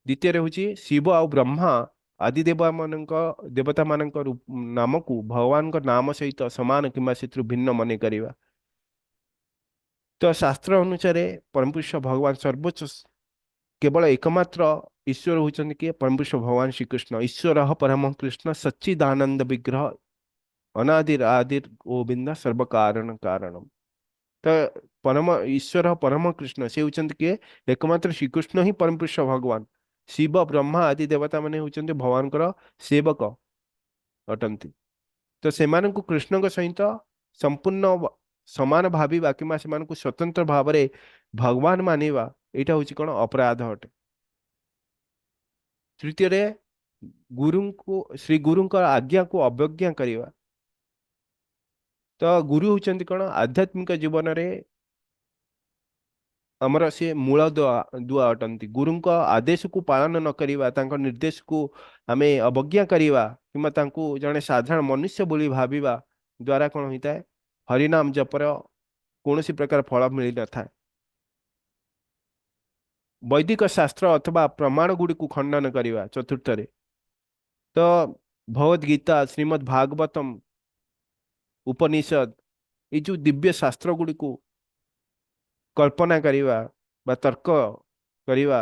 Speaker 1: ଦ୍ୱିତୀୟରେ ହଉଛି ଶିବ ଆଉ ବ୍ରହ୍ମା ଆଦି ଦେବତାମାନଙ୍କ ନାମକୁ ଭଗବାନଙ୍କ ନାମ ସହିତ ସମାନ କିମ୍ବା ସେଥିରୁ ଭିନ୍ନ ମନେ କରିବା। ତ ଶାସ୍ତ୍ର ଅନୁସାରେ ପରମପୁରୁଷ ଭଗବାନ ସର୍ବୋଚ୍ଚ କେବଳ ଏକମାତ୍ର ଈଶ୍ୱର ହଉଛନ୍ତି କିଏ? ପରମପୁରୁଷ ଭଗବାନ ଶ୍ରୀକୃଷ୍ଣ। ଈଶ୍ୱର ପରମ କୃଷ୍ଣ ସଚ୍ଚିଦାନନ୍ଦ ବିଗ୍ରହ ଅନାଦିର ଆଦିର ଗୋବିନ୍ଦ ସର୍ବକାରଣ କାରଣ। ତ ପରମ ଈଶ୍ୱର ପରମ କୃଷ୍ଣ ସେ ହଉଛନ୍ତି କିଏ? ଏକମାତ୍ର ଶ୍ରୀକୃଷ୍ଣ ହିଁ ପରମପୁରୁଷ ଭଗବାନ। ଶିବ ବ୍ରହ୍ମା ଆଦି ଦେବତା ମାନେ ହଉଛନ୍ତି ଭଗବାନଙ୍କର ସେବକ ଅଟନ୍ତି। ତ ସେମାନଙ୍କୁ କୃଷ୍ଣଙ୍କ ସହିତ ସମ୍ପୂର୍ଣ୍ଣ ସମାନ ଭାବିବା କିମ୍ବା ସେମାନଙ୍କୁ ସ୍ୱତନ୍ତ୍ର ଭାବରେ ଭଗବାନ ମାନିବା, ଏଇଟା ହଉଛି କଣ? ଅପରାଧ ଅଟେ। ତୃତୀୟରେ ଶ୍ରୀ ଗୁରୁଙ୍କ ଆଜ୍ଞାକୁ ଅବଜ୍ଞା କରିବା। ତ ଗୁରୁ ହଉଛନ୍ତି କଣ? ଆଧ୍ୟାତ୍ମିକ ଜୀବନରେ ଆମର ସେ ମୂଳ ଦୁଆ ଅଟନ୍ତି। ଗୁରୁଙ୍କ ଆଦେଶକୁ ପାଳନ ନ କରିବା, ତାଙ୍କ ନିର୍ଦ୍ଦେଶକୁ ଆମେ ଅବଜ୍ଞା କରିବା କିମ୍ବା ତାଙ୍କୁ ଜଣେ ସାଧାରଣ ମନୁଷ୍ୟ ବୋଲି ଭାବିବା ଦ୍ୱାରା କଣ ହୋଇଥାଏ? ହରିନାମ ଜପର କୌଣସି ପ୍ରକାର ଫଳ ମିଳିନଥାଏ। ବୈଦିକ ଶାସ୍ତ୍ର ଅଥବା ପ୍ରମାଣ ଗୁଡ଼ିକୁ ଖଣ୍ଡନ କରିବା ଚତୁର୍ଥରେ। ତ ଭଗବତ ଗୀତା, ଶ୍ରୀମଦ୍ ଭାଗବତମ, ଉପନିଷଦ, ଏଇ ଯୋଉ ଦିବ୍ୟ ଶାସ୍ତ୍ର ଗୁଡ଼ିକୁ କଳ୍ପନା କରିବା ବା ତର୍କ କରିବା,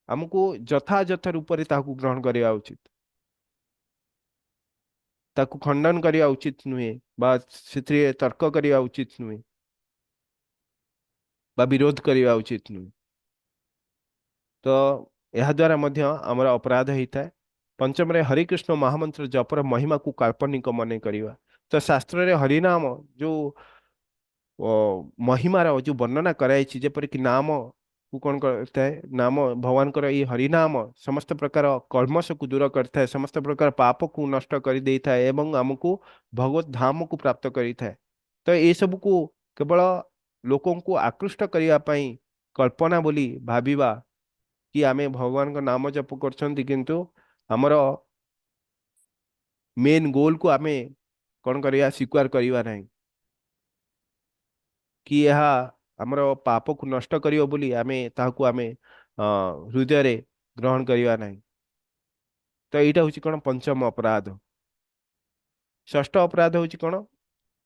Speaker 1: ଆମକୁ ଯଥାଯଥ ରୂପରେ ତାହାକୁ ଗ୍ରହଣ କରିବା ଉଚିତ। ତାକୁ ଖଣ୍ଡନ କରିବା ଉଚିତ ନୁହେଁ ବା ସେଥିରେ ତର୍କ କରିବା ଉଚିତ ନୁହେଁ ବା ବିରୋଧ କରିବା ଉଚିତ ନୁହେଁ। ତ ଏହାଦ୍ୱାରା ମଧ୍ୟ ଆମର ଅପରାଧ ହେଇଥାଏ। ପଞ୍ଚମରେ ହରିକୃଷ୍ଣ ମହାମନ୍ତ୍ର ଜପର ମହିମାକୁ କାଳ୍ପନିକ ମନେ କରିବା। ତ ଶାସ୍ତ୍ରରେ ହରିନାମ ଯୋଉ ମହିମାର ଯୋଉ ବର୍ଣ୍ଣନା କରାଯାଇଛି, ଯେପରିକି ନାମକୁ କଣ କରିଥାଏ, ନାମ ଭଗବାନଙ୍କର ଏଇ ହରିନାମ ସମସ୍ତ ପ୍ରକାର କର୍ମଶକୁ ଦୂର କରିଥାଏ, ସମସ୍ତ ପ୍ରକାର ପାପକୁ ନଷ୍ଟ କରିଦେଇଥାଏ ଏବଂ ଆମକୁ ଭଗବତ ଧାମକୁ ପ୍ରାପ୍ତ କରିଥାଏ। ତ ଏସବୁକୁ କେବଳ ଲୋକଙ୍କୁ ଆକୃଷ୍ଟ କରିବା ପାଇଁ କଳ୍ପନା ବୋଲି ଭାବିବା କି ଆମେ ଭଗବାନଙ୍କ ନାମ ଜପ କରୁଛନ୍ତି, କିନ୍ତୁ ଆମର ମେନ୍ ଗୋଲକୁ ଆମେ କଣ କରିବା, ସ୍ୱୀକାର କରିବା ନାହିଁ କି ଏହା ଆମର ପାପକୁ ନଷ୍ଟ କରିବ ବୋଲି ଆମେ ତାହାକୁ ହୃଦୟରେ ଗ୍ରହଣ କରିବା ନାହିଁ। ତ ଏଇଟା ହଉଛି କଣ? ପଞ୍ଚମ ଅପରାଧ। ଷଷ୍ଠ ଅପରାଧ ହଉଛି କଣ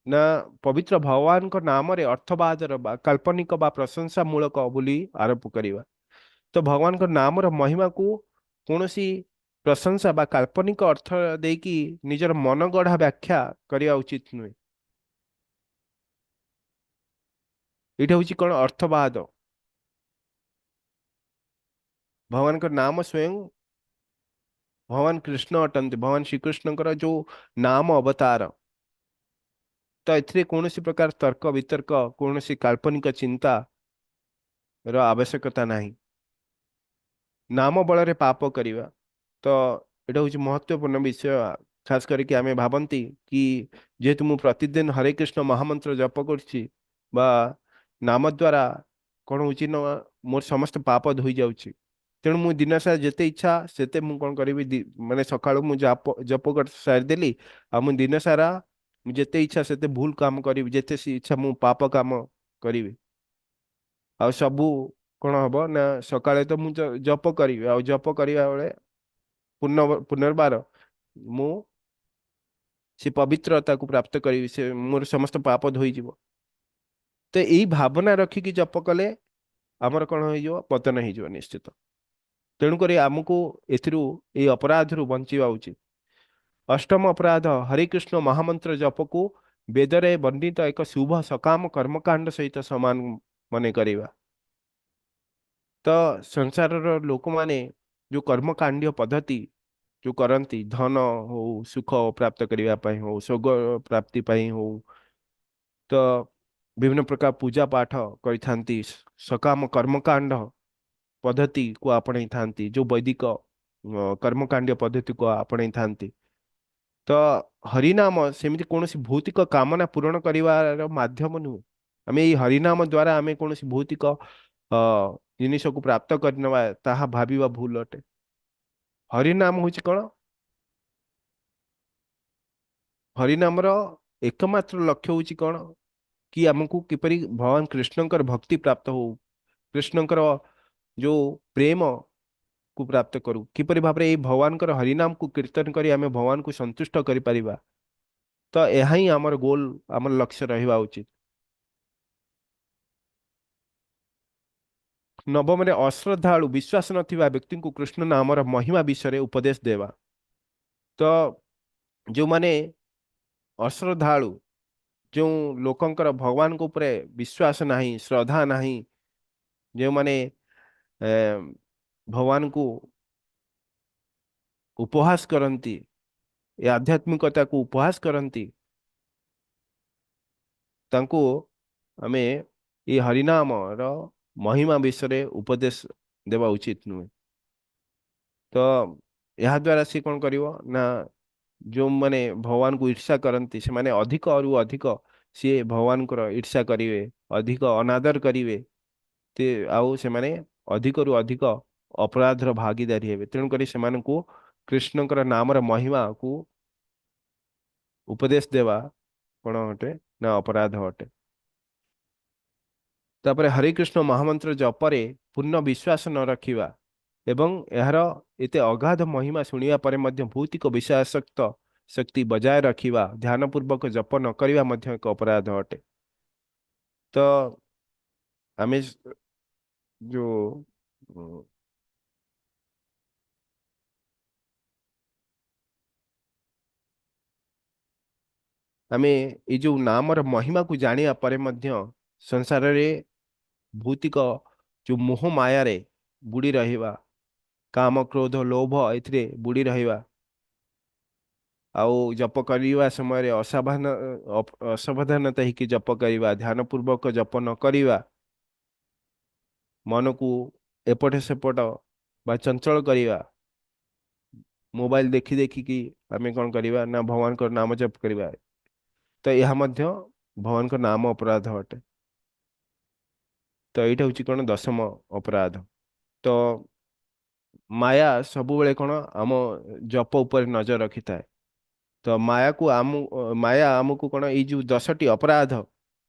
Speaker 1: ନା ପବିତ୍ର ଭଗବାନଙ୍କ ନାମରେ ଅର୍ଥବାଦର ବା କାଳ୍ପନିକ ବା ପ୍ରଶଂସାମୂଳକ ବୋଲି ଆରୋପ କରିବା। ତ ଭଗବାନଙ୍କ ନାମର ମହିମାକୁ କୌଣସି ପ୍ରଶଂସା ବା କାଳ୍ପନିକ ଅର୍ଥ ଦେଇକି ନିଜର ମନ ଗଢ଼ା ବ୍ୟାଖ୍ୟା କରିବା ଉଚିତ ନୁହେଁ। ଏଇଟା ହଉଛି କଣ? ଅର୍ଥବାଦ। ଭଗବାନଙ୍କ ନାମ ସ୍ୱୟଂ ଭଗବାନ କୃଷ୍ଣ ଅଟନ୍ତି, ଭଗବାନ ଶ୍ରୀକୃଷ୍ଣଙ୍କର ଯୋଉ ନାମ ଅବତାର। ତ ଏଥିରେ କୌଣସି ପ୍ରକାର ତର୍କ ବିତର୍କ, କୌଣସି କାଳ୍ପନିକ ଚିନ୍ତା ର ଆବଶ୍ୟକତା ନାହିଁ। ନାମ ବଳରେ ପାପ କରିବା, ତ ଏଇଟା ହଉଛି ମହତ୍ୱପୂର୍ଣ୍ଣ ବିଷୟ। ଖାସ କରିକି ଆମେ ଭାବନ୍ତି କି ଯେହେତୁ ମୁଁ ପ୍ରତିଦିନ ହରେ କୃଷ୍ଣ ମହାମନ୍ତ୍ର ଜପ କରୁଛି ବା ନାମ ଦ୍ୱାରା କଣ ହଉଛି ନା ମୋର ସମସ୍ତ ପାପ ଧୋଇ ଯାଉଛି, ତେଣୁ ମୁଁ ଦିନସାରା ଯେତେ ଇଚ୍ଛା ସେତେ ମୁଁ କଣ କରିବି, ମାନେ ସକାଳୁ ମୁଁ ଜପ କରି ସାରିଦେଲି ଆଉ ମୁଁ ଦିନସାରା ମୁଁ ଯେତେ ଇଚ୍ଛା ସେତେ ଭୁଲ କାମ କରିବି, ଯେତେ ଇଚ୍ଛା ମୁଁ ପାପ କାମ କରିବି, ଆଉ ସବୁ କଣ ହବ ନା ସକାଳେ ତ ମୁଁ ଜପ କରିବି, ଆଉ ଜପ କରିବା ବେଳେ ପୁନର୍ବାର ମୁଁ ସେ ପବିତ୍ରତାକୁ ପ୍ରାପ୍ତ କରିବି, ସେ ମୋର ସମସ୍ତ ପାପ ଧୋଇଯିବ। ତ ଏଇ ଭାବନା ରଖିକି ଜପ କଲେ ଆମର କଣ ହେଇଯିବ? ପତନ ହେଇଯିବ ନିଶ୍ଚିତ। ତେଣୁକରି ଆମକୁ ଏଥିରୁ ଏଇ ଅପରାଧରୁ ବଞ୍ଚିବା ଉଚିତ। ଅଷ୍ଟମ ଅପରାଧ, ହରେକୃଷ୍ଣ ମହାମନ୍ତ୍ର ଜପକୁ ବେଦରେ ବର୍ଣ୍ଣିତ ଏକ ଶୁଭ ସକାମ କର୍ମକାଣ୍ଡ ସହିତ ସମାନ ମନେ କରିବା। ତ ସଂସାରର ଲୋକମାନେ ଯୋଉ କର୍ମକାଣ୍ଡୀୟ ପଦ୍ଧତି ଯୋଉ କରନ୍ତି, ଧନ ହଉ, ସୁଖ ପ୍ରାପ୍ତ କରିବା ପାଇଁ ହଉ, ସ୍ୱର୍ଗ ପ୍ରାପ୍ତି ପାଇଁ ହଉ, ତ ବିଭିନ୍ନ ପ୍ରକାର ପୂଜା ପାଠ କରିଥାନ୍ତି, ସକାମ କର୍ମକାଣ୍ଡ ପଦ୍ଧତିକୁ ଆପଣେଇଥାନ୍ତି, ଯୋଉ ବୈଦିକ କର୍ମକାଣ୍ଡୀୟ ପଦ୍ଧତିକୁ ଆପଣେଇଥାନ୍ତି। ତ ହରିନାମ ସେମିତି କୌଣସି ଭୌତିକ କାମନା ପୂରଣ କରିବାର ମାଧ୍ୟମ ନୁହେଁ। ଆମେ ଏଇ ହରିନାମ ଦ୍ୱାରା ଆମେ କୌଣସି ଭୌତିକ ଜିନିଷକୁ ପ୍ରାପ୍ତ କରିନେବା ତାହା ଭାବିବା ଭୁଲ ଅଟେ। ହରିନାମ ହଉଛି କଣ? ହରିନାମର ଏକମାତ୍ର ଲକ୍ଷ୍ୟ ହଉଛି କଣ କି ଆମକୁ କିପରି ଭଗବାନ କୃଷ୍ଣଙ୍କର ଭକ୍ତି ପ୍ରାପ୍ତ ହଉ, କୃଷ୍ଣଙ୍କର ଯୋଉ ପ୍ରେମ କୁ ପ୍ରାପ୍ତ କରୁ, କିପରି ଭାବରେ ଏଇ ଭଗବାନଙ୍କର ହରିନାମକୁ କୀର୍ତ୍ତନ କରି ଆମେ ଭଗବାନଙ୍କୁ ସନ୍ତୁଷ୍ଟ କରିପାରିବା। ତ ଏହା ହିଁ ଆମର ଗୋଲ, ଆମର ଲକ୍ଷ୍ୟ ରହିବା ଉଚିତ। ନବମରେ ଅଶ୍ରଦ୍ଧାଳୁ ବିଶ୍ୱାସ ନଥିବା ବ୍ୟକ୍ତିଙ୍କୁ କୃଷ୍ଣ ନାମର ମହିମା ବିଷୟରେ ଉପଦେଶ ଦେବା। ତ ଯେଉଁମାନେ ଅଶ୍ରଦ୍ଧାଳୁ, ଯେଉଁ ଲୋକଙ୍କର ଭଗବାନଙ୍କ ଉପରେ ବିଶ୍ୱାସ ନାହିଁ, ଶ୍ରଦ୍ଧା ନାହିଁ, ଯେଉଁମାନେ ଭଗବାନଙ୍କୁ ଉପହାସ କରନ୍ତି, ଏ ଆଧ୍ୟାତ୍ମିକତାକୁ ଉପହାସ କରନ୍ତି, ତାଙ୍କୁ ଆମେ ଏ ହରିନାମର ମହିମା ବିଷୟରେ ଉପଦେଶ ଦେବା ଉଚିତ ନୁହେଁ। ତ ଏହାଦ୍ୱାରା ସେ କ'ଣ କରିବ ନା, ଯେଉଁମାନେ ଭଗବାନଙ୍କୁ ଈର୍ଷା କରନ୍ତି ସେମାନେ ଅଧିକରୁ ଅଧିକ ସିଏ ଭଗବାନଙ୍କର ଈର୍ଷା କରିବେ, ଅଧିକ ଅନାଦର କରିବେ, ଆଉ ସେମାନେ ଅଧିକରୁ ଅଧିକ ଅପରାଧର ଭାଗିଦାରୀ ହେବେ। ତେଣୁକରି ସେମାନଙ୍କୁ କୃଷ୍ଣଙ୍କର ନାମର ମହିମାକୁ ଉପଦେଶ ଦେବା କ'ଣ ଅଟେ ନା ଅପରାଧ ଅଟେ। ତାପରେ ହରେ କୃଷ୍ଣ ମହାମନ୍ତ୍ର ଜପରେ ପୂର୍ଣ୍ଣ ବିଶ୍ୱାସ ନ ରଖିବା ଏବଂ ଏହାର ଏତେ ଅଗାଧ ମହିମା ଶୁଣିବା ପରେ ମଧ୍ୟ ଭୌତିକ ବିଷୟାସକ୍ତ ଶକ୍ତି ବଜାୟ ରଖିବା, ଧ୍ୟାନପୂର୍ବକ ଜପ ନ କରିବା ମଧ୍ୟ ଏକ ଅପରାଧ ଅଟେ। ତ ଆମେ ଯୋଉ ଆମେ ଏଇ ଯୋଉ ନାମର ମହିମାକୁ ଜାଣିବା ପରେ ମଧ୍ୟ ସଂସାରରେ ଭୌତିକ ଯୋଉ ମୋହ ମାୟାରେ ବୁଡ଼ି ରହିବା, କାମ କ୍ରୋଧ ଲୋଭ ଏଥିରେ ବୁଡ଼ି ରହିବା, ଆଉ ଜପ କରିବା ସମୟରେ ଅସାବଧାନତା ହେଇକି ଜପ କରିବା, ଧ୍ୟାନପୂର୍ବକ ଜପ ନ କରିବା, ମନକୁ ଏପଟ ସେପଟ ବା ଚଞ୍ଚଳ କରିବା, ମୋବାଇଲ ଦେଖି ଦେଖିକି ଆମେ କ'ଣ କରିବା ନା ଭଗବାନଙ୍କର ନାମ ଜପ କରିବା, ତ ଏହା ମଧ୍ୟ ଭଗବାନଙ୍କ ନାମ ଅପରାଧ ଅଟେ। ତ ଏଇଟା ହଉଛି କ'ଣ ଦଶମ ଅପରାଧ। ତ ମାୟା ସବୁବେଳେ କ'ଣ ଆମ ଜପ ଉପରେ ନଜର ରଖିଥାଏ। ତ ମାୟା ଆମକୁ କ'ଣ ଏଇ ଯୋଉ 10ଟି ଅପରାଧ,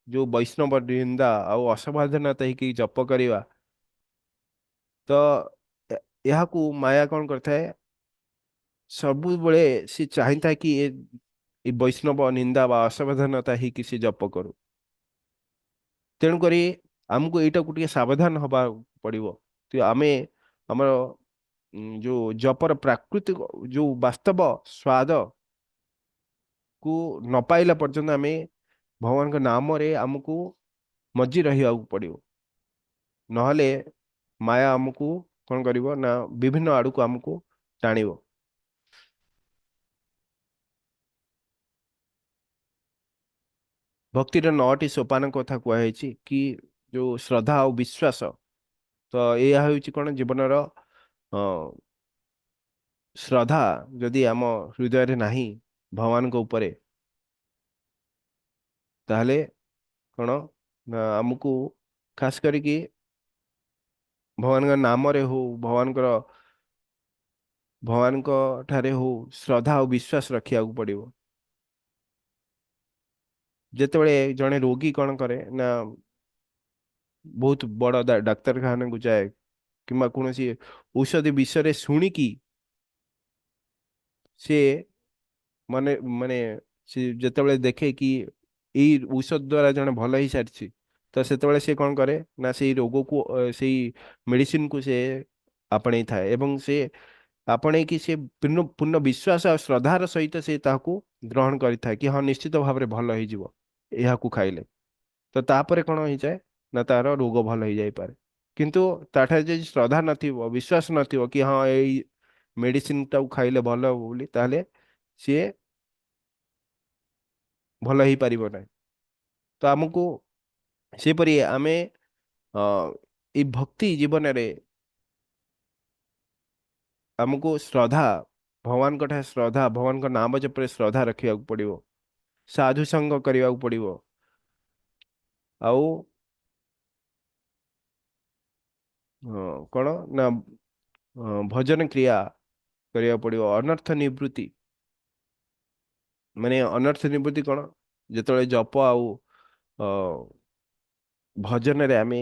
Speaker 1: ଯୋଉ ବୈଷ୍ଣବ ନିନ୍ଦା ଆଉ ଅସାବଧାନତା ହେଇକି ଜପ କରିବା, ତ ଏହାକୁ ମାୟା କ'ଣ କରିଥାଏ, ସବୁବେଳେ ସେ ଚାହିଁଥାଏ କି ଏ ବୈଷ୍ଣବ ନିନ୍ଦା ବା ଅସାବଧାନତା ହେଇକି ସେ ଜପ କରୁ। ତେଣୁକରି ଆମକୁ ଏଇଟାକୁ ଟିକେ ସାବଧାନ ହବାକୁ ପଡ଼ିବ। ତ ଆମେ ଆମର ଯୋଉ ଜପର ପ୍ରାକୃତିକ ଯୋଉ ବାସ୍ତବ ସ୍ୱାଦ କୁ ନ ପାଇଲା ପର୍ଯ୍ୟନ୍ତ ଆମେ ଭଗବାନଙ୍କ ନାମରେ ଆମକୁ ମଜି ରହିବାକୁ ପଡ଼ିବ। ନହେଲେ ମାୟା ଆମକୁ କ'ଣ କରିବ ନା ବିଭିନ୍ନ ଆଡ଼କୁ ଆମକୁ ଟାଣିବ। ଭକ୍ତିର 9ଟି ସୋପାନ କଥା କୁହାଯାଇଛି କି ଯୋଉ ଶ୍ରଦ୍ଧା ଆଉ ବିଶ୍ୱାସ, ତ ଏହା ହେଉଛି କ'ଣ ଜୀବନର ଶ୍ରଦ୍ଧା ଯଦି ଆମ ହୃଦୟରେ ନାହିଁ ଭଗବାନଙ୍କ ଉପରେ, ତାହେଲେ କ'ଣ ନା ଆମକୁ ଖାସ କରିକି ଭଗବାନଙ୍କ ନାମରେ ହଉ, ଭଗବାନଙ୍କ ଠାରେ ହଉ, ଶ୍ରଦ୍ଧା ଆଉ ବିଶ୍ୱାସ ରଖିବାକୁ ପଡ଼ିବ। ଯେତେବେଳେ ଜଣେ ରୋଗୀ କ'ଣ କରେ ନା ବହୁତ ବଡ଼ ଡାକ୍ତରଖାନାକୁ ଯାଏ କିମ୍ବା କୌଣସି ଔଷଧି ବିଷୟରେ ଶୁଣିକି ସେ ମାନେ ମାନେ ସେ ଯେତେବେଳେ ଦେଖେ କି ଏଇ ଔଷଧ ଦ୍ୱାରା ଜଣେ ଭଲ ହେଇସାରିଛି, ତ ସେତେବେଳେ ସେ କ'ଣ କରେ ନା ସେଇ ରୋଗକୁ ସେଇ ମେଡ଼ିସିନକୁ ସେ ଆପଣେଇ ଥାଏ ଏବଂ ସେ ଆପଣେଇକି ସେ ପୂର୍ଣ୍ଣ ବିଶ୍ୱାସ ଆଉ ଶ୍ରଦ୍ଧାର ସହିତ ସେ ତାହାକୁ ଗ୍ରହଣ କରିଥାଏ କି ହଁ ନିଶ୍ଚିତ ଭାବରେ ଭଲ ହେଇଯିବ ଏହାକୁ ଖାଇଲେ। ତ ତାପରେ କ'ଣ ହେଇଯାଏ ନା ତାର ରୋଗ ଭଲ ହେଇଯାଇପାରେ। କିନ୍ତୁ ତାଠାରେ ଯଦି ଶ୍ରଦ୍ଧା ନଥିବ, ବିଶ୍ୱାସ ନଥିବ କି ହଁ ଏଇ ମେଡ଼ିସିନଟାକୁ ଖାଇଲେ ଭଲ ହବ ବୋଲି, ତାହେଲେ ସିଏ ଭଲ ହେଇପାରିବ ନାହିଁ। ତ ଆମକୁ ସେପରି ଆମେ ଏଇ ଭକ୍ତି ଜୀବନରେ ଆମକୁ ଶ୍ରଦ୍ଧା, ଭଗବାନଙ୍କ ଠାରେ ଶ୍ରଦ୍ଧା, ଭଗବାନଙ୍କ ନାମ ଜପରେ ଶ୍ରଦ୍ଧା ରଖିବାକୁ ପଡ଼ିବ, ସାଧୁ ସଙ୍ଗ କରିବାକୁ ପଡ଼ିବ, ଆଉ କ'ଣ ନା ଭଜନ କ୍ରିୟା କରିବାକୁ ପଡ଼ିବ। ଅନର୍ଥ ନିବୃତ୍ତି ମାନେ ଅନର୍ଥ ନିବୃତ୍ତି କ'ଣ, ଯେତେବେଳେ ଜପ ଆଉ ଭଜନରେ ଆମେ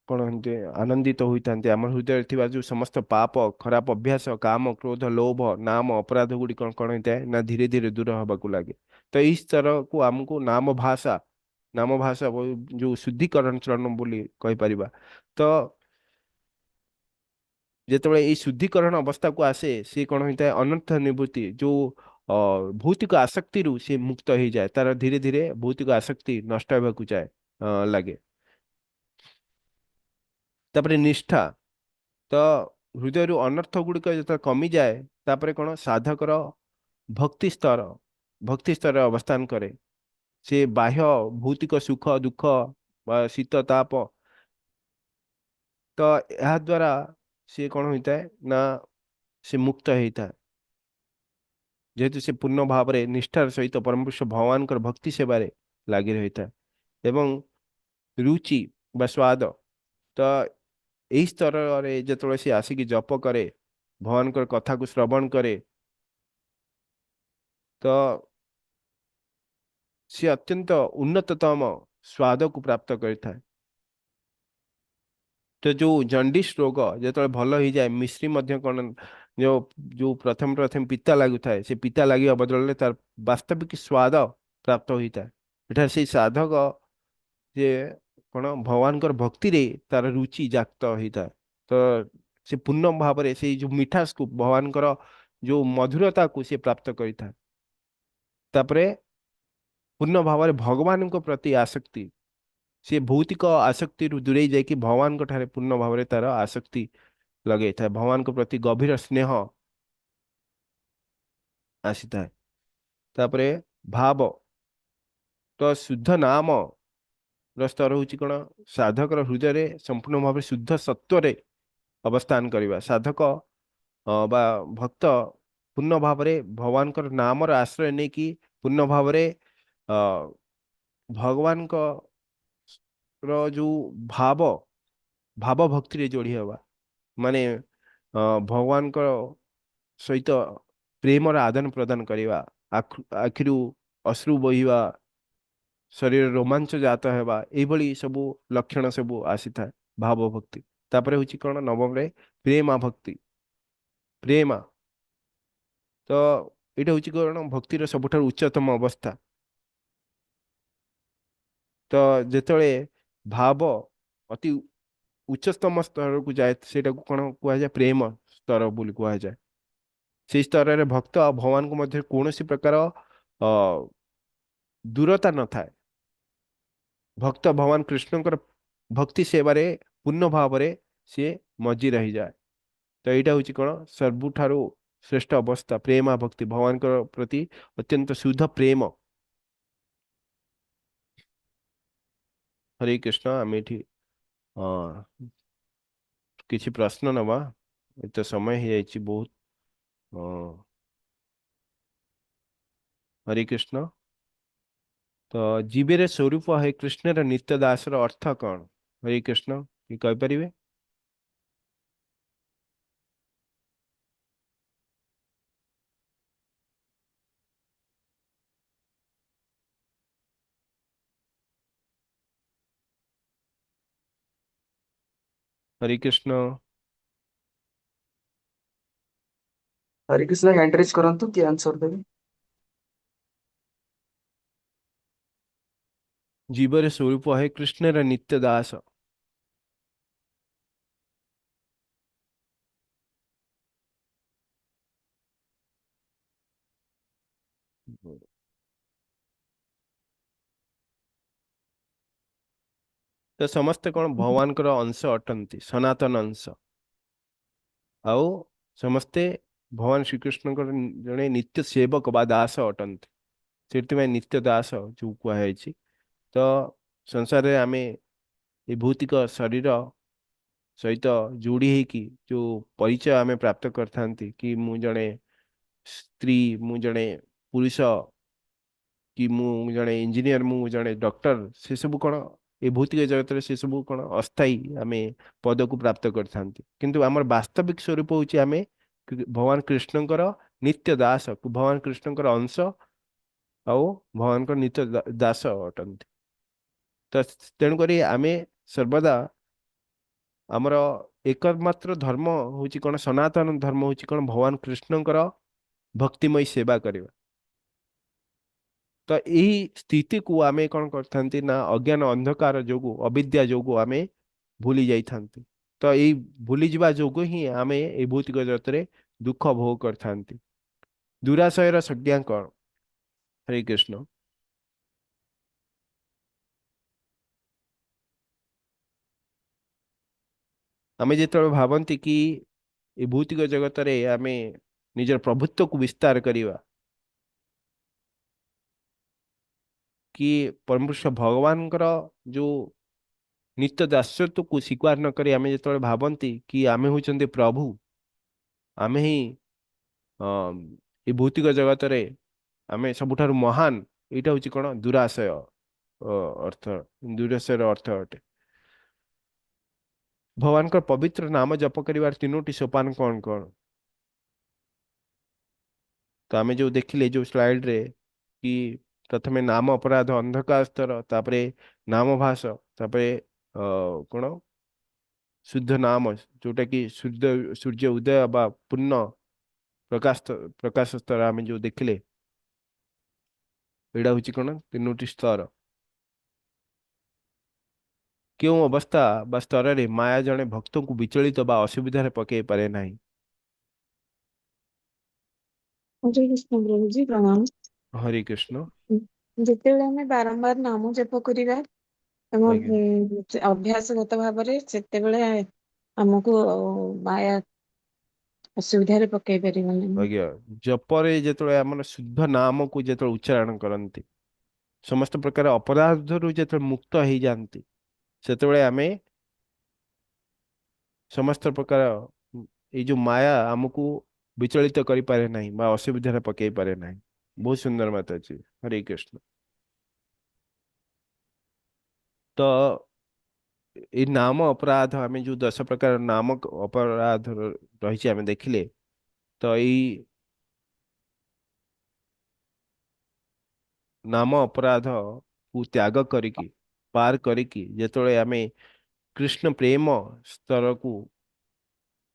Speaker 1: କ'ଣ ହୁଅନ୍ତି, ଆନନ୍ଦିତ ହୋଇଥାନ୍ତି, ଆମ ହୃଦୟରେ ଥିବା ଯେଉଁ ସମସ୍ତ ପାପ, ଖରାପ ଅଭ୍ୟାସ, କାମ, କ୍ରୋଧ, ଲୋଭ, ନାମ, ଅପରାଧ ଗୁଡ଼ିକ କ'ଣ ହେଇଥାଏ ନା ଧୀରେ ଧୀରେ ଦୂର ହେବାକୁ ଲାଗେ। ତ ଏହି ସ୍ତରକୁ ଆମକୁ ନାମ ଭାଷା, ନାମ ଭାଷା ଯେଉଁ ଶୁଦ୍ଧିକରଣ ଚରଣ ବୋଲି କହିପାରିବା। ତ ଯେତେବେଳେ ଏଇ ଶୁଦ୍ଧିକରଣ ଅବସ୍ଥାକୁ ଆସେ, ସିଏ କ'ଣ ହୋଇଥାଏ, ଅନର୍ଥ ନିବୃତ୍ତି ଯେଉଁ ଭୌତିକ ଆସକ୍ତିରୁ ସିଏ ମୁକ୍ତ ହେଇଯାଏ, ତାର ଧୀରେ ଧୀରେ ଭୌତିକ ଆସକ୍ତି ନଷ୍ଟ ହେବାକୁ ଯାଏ ଲାଗେ। ତାପରେ ନିଷ୍ଠା, ତ ହୃଦୟରୁ ଅନର୍ଥ ଗୁଡ଼ିକ ଯେତେବେଳେ କମିଯାଏ, ତାପରେ କ'ଣ ସାଧକର ଭକ୍ତି ସ୍ତର, ଭକ୍ତି ସ୍ତରରେ ଅବସ୍ଥାନ କରେ। ସେ ବାହ୍ୟ ଭୌତିକ ସୁଖ ଦୁଃଖ ବା ଶୀତ ତାପ, ତ ଏହା ଦ୍ୱାରା ସିଏ କ'ଣ ହୋଇଥାଏ ନା ସେ ମୁକ୍ତ ହେଇଥାଏ। ଯେହେତୁ ସେ ପୂର୍ଣ୍ଣ ଭାବରେ ନିଷ୍ଠାର ସହିତ ପରମପୁରୁଷ ଭଗବାନଙ୍କର ଭକ୍ତି ସେବାରେ ଲାଗି ରହିଥାଏ। ଏବଂ ରୁଚି ବା ସ୍ୱାଦ, ତ ଏହି ସ୍ତରରେ ଯେତେବେଳେ ସେ ଆସିକି ଜପ କରେ, ଭଗବାନଙ୍କର କଥାକୁ ଶ୍ରବଣ କରେ, ତ ସିଏ ଅତ୍ୟନ୍ତ ଉନ୍ନତତମ ସ୍ୱାଦକୁ ପ୍ରାପ୍ତ କରିଥାଏ। ତ ଯୋଉ ଜଣ୍ଡିସ୍ ରୋଗ ଯେତେବେଳେ ଭଲ ହେଇଯାଏ, ମିଶ୍ରି ମଧ୍ୟ କ'ଣ ଯୋଉ ଯୋଉ ପ୍ରଥମେ ପ୍ରଥମେ ପିତା ଲାଗୁଥାଏ, ସେ ପିତା ଲାଗିବା ବଦଳରେ ତାର ବାସ୍ତବିକ ସ୍ୱାଦ ପ୍ରାପ୍ତ ହୋଇଥାଏ। ଏଠାରେ ସେଇ ସାଧକ ଯେ କ'ଣ ଭଗବାନଙ୍କର ଭକ୍ତିରେ ତାର ରୁଚି ଜାତ ହେଇଥାଏ, ତ ସେ ପୂର୍ଣ୍ଣ ଭାବରେ ସେଇ ଯୋଉ ମିଠାସକୁ, ଭଗବାନଙ୍କର ଯୋଉ ମଧୁରତାକୁ ସେ ପ୍ରାପ୍ତ କରିଥାଏ। ତାପରେ ପୂର୍ଣ୍ଣ ଭାବରେ ଭଗବାନଙ୍କ ପ୍ରତି ଆସକ୍ତି, ସେ ଭୌତିକ ଆସକ୍ତିରୁ ଦୂରେଇ ଯାଇକି ଭଗବାନଙ୍କ ଠାରେ ପୂର୍ଣ୍ଣ ଭାବରେ ତାର ଆସକ୍ତି ଲଗେଇଥାଏ, ଭଗବାନଙ୍କ ପ୍ରତି ଗଭୀର ସ୍ନେହ ଆସିଥାଏ। ତାପରେ ଭାବ, ତ ଶୁଦ୍ଧ ନାମ ର ସ୍ତର ହେଉଛି କ'ଣ, ସାଧକର ହୃଦୟରେ ସମ୍ପୂର୍ଣ୍ଣ ଭାବରେ ଶୁଦ୍ଧ ସତ୍ୱରେ ଅବସ୍ଥାନ କରିବା। ସାଧକ ବା ଭକ୍ତ ପୂର୍ଣ୍ଣ ଭାବରେ ଭଗବାନଙ୍କର ନାମର ଆଶ୍ରୟ ନେଇକି ପୂର୍ଣ୍ଣ ଭାବରେ ଭଗବାନଙ୍କ ର ଯୋଉ ଭାବ, ଭାବ ଭକ୍ତିରେ ଯୋଡ଼ି ହେବା, ମାନେ ଭଗବାନଙ୍କ ସହିତ ପ୍ରେମର ଆଦାନ ପ୍ରଦାନ କରିବା, ଆଖିରୁ ଅଶ୍ରୁ ବୋହିବା, ଶରୀର ରୋମାଞ୍ଚ ଜାତ ହେବା, ଏଇଭଳି ସବୁ ଲକ୍ଷଣ ସବୁ ଆସିଥାଏ ଭାବ ଭକ୍ତି। ତାପରେ ହେଉଛି କ'ଣ, ନବମରେ ପ୍ରେମା ଭକ୍ତି, ପ୍ରେମା, ତ ଏଇଟା ହେଉଛି କ'ଣ ଭକ୍ତିର ସବୁଠାରୁ ଉଚ୍ଚତମ ଅବସ୍ଥା। ତ ଯେତେବେଳେ ଭାବ ଅତି ଉଚ୍ଚତମ ସ୍ତରକୁ ଯାଏ, ସେଇଟାକୁ କ'ଣ କୁହାଯାଏ, ପ୍ରେମ ସ୍ତର ବୋଲି କୁହାଯାଏ। ସେଇ ସ୍ତରରେ ଭକ୍ତ ଆଉ ଭଗବାନଙ୍କ ମଧ୍ୟରେ କୌଣସି ପ୍ରକାର ଦୂରତା ନଥାଏ। ଭକ୍ତ ଭଗବାନ କୃଷ୍ଣଙ୍କର ଭକ୍ତି ସେବାରେ ପୂର୍ଣ୍ଣ ଭାବରେ ସିଏ ମଜି ରହିଯାଏ। ତ ଏଇଟା ହେଉଛି କ'ଣ ସବୁଠାରୁ ଶ୍ରେଷ୍ଠ ଅବସ୍ଥା, ପ୍ରେମା ଭକ୍ତି, ଭଗବାନଙ୍କର ପ୍ରତି ଅତ୍ୟନ୍ତ ଶୁଦ୍ଧ ପ୍ରେମ। ହରେ କୃଷ୍ଣ। ଆମେ ଏଠି କିଛି ପ୍ରଶ୍ନ ନେବା, ଏତେ ସମୟ ହେଇଯାଇଛି ବହୁତ। ହରେ କୃଷ୍ଣ। ତ ଜୀବେର ସ୍ୱରୂପ ହେ କୃଷ୍ଣର ନିତ୍ୟ ଦାସର ଅର୍ଥ କ'ଣ? ହରେ କୃଷ୍ଣ, କି କହିପାରିବେ? ହରେ କୃଷ୍ଣ।
Speaker 4: ହରେ କୃଷ୍ଣ, ହ୍ୟାଣ୍ଡ ରେଜ୍ କରନ୍ତୁ, କିଏ ଆନ୍ସର ଦେବେ?
Speaker 1: ଜୀବର ସ୍ୱରୂପ ହେ କୃଷ୍ଣର ନିତ୍ୟ ଦାସ। ତ ସମସ୍ତେ କ'ଣ ଭଗବାନଙ୍କର ଅଂଶ ଅଟନ୍ତି, ସନାତନ ଅଂଶ, ଆଉ ସମସ୍ତେ ଭଗବାନ ଶ୍ରୀକୃଷ୍ଣଙ୍କର ଜଣେ ନିତ୍ୟ ସେବକ ବା ଦାସ ଅଟନ୍ତି। ସେଥିପାଇଁ ନିତ୍ୟ ଦାସ ଯୋଉ କୁହାଯାଇଛି। ତ ସଂସାରରେ ଆମେ ଏ ଭୌତିକ ଶରୀର ସହିତ ଯୋଡ଼ି ହେଇକି ଯୋଉ ପରିଚୟ ଆମେ ପ୍ରାପ୍ତ କରିଥାନ୍ତି କି ମୁଁ ଜଣେ ସ୍ତ୍ରୀ, ମୁଁ ଜଣେ ପୁରୁଷ, କି ମୁଁ ଜଣେ ଇଞ୍ଜିନିୟର, ମୁଁ ଜଣେ ଡକ୍ଟର, ସେସବୁ କ'ଣ ଏ ଭୌତିକ ଜଗତରେ ସେସବୁ କ'ଣ ଅସ୍ଥାୟୀ ଆମେ ପଦକୁ ପ୍ରାପ୍ତ କରିଥାନ୍ତି। କିନ୍ତୁ ଆମର ବାସ୍ତବିକ ସ୍ୱରୂପ ହେଉଛି ଆମେ ଭଗବାନ କୃଷ୍ଣଙ୍କର ନିତ୍ୟ ଦାସ, ଭଗବାନ କୃଷ୍ଣଙ୍କର ଅଂଶ ଆଉ ଭଗବାନଙ୍କର ନିତ୍ୟ ଦାସ ଅଟନ୍ତି। ତ ତେଣୁକରି ଆମେ ସର୍ବଦା ଆମର ଏକମାତ୍ର ଧର୍ମ ହେଉଛି କ'ଣ, ସନାତନ ଧର୍ମ ହେଉଛି କ'ଣ, ଭଗବାନ କୃଷ୍ଣଙ୍କର ଭକ୍ତିମୟୀ ସେବା କରିବା। ତ ଏହି ସ୍ଥିତିକୁ ଆମେ କ'ଣ କରିଥାନ୍ତି ନା ଅଜ୍ଞାନ ଅନ୍ଧକାର ଯୋଗୁଁ, ଅବିଦ୍ୟା ଯୋଗୁଁ ଆମେ ଭୁଲି ଯାଇଥାନ୍ତି। ତ ଏଇ ଭୁଲିଯିବା ଯୋଗୁଁ ହିଁ ଆମେ ଏଇ ଭୌତିକ ଜଗତରେ ଦୁଃଖ ଭୋଗ କରିଥାନ୍ତି। ଦୁରାଶୟର ସଂଜ୍ଞା କ'ଣ? ହରେ କୃଷ୍ଣ। ଆମେ ଯେତେବେଳେ ଭାବନ୍ତି କି ଏ ଭୌତିକ ଜଗତରେ ଆମେ ନିଜର ପ୍ରଭୁତ୍ୱକୁ ବିସ୍ତାର କରିବା, କି ପରମପୁରୁଷ ଭଗବାନଙ୍କର ଯୋଉ ନିତ୍ୟ ଦାସତ୍ୱକୁ ସ୍ୱୀକାର ନ କରି ଆମେ ଯେତେବେଳେ ଭାବନ୍ତି କି ଆମେ ହେଉଛନ୍ତି ପ୍ରଭୁ, ଆମେ ହିଁ ଏ ଭୌତିକ ଜଗତରେ ଆମେ ସବୁଠାରୁ ମହାନ, ଏଇଟା ହେଉଛି କ'ଣ ଦୁରାଶୟ ଅର୍ଥ, ଦୁରାଶୟର ଅର୍ଥ ଅଟେ। ଭଗବାନଙ୍କର ପବିତ୍ର ନାମ ଜପ କରିବାର ତିନୋଟି ସୋପାନ କ'ଣ କ'ଣ? ତ ଆମେ ଯୋଉ ଦେଖିଲେ ଯୋଉ ସ୍ଲାଇଡରେ କି ପ୍ରଥମେ ନାମ ଅପରାଧ ଅନ୍ଧକାର ସ୍ତର, ତାପରେ ନାମଭାସ, ତାପରେ କ'ଣ ଶୁଦ୍ଧ ନାମ, ଯୋଉଟା କି ସୂର୍ଯ୍ୟ ଉଦୟ ବା ପୂର୍ଣ୍ଣ ପ୍ରକାଶ ସ୍ତର ଆମେ ଯୋଉ ଦେଖିଲେ, ଏଇଟା ହଉଛି କ'ଣ ତିନୋଟି ସ୍ତର। କେଉଁ ଅବସ୍ଥା ବା ସ୍ତରରେ ମାୟା ଜଣେ ଭକ୍ତଙ୍କୁ ବିଚଳିତ ବା ଅସୁବିଧାରେ ପକେଇ ପାରେ ନାହିଁ?
Speaker 5: ହରେ କୃଷ୍ଣ ପ୍ରଭୁଜୀ, ପ୍ରଣାମ।
Speaker 1: ହରେ କୃଷ୍ଣ।
Speaker 5: ଯେତେବେଳେ ଆମେ ବାରମ୍ବାର ନାମ ଜପ କରିବା ଏବଂ ଅଭ୍ୟାସଗତ ଭାବରେ, ସେତେବେଳେ ଆମକୁ ମାୟା ଅସୁବିଧାରେ ପକେଇ ପାରିବନି।
Speaker 1: ଆଜ୍ଞା, ଜପରେ ଯେତେବେଳେ ଆମର ଶୁଦ୍ଧ ନାମକୁ ଯେତେବେଳେ ଉଚ୍ଚାରଣ କରନ୍ତି, ସମସ୍ତ ପ୍ରକାର ଅପରାଧରୁ ଯେତେବେଳେ ମୁକ୍ତ ହେଇଯାଆନ୍ତି, ସେତେବେଳେ ଆମେ ସମସ୍ତ ପ୍ରକାର ଏଇ ଯୋଉ ମାୟା ଆମକୁ ବିଚଳିତ କରିପାରେ ନାହିଁ ବା ଅସୁବିଧାରେ ପକେଇ ପାରେ ନାହିଁ। ବହୁତ ସୁନ୍ଦର ମାତାଜୀ, ହରେ କୃଷ୍ଣ। ତ ଏଇ ନାମ ଅପରାଧ ଆମେ ଯୋଉ 10 ପ୍ରକାର ନାମ ଅପରାଧ ରହିଛି ଆମେ ଦେଖିଲେ, ତ ଏଇ ନାମ ଅପରାଧକୁ ତ୍ୟାଗ କରିକି ପାର କରିକି ଯେତେବେଳେ ଆମେ କୃଷ୍ଣ ପ୍ରେମ ସ୍ତରକୁ,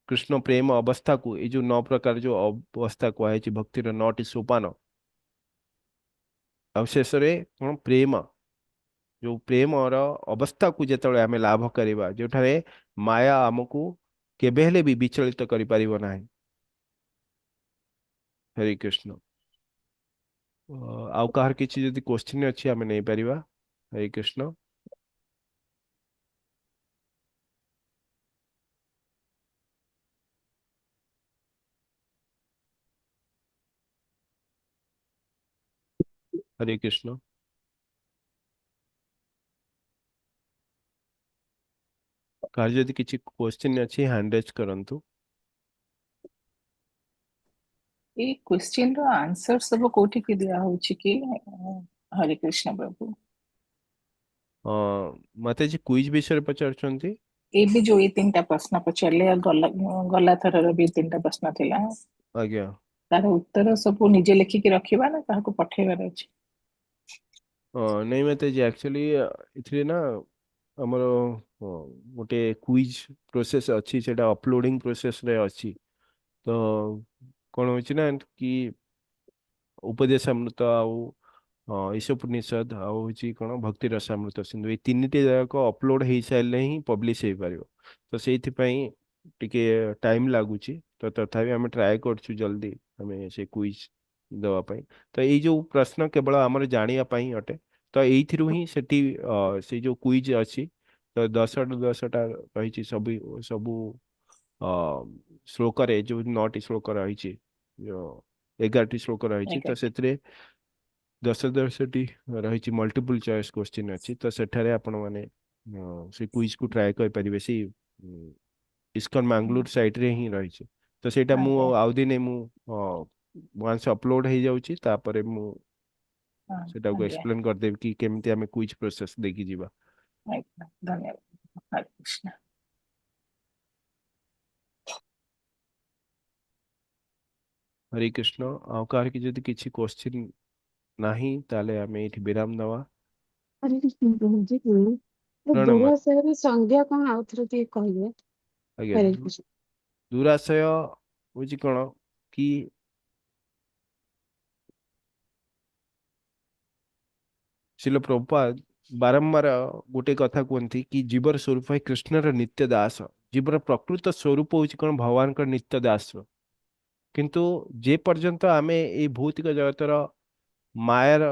Speaker 1: କୃଷ୍ଣ ପ୍ରେମ ଅବସ୍ଥାକୁ, ଏଇ ଯୋଉ 9 ପ୍ରକାର ଯୋଉ ଅବସ୍ଥା କୁହାଯାଇଛି ଭକ୍ତିର 9ଟି ସୋପାନ, ଆଉ ଶେଷରେ କଣ ପ୍ରେମ, ଯୋଉ ପ୍ରେମର ଅବସ୍ଥାକୁ ଯେତେବେଳେ ଆମେ ଲାଭ କରିବା, ଯୋଉଠାରେ ମାୟା ଆମକୁ କେବେ ହେଲେ ବି ବିଚଳିତ କରିପାରିବ ନାହିଁ। ହରେ କୃଷ୍ଣ। ଆଉ କାହାର କିଛି ଯଦି କ୍ୱେଶ୍ଚିନ୍ ଅଛି ଆମେ ନେଇପାରିବା। ହରେ କୃଷ୍ଣ। ହରେ କୃଷ୍ଣ। କାହାର ଯଦି କିଛି କ୍ୱେଶ୍ଚିନ୍ ଅଛି ହ୍ୟାଣ୍ଡ ରେଜ୍ କରନ୍ତୁ।
Speaker 6: ଏଇ କ୍ୱେଶ୍ଚିନ୍ ର ଆନ୍ସର ସବୁ କୋଉଠିକି ଦିଆ ହଉଛି କି? ହରେ କୃଷ୍ଣ ପ୍ରଭୁ।
Speaker 1: ମାତାଜୀ କୁଇଜ ବିଷୟରେ ପଚାରୁଛନ୍ତି?
Speaker 6: ଏବେ ଯୋଉ ଏଇ 3ଟା ପ୍ରଶ୍ନ ପଚାରିଲେ, ଗଲା ଥରର ବି 3ଟା ପ୍ରଶ୍ନ ଥିଲା।
Speaker 1: ଆଜ୍ଞା।
Speaker 6: ତାର ଉତ୍ତର ସବୁ ନିଜେ ଲେଖିକି ରଖିବା ନା କାହାକୁ ପଠେଇବାର ଅଛି?
Speaker 1: ନାଇଁ ମାତାଜୀ, ଆକ୍ଚୁଆଲି ଏଥିରେ ନା ଆମର ଗୋଟେ କୁଇଜ ପ୍ରୋସେସ ଅଛି, ସେଇଟା ଅପଲୋଡିଂ ପ୍ରୋସେସରେ ଅଛି। ତ କ'ଣ ହଉଛି ନା କି ଉପଦେଶାମୃତ ଆଉ ଈଶୋପନିଷଦ ଆଉ ହଉଛି କ'ଣ ଭକ୍ତି ରସାମୃତ ସିନ୍ଧୁ, ଏଇ 3ଟି ଯାକ ଅପଲୋଡ ହେଇସାରିଲେ ହିଁ ପବ୍ଲିଶ ହେଇପାରିବ। ତ ସେଇଥିପାଇଁ ଟିକେ ଟାଇମ ଲାଗୁଛି। ତ ତଥାପି ଆମେ ଟ୍ରାଏ କରୁଛୁ ଜଲ୍ଦି ଆମେ ସେ କୁଇଜ ଦେବା ପାଇଁ। ତ ଏଇ ଯୋଉ ପ୍ରଶ୍ନ କେବଳ ଆମର ଜାଣିବା ପାଇଁ ଅଟେ। ତ ଏଇଥିରୁ ହିଁ ସେଠି ସେଇ ଯୋଉ କୁଇଜ ଅଛି, ତ 10ଟା ରହିଛି ସବୁ ଶ୍ଲୋକରେ, ଯୋଉ 9ଟି ଶ୍ଲୋକ ରହିଛି, ଯୋଉ 11ଟି ଶ୍ଲୋକ ରହିଛି, ତ ସେଥିରେ 10 10ଟି ରହିଛି, ମଲ୍ଟିପୁଲ ଚଏସ୍ କୋଶ୍ଚିନ୍ ଅଛି। ତ ସେଠାରେ ଆପଣମାନେ ସେ କୁଇଜକୁ ଟ୍ରାଏ କରିପାରିବେ। ସେଇ ଇସ୍କନ ମାଙ୍ଗଲୁର ସାଇଟ୍ରେ ହିଁ ରହିଛି। ତ ସେଇଟା ମୁଁ ଆଉ ଦିନେ ମୁଁ ୱାନ୍ସ ଅପଲୋଡ ହେଇଯାଉଛି, ତାପରେ ମୁଁ ସେଟାକୁ ଏକ୍ସପ୍ଲେନ କରିଦେବି କି କେମିତି ଆମେ କୁଇଜ ପ୍ରୋସେସ ଦେଇକି ଯିବା।
Speaker 6: ଆଜ୍ଞା, ଧନ୍ୟବାଦ। ହରେ କୃଷ୍ଣ।
Speaker 1: ହରେ କୃଷ୍ଣ। ଆଉ କାହାର କି ଯଦି କିଛି କୋଶ୍ଚିନ୍ ନାହିଁ, ତାହେଲେ ଆମେ ଏଇଠି ବିରାମ ଦେବା।
Speaker 5: ହରେ କୃଷ୍ଣ ପ୍ରଭୁଜୀ।
Speaker 1: ପ୍ରଣାମ।
Speaker 5: ଦୁରାଶୟର ସଂଜ୍ଞା କଣ, ଆଉ ଥରେ ଟିକେ କହିବେ?
Speaker 1: ଆଜ୍ଞା।
Speaker 5: ହରେ କୃଷ୍ଣ।
Speaker 1: ଦୁରାଶୟ ହଉଛି କଣ କି ଶ୍ରୀଲ ପ୍ରଭୁପାଦ ବାରମ୍ବାର ଗୋଟେ କଥା କୁହନ୍ତି କି ଜୀବର ସ୍ୱରୂପ ହିଁ କୃଷ୍ଣର ନିତ୍ୟ ଦାସ। ଜୀବର ପ୍ରକୃତ ସ୍ୱରୂପ ହଉଛି କଣ? ଭଗବାନଙ୍କର ନିତ୍ୟ ଦାସ। କିନ୍ତୁ ଯେ ପର୍ଯ୍ୟନ୍ତ ଆମେ ଏଇ ଭୌତିକ ଜଗତର ମାୟାର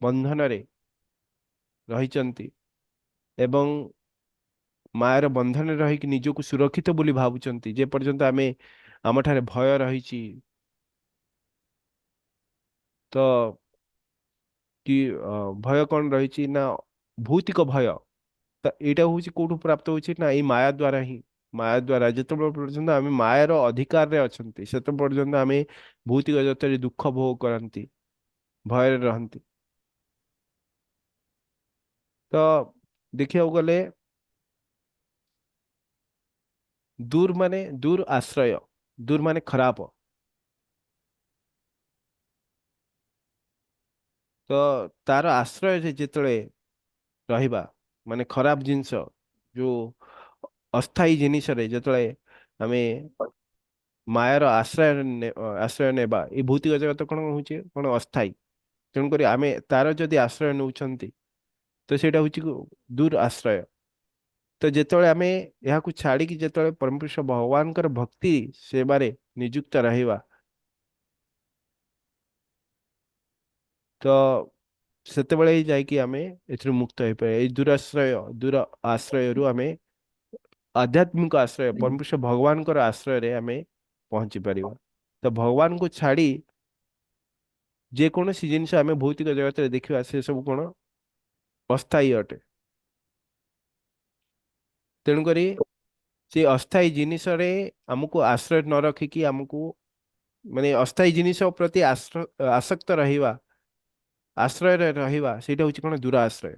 Speaker 1: ବନ୍ଧନରେ ରହିଛନ୍ତି ଏବଂ ମାୟାର ବନ୍ଧନରେ ରହିକି ନିଜକୁ ସୁରକ୍ଷିତ ବୋଲି ଭାବୁଛନ୍ତି, ଯେ ପର୍ଯ୍ୟନ୍ତ ଆମେ ଆମଠାରେ ଭୟ ରହିଛି ତ କି ଭୟ କଣ ରହିଛି ନା ଭୌତିକ ଭୟ। ତ ଏଇଟା ହଉଛି କୋଉଠୁ ପ୍ରାପ୍ତ ହଉଛି ନା ଏଇ ମାୟା ଦ୍ଵାରା ହିଁ। ମାୟା ଦ୍ଵାରା ଯେତେବେଳେ ପର୍ଯ୍ୟନ୍ତ ଆମେ ମାୟାର ଅଧିକାରରେ ଅଛନ୍ତି, ସେତେ ପର୍ଯ୍ୟନ୍ତ ଆମେ ଭୌତିକ ଜଗତରେ ଦୁଃଖ ଭୋଗ କରନ୍ତି, ଭୟରେ ରହନ୍ତି। ତ ଦେଖିବାକୁ ଗଲେ ଦୂର ମାନେ ଦୂର ଆଶ୍ରୟ, ଦୂର ମାନେ ଖରାପ। ତ ତାର ଆଶ୍ରୟରେ ଯେତେବେଳେ ରହିବା, ମାନେ ଖରାପ ଜିନିଷ, ଯୋଉ ଅସ୍ଥାୟୀ ଜିନିଷରେ ଯେତେବେଳେ ଆମେ ମାୟାର ଆଶ୍ରୟ ନେବା, ଏଇ ଭୌତିକ ଜଗତ କଣ ହଉଛି? କଣ ଅସ୍ଥାୟୀ। ତେଣୁକରି ଆମେ ତାର ଯଦି ଆଶ୍ରୟ ନେଉଛନ୍ତି, ତ ସେଇଟା ହଉଛି ଦୂର ଆଶ୍ରୟ। ତ ଯେତେବେଳେ ଆମେ ଏହାକୁ ଛାଡ଼ିକି ଯେତେବେଳେ ପରମପୁରୁଷ ଭଗବାନଙ୍କର ଭକ୍ତି ସେବାରେ ନିଯୁକ୍ତ ରହିବା, ତ ସେତେବେଳେ ହିଁ ଯାଇକି ଆମେ ଏଥିରୁ ମୁକ୍ତ ହେଇପାରିବା। ଏଇ ଦୂର ଆଶ୍ରୟରୁ ଆମେ ଆଧ୍ୟାତ୍ମିକ ଆଶ୍ରୟ, ପରମପୁରୁଷ ଭଗବାନଙ୍କର ଆଶ୍ରୟରେ ଆମେ ପହଞ୍ଚି ପାରିବା। ତ ଭଗବାନଙ୍କୁ ଛାଡ଼ି ଯେକୌଣସି ଜିନିଷ ଆମେ ଭୌତିକ ଜଗତରେ ଦେଖିବା, ସେ ସବୁ କଣ ଅସ୍ଥାୟୀ ଅଟେ। ତେଣୁକରି ସେ ଅସ୍ଥାୟୀ ଜିନିଷରେ ଆମକୁ ଆଶ୍ରୟ ନ ରଖିକି ଆମକୁ ମାନେ ଅସ୍ଥାୟୀ ଜିନିଷ ପ୍ରତି ଆସକ୍ତ ରହିବା, ଆଶ୍ରୟରେ ରହିବା, ସେଇଟା ହଉଛି କଣ ଦୂର ଆଶ୍ରୟ।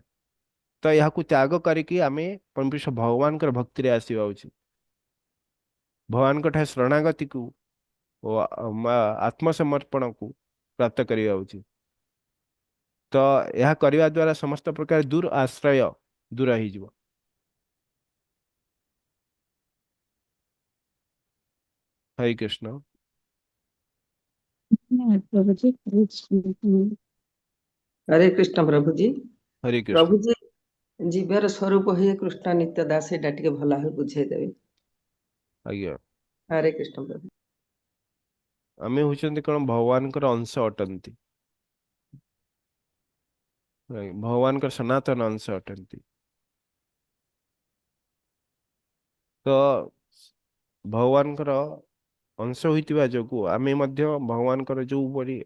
Speaker 1: ତ ଏହାକୁ ତ୍ୟାଗ କରିକି ଆମେ ପରମପୁରୁଷ ଭଗବାନଙ୍କର ଭକ୍ତିରେ ଆସିବା ଉଚିତ। ଭଗବାନଙ୍କ ଠାରେ ଶରଣାଗତିକୁ ଓ ଆତ୍ମସମର୍ପଣକୁ ପ୍ରାପ୍ତ କରିବା ଉଚିତ। ତ ଏହା କରିବା ଦ୍ୱାରା ସମସ୍ତ ପ୍ରକାର ଦୂର ଆଶ୍ରୟ ଦୂର ହେଇଯିବ। ହରେ କୃଷ୍ଣ।
Speaker 5: ଧନ୍ୟବାଦ ପ୍ରଭୁଜୀ। ହରେ କୃଷ୍ଣ।
Speaker 7: ହରେ କୃଷ୍ଣ ପ୍ରଭୁଜୀ।
Speaker 1: ହରେ କୃଷ୍ଣ।
Speaker 7: ପ୍ରଭୁଜୀ, ଜୀବର ସ୍ୱରୂପ ହିଁ କୃଷ୍ଣ ନିତ୍ୟ ଦାସ, ଏଇଟା ଟିକେ ଭଲ ଭାବେ ବୁଝେଇଦେବେ।
Speaker 1: ଆଜ୍ଞା।
Speaker 7: ହରେ କୃଷ୍ଣ ପ୍ରଭୁ।
Speaker 1: ଆମେ ହଉଛନ୍ତି କଣ ଭଗବାନଙ୍କର ଅଂଶ ଅଟନ୍ତି, ଭଗବାନଙ୍କର ସନାତନ ଅଂଶ ଅଟନ୍ତି। ତ ଭଗବାନଙ୍କର ଅଂଶ ହୋଇଥିବା ଯୋଗୁ ଆମେ ମଧ୍ୟ ଭଗବାନଙ୍କର ଯୋଉପରି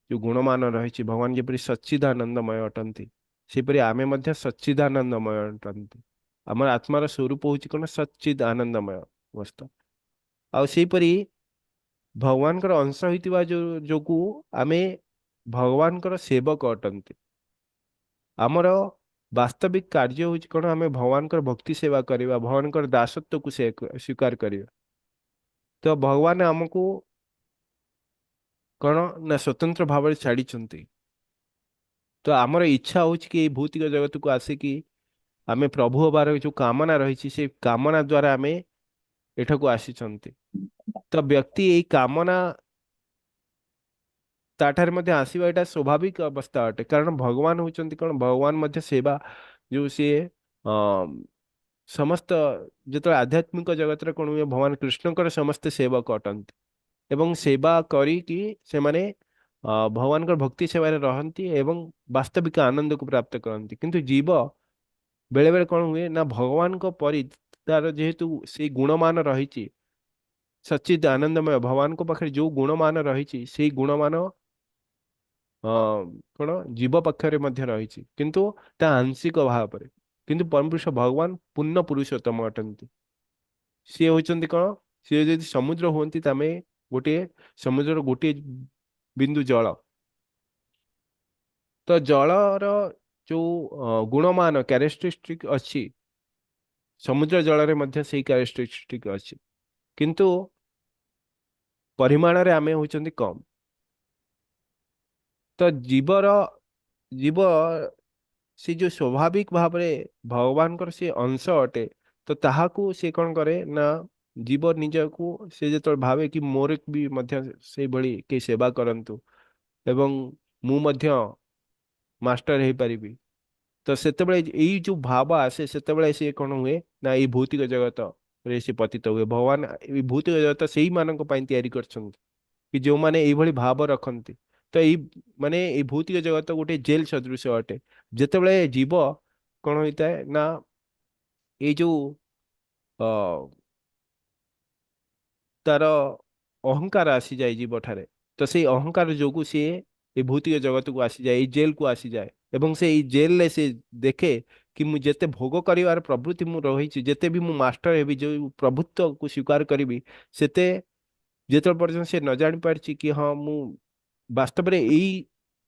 Speaker 1: ଯୋଉ ଗୁଣମାନ ରହିଛି, ଭଗବାନ ଯେପରି ସଚ୍ଚିଦାନନ୍ଦମୟ ଅଟନ୍ତି, ସେପରି ଆମେ ମଧ୍ୟ ସଚ୍ଚିଦାନନ୍ଦମୟ ଅଟନ୍ତି। ଆମର ଆତ୍ମାର ସ୍ୱରୂପ ହଉଛି କଣ? ସଚ୍ଚିଦ ଆନନ୍ଦମୟ ଅବସ୍ଥା। ଆଉ ସେହିପରି ଭଗବାନଙ୍କର ଅଂଶ ହୋଇଥିବା ଯୋଗୁ ଆମେ ଭଗବାନଙ୍କର ସେବକ ଅଟନ୍ତି। ଆମର ବାସ୍ତବିକ କାର୍ଯ୍ୟ ହଉଛି କଣ? ଆମେ ଭଗବାନଙ୍କର ଭକ୍ତି ସେବା କରିବା, ଭଗବାନଙ୍କର ଦାସତ୍ୱକୁ ସ୍ୱୀକାର କରିବା। ତ ଭଗବାନ ଆମକୁ କଣ ନା ସ୍ୱତନ୍ତ୍ର ଭାବରେ ଛାଡ଼ିଛନ୍ତି। ତ ଆମର ଇଚ୍ଛା ହଉଛି କି ଏଇ ଭୌତିକ ଜଗତକୁ ଆସିକି ଆମେ ପ୍ରଭୁ ହବାର ଯୋଉ କାମନା ରହିଛି, ସେ କାମନା ଦ୍ୱାରା ଆମେ ଏଠାକୁ ଆସିଛନ୍ତି। ତ ବ୍ୟକ୍ତି ଏଇ କାମନା ତାଠାରେ ମଧ୍ୟ ଆସିବା ଏଇଟା ସ୍ୱାଭାବିକ ଅବସ୍ଥା ଅଟେ। କାରଣ ଭଗବାନ ହଉଛନ୍ତି କଣ? ଭଗବାନ ମଧ୍ୟ ସେବା ଯୋଉ ସିଏ ସମସ୍ତ ଯେତେବେଳେ ଆଧ୍ୟାତ୍ମିକ ଜଗତରେ କଣ ହୁଏ, ଭଗବାନ କୃଷ୍ଣଙ୍କର ସମସ୍ତେ ସେବକ ଅଟନ୍ତି ଏବଂ ସେବା କରିକି ସେମାନେ ଭଗବାନଙ୍କର ଭକ୍ତି ସେବାରେ ରହନ୍ତି ଏବଂ ବାସ୍ତବିକ ଆନନ୍ଦକୁ ପ୍ରାପ୍ତ କରନ୍ତି। କିନ୍ତୁ ଜୀବ ବେଳେ ବେଳେ କଣ ହୁଏ ନା ଭଗବାନଙ୍କ ପରି ତାର ଯେହେତୁ ସେଇ ଗୁଣମାନ ରହିଛି, ସଚ୍ଚିଦ ଆନନ୍ଦମୟ ଭଗବାନଙ୍କ ପାଖରେ ଯୋଉ ଗୁଣମାନ ରହିଛି, ସେଇ ଗୁଣମାନ କଣ ଜୀବ ପାଖରେ ମଧ୍ୟ ରହିଛି, କିନ୍ତୁ ତା ଆଂଶିକ ଭାବରେ। କିନ୍ତୁ ପରମପୁରୁଷ ଭଗବାନ ପୂର୍ଣ୍ଣ ପୁରୁଷୋତ୍ତମ ଅଟନ୍ତି। ସିଏ ହଉଛନ୍ତି କଣ, ସିଏ ଯଦି ସମୁଦ୍ର ହୁଅନ୍ତି ତମେ ଗୋଟିଏ ସମୁଦ୍ରର ଗୋଟିଏ ବିନ୍ଦୁ ଜଳ, ତ ଜଳର ଯୋଉ ଗୁଣମାନ କ୍ୟାରେକ୍ଟରିଷ୍ଟିକ ଅଛି, ସମୁଦ୍ର ଜଳରେ ମଧ୍ୟ ସେଇ କ୍ୟାରେକ୍ଟରିଷ୍ଟିକ ଅଛି, କିନ୍ତୁ ପରିମାଣରେ ଆମେ ହଉଛନ୍ତି କମ। ତ ଜୀବ ସେ ଯୋଉ ସ୍ୱାଭାବିକ ଭାବରେ ଭଗବାନଙ୍କର ସେ ଅଂଶ ଅଟେ, ତ ତାହାକୁ ସେ କଣ କରେ ନା ଜୀବ ନିଜକୁ ସେ ଯେତେବେଳେ ଭାବେ କି ମୋର ବି ମଧ୍ୟ ସେଇଭଳି କେହି ସେବା କରନ୍ତୁ ଏବଂ ମୁଁ ମଧ୍ୟ ମାଷ୍ଟର ହେଇପାରିବି, ତ ସେତେବେଳେ ଏଇ ଯୋଉ ଭାବ ଆସେ ସେତେବେଳେ ସେ କଣ ହୁଏ ନା ଏଇ ଭୌତିକ ଜଗତରେ ସେ ପତିତ ହୁଏ। ଭଗବାନ ଏଇ ଭୌତିକ ଜଗତ ସେଇମାନଙ୍କ ପାଇଁ ତିଆରି କରିଛନ୍ତି କି ଯୋଉମାନେ ଏଇଭଳି ଭାବ ରଖନ୍ତି। ତ ଏଇ ମାନେ ଏଇ ଭୌତିକ ଜଗତ ଗୋଟେ ଜେଲ ସଦୃଶ ଅଟେ। ଯେତେବେଳେ ଜୀବ କଣ ହୋଇଥାଏ ନା ଏଇ ଯୋଉ ତାର ଅହଙ୍କାର ଆସିଯାଏ ଜୀବ ଠାରେ, ତ ସେଇ ଅହଙ୍କାର ଯୋଗୁ ସିଏ ଏଇ ଭୌତିକ ଜଗତକୁ ଆସିଯାଏ, ଏଇ ଜେଲକୁ ଆସିଯାଏ ଏବଂ ସେ ଏଇ ଜେଲରେ ସେ ଦେଖେ କି ମୁଁ ଯେତେ ଭୋଗ କରିବାର ପ୍ରବୃତ୍ତି ମୁଁ ରହିଛି, ଯେତେ ବି ମୁଁ ମାଷ୍ଟର ହେବି, ଯୋଉ ପ୍ରଭୁତ୍ୱକୁ ସ୍ୱୀକାର କରିବି, ସେତେ ଯେତେବେଳେ ପର୍ଯ୍ୟନ୍ତ ସେ ନ ଜାଣିପାରିଛି କି ହଁ ମୁଁ ବାସ୍ତବରେ ଏଇ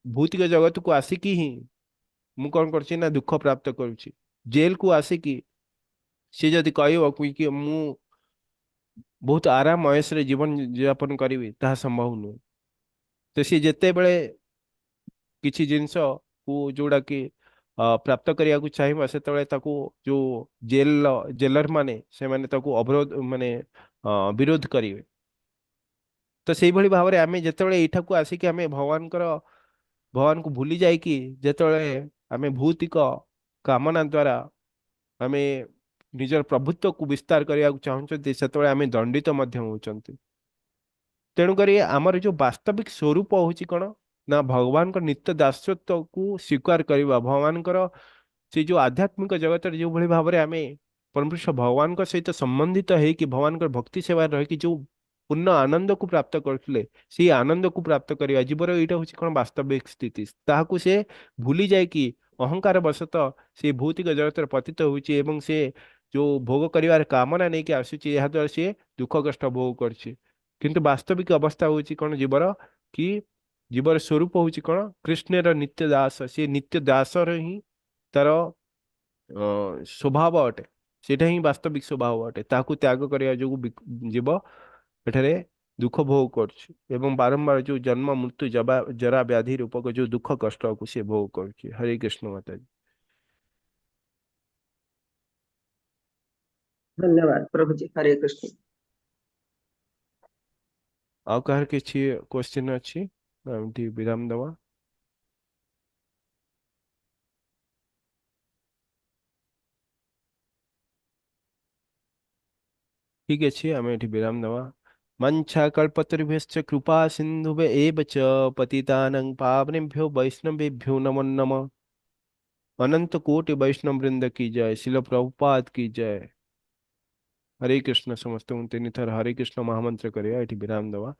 Speaker 1: ଭୌତିକ ଜଗତକୁ ଆସିକି ହିଁ ମୁଁ କଣ କରୁଛି ନା ଦୁଃଖ ପ୍ରାପ୍ତ କରୁଛି। ଜେଲକୁ ଆସିକି ସେ ଯଦି କହିବ କି ମୁଁ ବହୁତ ଆରାମ ଅୟସରେ ଜୀବନ ଯାପନ କରିବି, ତାହା ସମ୍ଭବ ନୁହେଁ। ତ ସିଏ ଯେତେବେଳେ କିଛି ଜିନିଷକୁ ଯୋଉଟା କି ପ୍ରାପ୍ତ କରିବାକୁ ଚାହିଁବ, ସେତେବେଳେ ତାକୁ ଯୋଉ ଜେଲର ମାନେ ସେମାନେ ତାକୁ ଅବରୋଧ ମାନେ ବିରୋଧ କରିବେ। ତ ସେଇଭଳି ଭାବରେ ଆମେ ଯେତେବେଳେ ଏଇଠାକୁ ଆସିକି ଆମେ ଭଗବାନଙ୍କୁ ଭୁଲି ଯାଇକି ଯେତେବେଳେ ଆମେ ଭୌତିକ କାମନା ଦ୍ୱାରା ଆମେ ନିଜର ପ୍ରଭୁତ୍ୱକୁ ବିସ୍ତାର କରିବାକୁ ଚାହୁଁଛନ୍ତି, ସେତେବେଳେ ଆମେ ଦଣ୍ଡିତ ମଧ୍ୟ ହଉଛନ୍ତି। ତେଣୁକରି ଆମର ଯୋଉ ବାସ୍ତବିକ ସ୍ୱରୂପ ହଉଛି କଣ ନା ଭଗବାନଙ୍କ ନିତ୍ୟ ଦାସତ୍ୱକୁ ସ୍ୱୀକାର କରିବା। ଭଗବାନଙ୍କର ସେ ଯୋଉ ଆଧ୍ୟାତ୍ମିକ ଜଗତରେ ଯୋଉଭଳି ଭାବରେ ଆମେ ପରମପୁରୁଷ ଭଗବାନଙ୍କ ସହିତ ସମ୍ବନ୍ଧିତ ହେଇକି ଭଗବାନଙ୍କର ଭକ୍ତି ସେବାରେ ରହିକି ଯୋଉ ପୂର୍ଣ୍ଣ ଆନନ୍ଦକୁ ପ୍ରାପ୍ତ କରୁଥିଲେ, ସେଇ ଆନନ୍ଦକୁ ପ୍ରାପ୍ତ କରିବା ଜୀବର ଏଇଟା ହଉଛି କଣ ବାସ୍ତବିକ ସ୍ଥିତି। ତାହାକୁ ସେ ଭୁଲି ଯାଇକି ଅହଙ୍କାର ବଶତଃ ସେ ଭୌତିକ ଜଗତରେ ପତିତ ହଉଛି ଏବଂ ସେ ଯୋଉ ଭୋଗ କରିବାର କାମନା ନେଇକି ଆସୁଛି, ଏହାଦ୍ୱାରା ସିଏ ଦୁଃଖ କଷ୍ଟ ଭୋଗ କରୁଛି। କିନ୍ତୁ ବାସ୍ତବିକ ଅବସ୍ଥା ହଉଛି କଣ ଜୀବର, କି ଜୀବର ସ୍ୱରୂପ ହଉଛି କଣ କୃଷ୍ଣର ନିତ୍ୟ ଦାସ। ସେ ନିତ୍ୟ ଦାସର ହିଁ ତାର ସ୍ୱଭାବ ଅଟେ, ସେଇଟା ହିଁ ବାସ୍ତବିକ ସ୍ୱଭାବ ଅଟେ। ତାହାକୁ ତ୍ୟାଗ କରିବା ଯୋଗୁ ଜୀବ ଏଠାରେ ଦୁଃଖ ଭୋଗ କରୁଛି ଏବଂ ବାରମ୍ବାର ଯୋଉ ଜନ୍ମ ମୃତ୍ୟୁ ଜରା ବ୍ୟାଧି ରୂପକ ଯୋଉ ଦୁଃଖ କଷ୍ଟକୁ ସେ ଭୋଗ କରୁଛି। ହରେ କୃଷ୍ଣ ମାତାଜୀ।
Speaker 7: ଧନ୍ୟବାଦ ପ୍ରଭୁଜୀ। ହରେ କୃଷ୍ଣ।
Speaker 1: ଆଉ କାହାର କିଛି କ୍ୱେଶ୍ଚିନ୍ ଅଛି? ଏମିତି ବିରାମ ଦେବା। ଠିକ ଅଛି, ଆମେ ଏଠି ବିରାମ ଦେବା। मंछा कल्पतरुभ्यश्च कृपा सिन्धुभ्य एव च पतितानां पावनेभ्यो वैष्णवेभ्यो नमो नमः। अनंत कोटि वैष्णव वृंद की जय, शिल प्रभुपाद की जय। हरे कृष्ण। समस्त तीन थर हरे कृष्ण महामंत्र करिया एठी विराम दवा।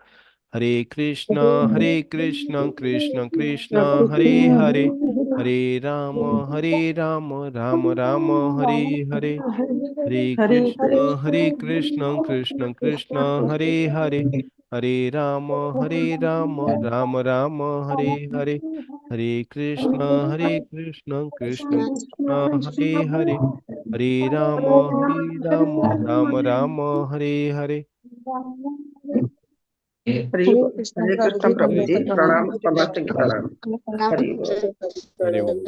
Speaker 1: हरे कृष्ण हरे कृष्ण कृष्ण कृष्ण हरे हरे, हरे राम राम राम हरे हरे, हरे कृष्ण कृष्ण कृष्ण हरे हरे, हरे राम राम राम हरे हरे, हरे कृष्ण कृष्ण कृष्ण हरे हरे, हरे राम राम राम हरे हरे।
Speaker 7: हरे कृष्ण प्रभु जी, प्रणाम, प्रणाम। हरि बोल।
Speaker 1: हरि बोल।